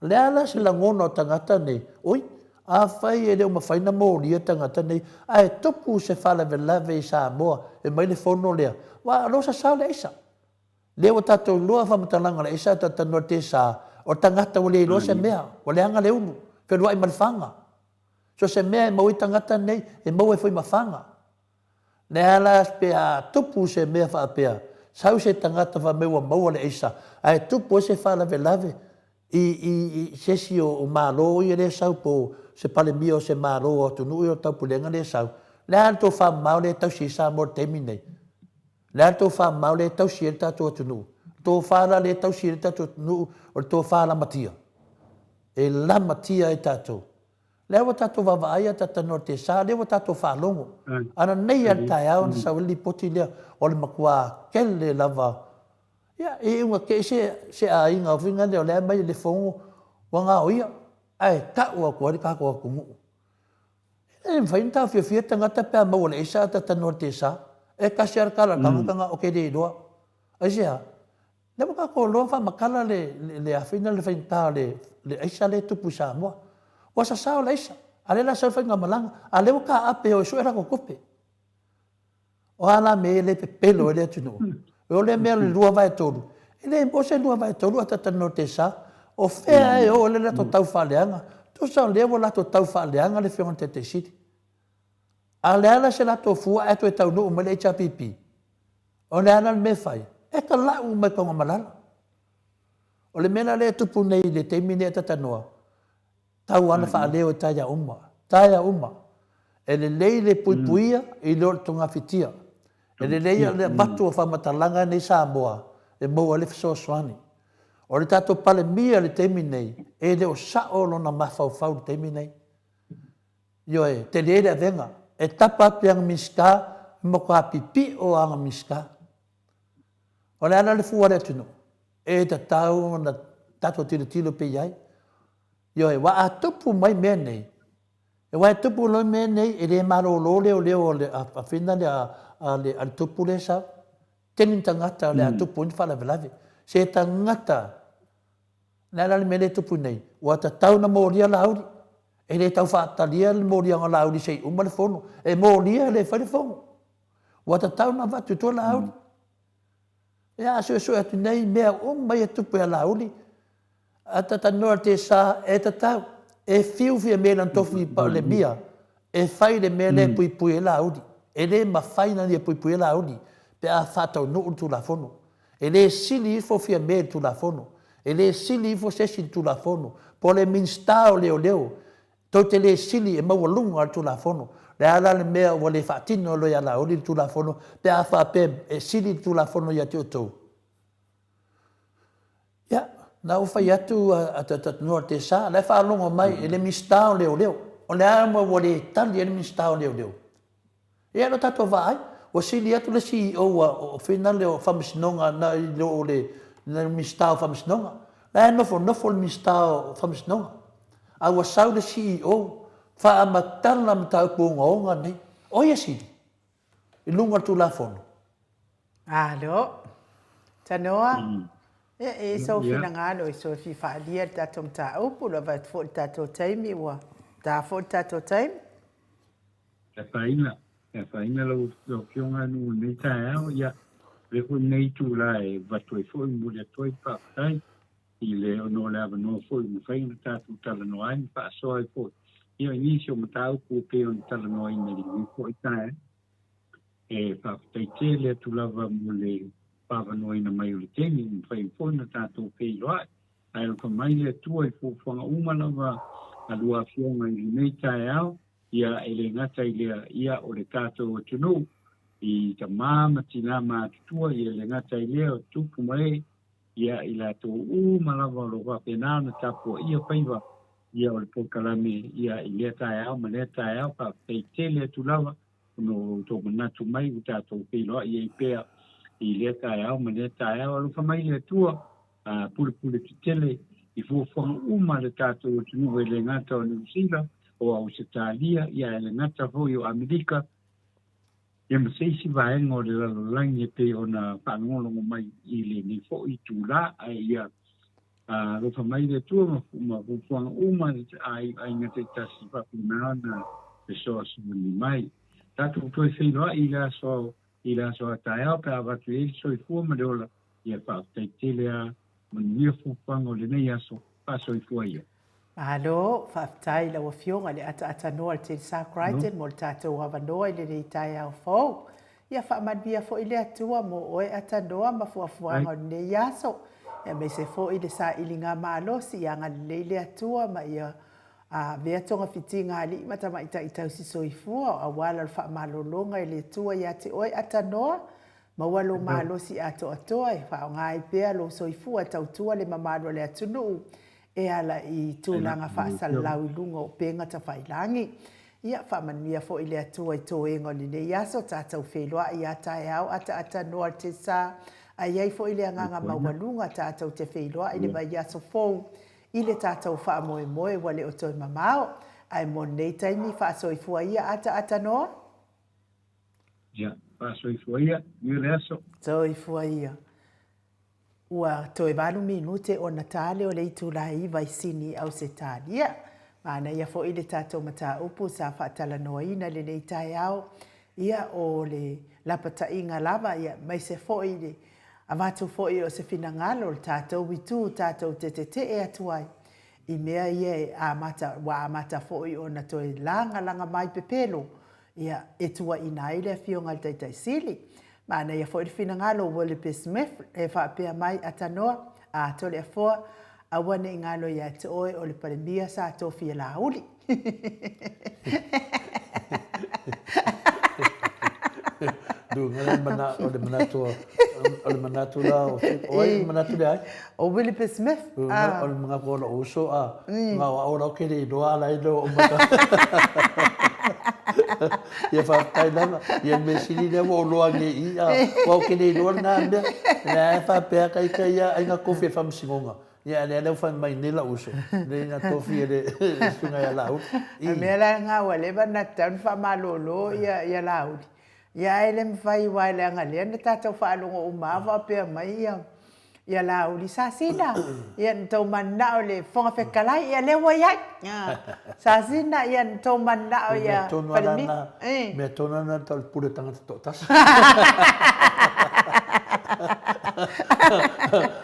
Speaker 2: O le a la se lagona o tagata nei? Oi, afai e le o mafai na molia tagata nei, ae tupu se faalavelave i Samoa e mai le fono lea, ua aloa sasao le aisa. Lea ua tatou iloa faamatalaga o le aisa tatanoa te sa, o le tagata ua le iloa se mea, ua leaga le ulu, feluai ma le faga. So se mea e maua ai tagata nei, e maua ai foi ma faga. Le a la pe a tupu se mea faapea, Sau se tagata fai mai ua maua le aisa, ae tupu ai se faalavelave i, i, i se isi o, o Malo ia lea e sau po o se Palemia o se Malo o atunuu ia o le Taupulega lea e sau. O le a le tofamamao lea e tausi ai Samoa i le taimi lenei? O le a le tofamamao lea e tausi ai le tatou atunuu? O le tofa la lea e tausi ai le tatou atunuu, o le tofa lamatia. E lamatia ai tatou. Lea ua tatou vaavaai a tatou te sa, lea ua tatou faalogo. Ana nei a le taeao na sau ai le lipoti lea, o le matua tele lava. Ia, e iuga te i se, se aiga o fina lea o lea mai le fono ua gaoia, ae tau atu ai le tatou atunuu. E le mafai ona taofiofia tagata pe a maua le aisa a tatanoa le tesa. E tasi lava le tala a le tagata na o te le iloa. Aisea? Lea ua tatou iloa faamatala le, le, le afina le faigata o le, le aisa lea e tupu i Samoa. Ua sasao le aisa, a lea la sau le faigamalaga, a lea ua taape e o e sue latou tupe. O a la mea ia lea e pepelo ai le atunuu? O lea mea o le 2/3, e le maua se 2/3 ae tatalanoa te sa. O fea e o ai le latou tau faaleaga? Tusa o lea ua latou tau faaleaga le Afioga i le Taitai Sili. A o le a la se latou fua ae toe taunuu mai le HRPP? O le a la le mea e fai? E talau uma i Tanugamalala. O le mea la lea e tupu nei i le taimi lenei a Tatanoa, tau lava na faaleo e taea uma, taea uma. E lelei le puipuia i lo le togafitia. E lelei le avatu o faamatalaga nei Samoa e maua ai le fesoasoani. O le tatou Palemia i le taimi nei, e le o sao lona mafaufau i le taimi nei. Ioe, tele le avega. E tapa atu i ana Minisita, e matua pipio ana Minisita. O le a la le fua a le atunuu? E tatau ona tatou tilotilo pea i ai. Ioe, aua a tupu mai mea nei, aua e tupu loa mea nei, e le malolo leoleo a le, a fina le, a le, a le tupu lea e sau. Tele ni tagata o le a tupu ai ni faalavelave. Se tagata Le a la le mea lea e tupu nei? Ua tatau ona molia Laauli. E le tau faatalia le moliaga o Laauli se i uma le fono. E molia e le fai le fono. Ua tatau ona avatu i tua Laauli. Ia, a suesue atu nei mea uma ia e tupu ia Laauli, a tatanoa le tesa, e tatau, e fiu Fiame i lana tofi Palemia e fai le mea lea e puipui ai Laauli. E le mafai ona ia puipuia Laauli pe a faataunuu le Tulafono. E le sili ifo Fiame i le Tulafono. E le sili ifo se isi i le Tulafono. Po o le Minisita o Leoleo, tou te le sili e maualuga le Tulafono. O le a la le mea ua le faatino loa ia Laauli le Tulafono pe a faapea e sili le Tulafono ia te outou? Ia, na ua fai atu a Tatatanoa le Tesa, la e faalogo mai e le Minisita o Leoleo. O le a le mea ua le tali ai le Minisita o Leoleo? Ia, lo tatou vaai, ua sili atu le CEO o finale o Faamasinoga na i lo o le Minisita o Faamasinoga. La e nofonofo le Minisita o Faamasinoga, a ua sau le CEO faamatala mataupu ogaoga nei. O ai e sili? I luga o le Tulafono.
Speaker 1: Alo. Tanoa. Ia, e i sou finagalo i sou fia faaalia le tatou mataupu, ua avatu foi le tatou taimi, ua ta foi le tatou taimi.
Speaker 4: E afaina, e afaina lau Afioga i lenei taeao, ia, avea foi lenei itula e avatu ai foi, momoli atu ai le faafetai i le, ona o le avanoa foi ua mafai ona tatou talanoa ai ma faasoa ai foi, ia, i nisi o mataupu e pei ona talanoaina i lenei foi taeao. E faafetai tele atu lava mo le faaavanoaina mai o le taimi ua mafai ai foi ona tatou feiloai. Ae alofa mai le Atua i fuafuaga uma lava a lua afioga i lenei taeao, ia e le gata i lea, ia o le tatou atunuu i tama ma tina matutua, ia e le gata i lea o tupu ma ee, ia i latou uma lava o lo o faapena ona tapuaia faiva ia o le polokalame ia i lea taeao ma lea taeao. Faafetai tele atu lava ona o outou manatu mai ua tatou feiloai ai pea i lea taeao ma lea taeao. Alofa mai le Atua, a pulepule tetele i fuafuaga uma a le tatou atunuu e le gata o Niu Sila, o Ausetalia, ia e le gata foi o Amerika, ia ma se isi vaega o le lalolagi e pei ona faalogologo mai i lenei foi itula, ae ia alofa mai le Atua ma fuafuaga uma a aiga taitasi faapena ona fesoasoani mai. Tatou toe feiloai i le aso i le aso a taeao pe a avatu i ai le soifua ma le ola, ia faafetai tele a manuia fuafuaga o lenei aso, faasoifua ia.
Speaker 1: Malo, faafetai i lau Afioga i le ataatanua o le Telesa Crichton mo le tatou avanoa i lenei taeao fou. Ia faamanuia foi le Atua mo oe Atanoa ma fuafuaga o lenei aso, aemaise foi le sailiga malosi, ia agalelei le Atua ma ia avea togafitiga a alii ma tamaitai tausi soifua o auala o le faamalologa i le Atua ia te oe Atanoa. Maua lou malosi atoatoa e faaaoga ai pea lou soifua e tautua le mamalu o le atunuu e ala i tulaga faasalalau i luga o upega tafailagi. Ia, faamanuia foi le Atua i toega o lenei aso, tatou feiloai a taeao ataata noa te sa, a i ai foi le agaga maualuga tatou te feiloai i le vaiaso fou i le tatou faamoemoe ua le o toe mamao. Ae mo lenei taimi, faasoifua ia ataata noa.
Speaker 4: Ia, faasoifua ia, manuia le aso.
Speaker 1: Soifua ia. Ua toe valu minute ona tale o le itula e iva i Sini, Ausetalia. Manaia foi le tatou mataupu sa faatalanoaina i lenei taeao, ia o le lapataiga lava, ia aemaise foi le avatu foi o se finagalo o le tatou itu tatou te tetee atu ai i mea ia e amata, ua amata foi ona toe lagalaga mai pepelo Ia, e tuuaiina ai le Afioga i le Taitai Sili. Manaia foi le finagalo o Willoughby Smith e faapea mai, Atanoa, a Toleafoa, aua ne i galo ia te oe o le Palemia sa tofia Laauli.
Speaker 2: Luga le mana, o le manatu, o le manatu la o, o ai o le manatu lea ai?
Speaker 1: O Willoughby Smith.
Speaker 2: O le manatu o lou uso a, na o au la ke le iloa ala ai lea o mata. Ia faafetai lava. Ia le mea sili lea ua ou loa nei i i, a, aua ou te le iloa lena mea. Lea e faapea ka ita ia ai na tofi e le faamasinoga. Ia a lea lea ua fai mai nei lou uso, lea na tofi e le susuga ia Laauli.
Speaker 1: O le mea la lena ua leva ona tatau ona faamalolo ia Laauli. Ia ae le mafai aua leaga lea na tatou faalogo uma lava faapea mai ia Ia Laauli Sasina, ia na tou mananao i le Fofoga Fetalai, ia lea ua i ai. Sasina, ia na tou mananao ia Palemia.
Speaker 2: Mea tonu lava lena tau le pule tagata toatasi.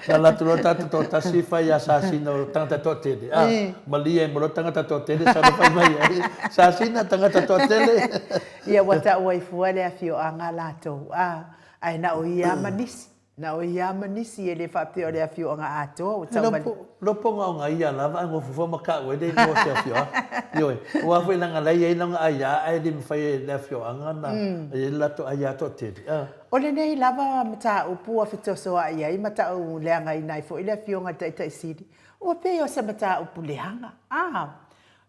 Speaker 2: Na alu atu loa tagata toatasi fai ia Sasina o tagata toatele. A, malie ai ma loa tagata toatele sau loa fai mai ai, Sasina tagata toatele.
Speaker 1: Ia ua tau ai fua le afioaga latou, a, ae na o ia ma nisi. Na o ia ma nisi, e le faapea o le afioaga atoa ua tau mai.
Speaker 2: Lopo na o na ia lava ae nofo ma kau ai le igoa o se afioaga. Ioe, aua foi leaga la e i ai lana aia ae le mafai e le afioaga ona i ai le latou aia toatele. A.
Speaker 1: O lenei lava mataupu ua fetosoa'i ai ma ta'u leagaina ai foi le Afioga i le Taitai Sili, ua pei o se mataupu leaga. A.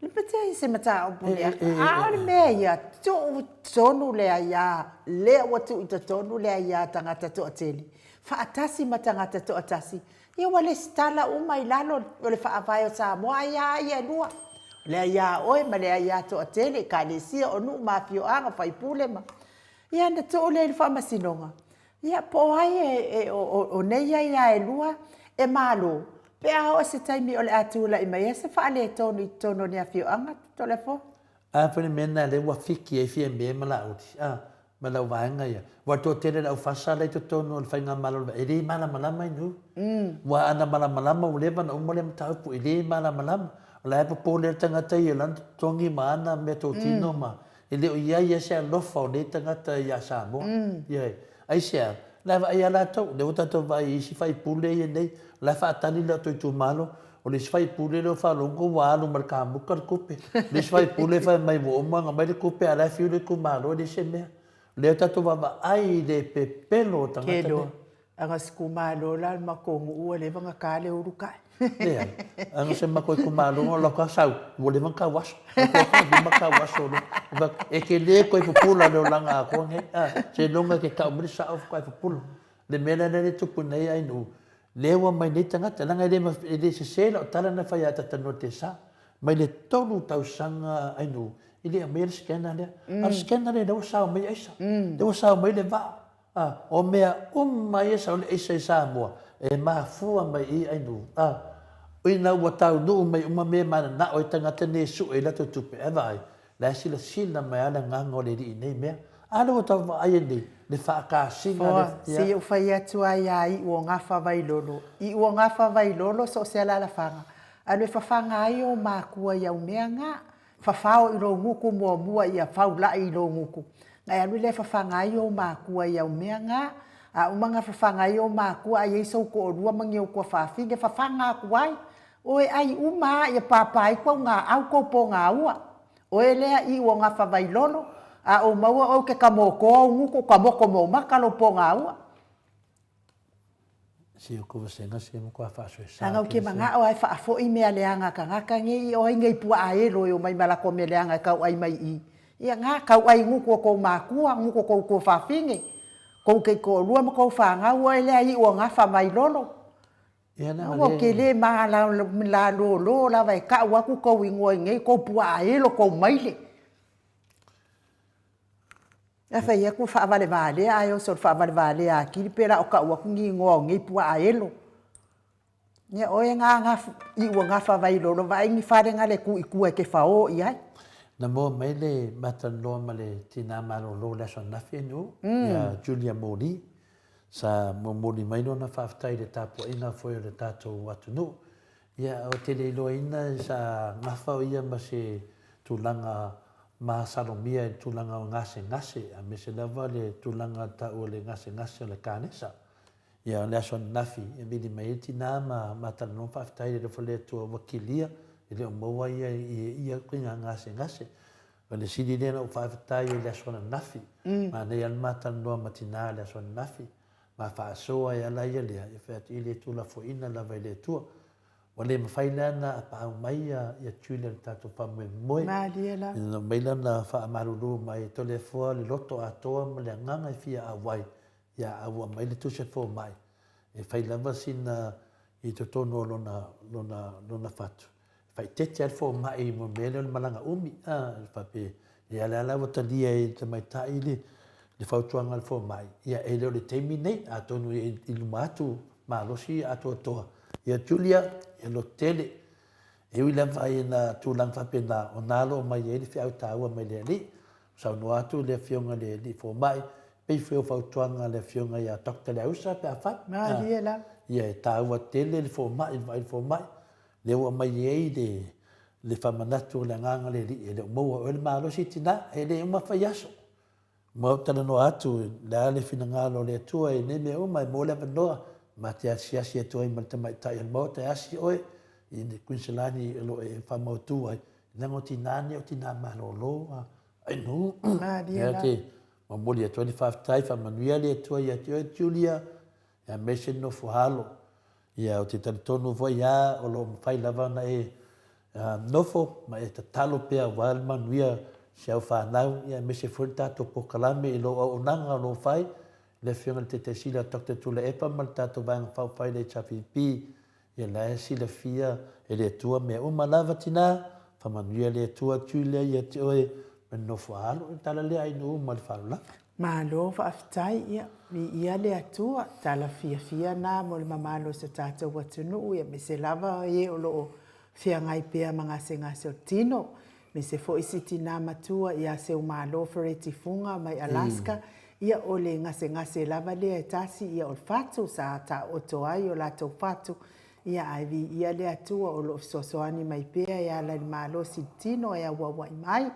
Speaker 1: Le pete se mataupu lea. A o le mea ia, tuu totonu le aia, lea ua tuu i totonu le aia tagata toatele, faatasi ma tagata toatasi, ia ua lesitala uma i lalo o le Faavae o Samoa, aia ia e lua, o le aia a oe ma le aia toatele, ekalesia, o nuu ma afioaga, faipule ma. Ia ona tuu lea i le Faamasinoga, Ia, po o ai e, o nei aia e lua e malo, pe a oo se taimi o le a tulai mai ai se faaletonu i totonu o ni afioaga, Toleafoa?
Speaker 2: A foi le mea lena lea ua fiki ai Fiamē ma Laauli, a, ma lau vaega ia. Ua toatele le aufasa la i totonu o le faigamalo o le e le malamalama i nuu. Ua ana malamalama ua leva ona uma lea mataupu, e le malamalama. O la e popole le tagata ia i lana totogi ma ana meatotino ma E le o i ai ia se alofa o nei tagata iā Samoa. Ioe. Aisea? O la e vaai lava latou, lea ua tatou vaai i isi faipule ia nei, o la e faatali le latou itumalo, o le isi faipule lea ua faalogo ua alu ma le kamuta le tupe, o le isi faipule fai mai ua uma ona aumai le tupe a o la e fiu le itumalo e leai se mea. O lea tatou vaavaai i le pepelo o tagata nei.
Speaker 1: Aga se itumalo la le matou nuu ua leva ona ta le ulu tae.
Speaker 2: Leai, aga se matou itumalo na o lau sau, ua leva ona tau aso. Lima tau aso loa. E te le toe pupula le olaga atoa nei. Seiloga e te tau mai le sao faatoa e pupula. Le mea lea e tupu nei ai nuu, lea ua omai nei tagata, leaga e le sese lau tala na fai ia Tatanoa Tesa, mai le tolu tausaga ai nuu, e le aumaia le scanner lea. A o le scanner lea, lea ua sao mai aisa, lea ua sao mai le vaa. A, o mea uma ia sa ole aisa i Samoa, e mafua mai i Ainuu. A, ina ua taunuu mai uma mea e mananao ai tagata nei e sue i latou tupe, ae vaai, la e silasila mai lava le agaga o le Alii i nei mea. A lea ua tau vaai ai nei, le faakasiga
Speaker 1: le. Foa, se i ou fai atu lava ia Iu o Gafa Vailolo, Iu o Gafa Vailolo so o se alalafaga, alu e fafaga ai ou makua i au mea ga, Fafao i lou gutu muamua ia faula'i i lou gutu. Na e alu lea e fafaga ai ou makua i au mea ga. A uma ona fafaga ai ou makua a i ai sou toalua ma ni ou tuafafine, fafaga atu ai. Oe ai uma a ia papa ai kou gaau kou pogaua. Oe lea i ua gafa Vailolo, a ou maua oe ou te tamotoa ou gutu, tamoto ma ou maka lou pogaua.
Speaker 2: Se o kou vasega se matua faasoesa
Speaker 1: Leaga ou te manao lava e faafoi mea leaga a tagata nei, ia o ai nei puaa elo e omai ma latou mea leaga e tau ai mai i i. Ia na, tau ai gutu o tou matua, gutu o tou tuafafine, tou taitoalua ma tou fanau, oe lea iu o gafa Vailolo. Aua ou te le malalolo lava e tau atu tou igoa i nei tou puaa elo tou maile. E fai atu faavalevalea ae oso i le faavalevalea atili pe la o tau atu ni igoa o nei puaa elo. Ia oe na iu o gafa Vailolo vaai ni fale na le tu i tua e te fao i ai.
Speaker 2: Na maua mai le matalanoa ma le tina malolo i le aso ananafi NU, ia Julia Moli, Sa momoli mai lona faafetai i le tapuaiga foi o le tatou atunuu. Ia, ou te le iloaina sa gafa o ia ma se tulaga masalomia i le tulaga o gasegase, aemaise lava le tulaga tau o le gasegase o le kanesa. Ia, o le aso ananafi, e vili mai ai le tina ma ma talanoa ma faafetai i le alofa o le Atua ua kilia, e le o maua ia i ia ituaiga gasegase. O le sili lea na ou faafetai ai i le aso ananafi, manaia lava le ma talanoa ma tina i le aso ananafi, ma faasoa e ala ia lea, e fai atu i le tuulafoaiina lava e le Atua. Ua le mafai la ona apaau mai ia Julia i le tatou faamoemoe.
Speaker 1: Malie lava.
Speaker 2: Ina aumai lana faamalulu mai e Toleafoa le loto atoa ma le agaga e fia auai, ia a ua aumai le tusi a le fomai, e fai lava sina i totonu o lona, lona, lona fatu. Faaeteete lava le fomai i mea lea o le malaga umi, a, faapea, ia lea la ua talia e le tamaitai le, le fautuaga a le fomai, ia e le o le taimi nei, atonu i, i luma atu malosi atoatoa. Ia Julia, ia lototele, e ui lava i na tulaga faapena, o na lo o mai ai le feau taua mai le Alii. Saunoa atu le Afioga i le Alii Fomai, pei foi o fautuaga a le Afioga ia Doctor Leausa pe afai.
Speaker 1: Malie lava.
Speaker 2: Ia e taua tele le fomai, le vaai i le fomai. Lea ua aumai ai le, le faamanatu o le Agaga o le Alii, e le o maua e oe le malosi tina, e le uma fai aso. Ma ou talanoa atu, le a le finagalo o le Atua i nei mea uma, e maua le avanoa, ma te asiasi atu ai ma le tamaitai o le Maota e asi oe i le Kuiniselani o lo o e faamautu ai, leaga o tina nei o tina malolo a ainu.
Speaker 1: Malie
Speaker 2: la. Te momoli atu ai le faafetai, faamanuia le Atua ia te oe Julia, aemaise le nofo alo. Ia, ou te talitonu foi lava o lo o mafai lava ona e nofo ma e tatalo pea aua le manuia si au fanau, ia aemaise foi le tatou polokalame i lou auaunaga o lo o fai, le Afioga i le Taitaisili a Doctor Tuilaepa ma le tatou Vaega Faaupufai le HRPP, ia la e silafia e le Atua mea uma lava tina, faamanuia le Atua Julia ia te oe ma le nofo a alo, o le tala lea Ainuu ma le faaaloalo lava.
Speaker 1: Malo faafetai, ia viia le Atua, tala fiafia na mo le mamalu o so tatou atunuu, ia aemaise lava e o lo o feagai pea ma gasegase o le tino, aemaise foi si tina matua ia Seumalo Fereti Fuga mai Alaska, ia o le gasegase lava lea e tasi ia o le fatu sa taoto ai o latou fatu, ia ae viia le Atua o lo o fesoasoani mai pea e ala i le malosi i le tino e auauai mai.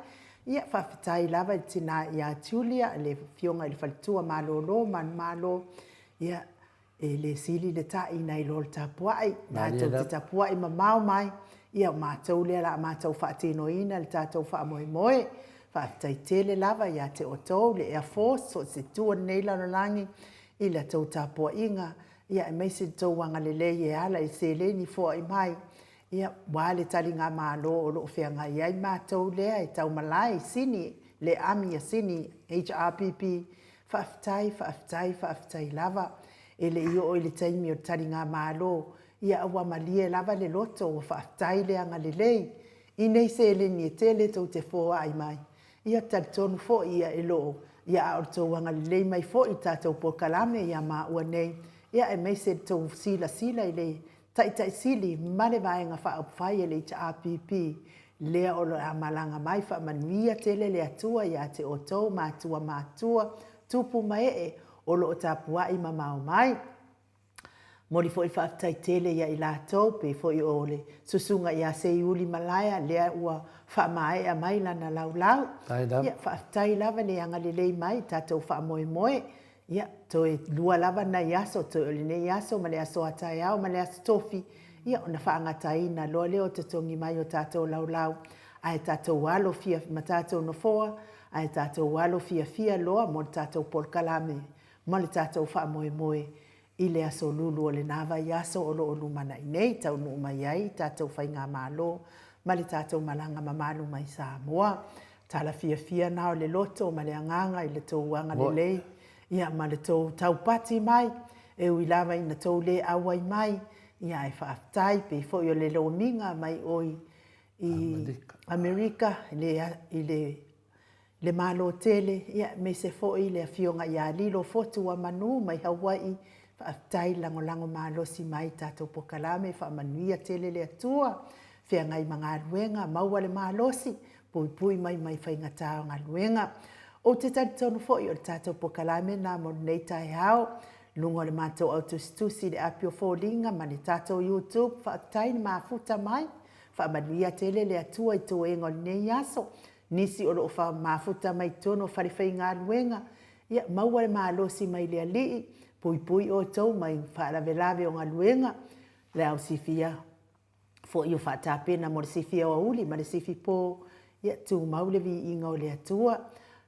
Speaker 1: Ia, faafetai lava i le tina ia Julia, le afioga i le faletua malolo manumalo, ia, e le sili le ta'i nai lo le tapua'i, matou te tapua'i mamao mai, ia o matou lea o le a matou faatinoina le tatou faamoemoe. Faafetai tele lava ia te outou le Air Force, so o se itu o lenei lalolagi i la tou tapuaiga, ia aemaise le tou agalelei e ala i le seleni foai mai, Ia, ua le taligamalo o lo o feagai ai matou lea e taumalae i Sini, le Ami a Sini, HRPP, faafetai, faafetai, faafetai lava. E le i oo i le taimi o le taligamalo, ia ua malie lava le loto, ua faafetai le agalelei i nei seleni e tele tou te foai mai. Ia, talitonu foi ia e lo o, ia a o le tou agalelei mai foi i le tatou polokalame ia maua nei, ia aemaise le tou silasila i le Taitai Sili ma le Vaega Faaupufai a le HRPP, lea o le a malaga mai faamanuia tele le Atua ia te outou matua matua, tupu ma ee o lo o tapuai mamao mai. Momoli foi le faafetai tele ia i latou, pei foi o le Susuga ia Seiuli Malaea lea ua faamaea mai lana laulau. Ia, faafetai lava le agalelei mai i tatou faamoemoe. Ia, toe lua lava nai aso, toe o lenei aso ma le aso a taeao ma le aso Tofi, ia ona faagataina loa lea o totogi mai o tatou laulau, ae tatou alo fia, ma tatou nofoa, ae tatou alo fiafia loa mo le tatou polokalame ma le tatou faamoemoe i le aso lulu o lena vaiaso o lo o lumanai nei, taunuu mai ai tatou faigamalo ma le tatou malaga mamalu mai Samoa. Tala fiafia na o le loto ma le agaga i le tou agalelei ia ma le tou taupati mai, e ui lava ina tou le auai mai, ia ae faafetai pei foi o le lomiga mai oi i Amerika i le le Malo tele, ia aemaise foi le Afioga ia Lilo Fotuamanu mai Hawaii, faafetai le lagolago malosi mai i tatou polokalame, faamanuia tele le Atua, feagai ma galuega, maua le malosi, puipui mai mai faigata o galuega. Ou te talitonu foi o le tatou polokalame lena mo lenei taeao, luga o le matou au tusitusi i le api o foliga ma le tatou YouTube, faafetai le mafuta mai, faamanuia tele le Atua i toega o lenei aso, Nisi o lo o mafuta mai totonu o falefaigaluega, ia maua le malosi mai le Alii, puipui outou mai faalavelave o galuega, le au sifia foi o faatapena mo le sifi aoauli ma le sifi po, ia tumau le viiga o le Atua,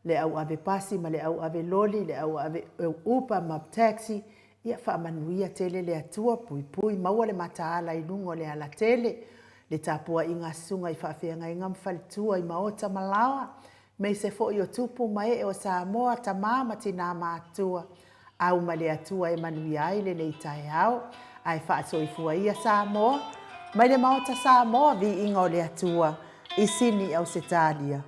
Speaker 1: le au ave pasi ma le au ave loli, le au ave upa ma taxi, ia faamanuia tele le Atua, puipui, maua le mataala i luga o le alatele, Le tapuaiga a susuga i faafeagaiga ma faletua i maota ma laoa, aemaise foi o tupu ma ee o Samoa, tama ma tina matutua, au ma le Atua e manuia ai lenei taeao. Ae faasoifua ia Samoa, mai le Maota Samoa, viiga o le Atua, i Sini, Ausetalia.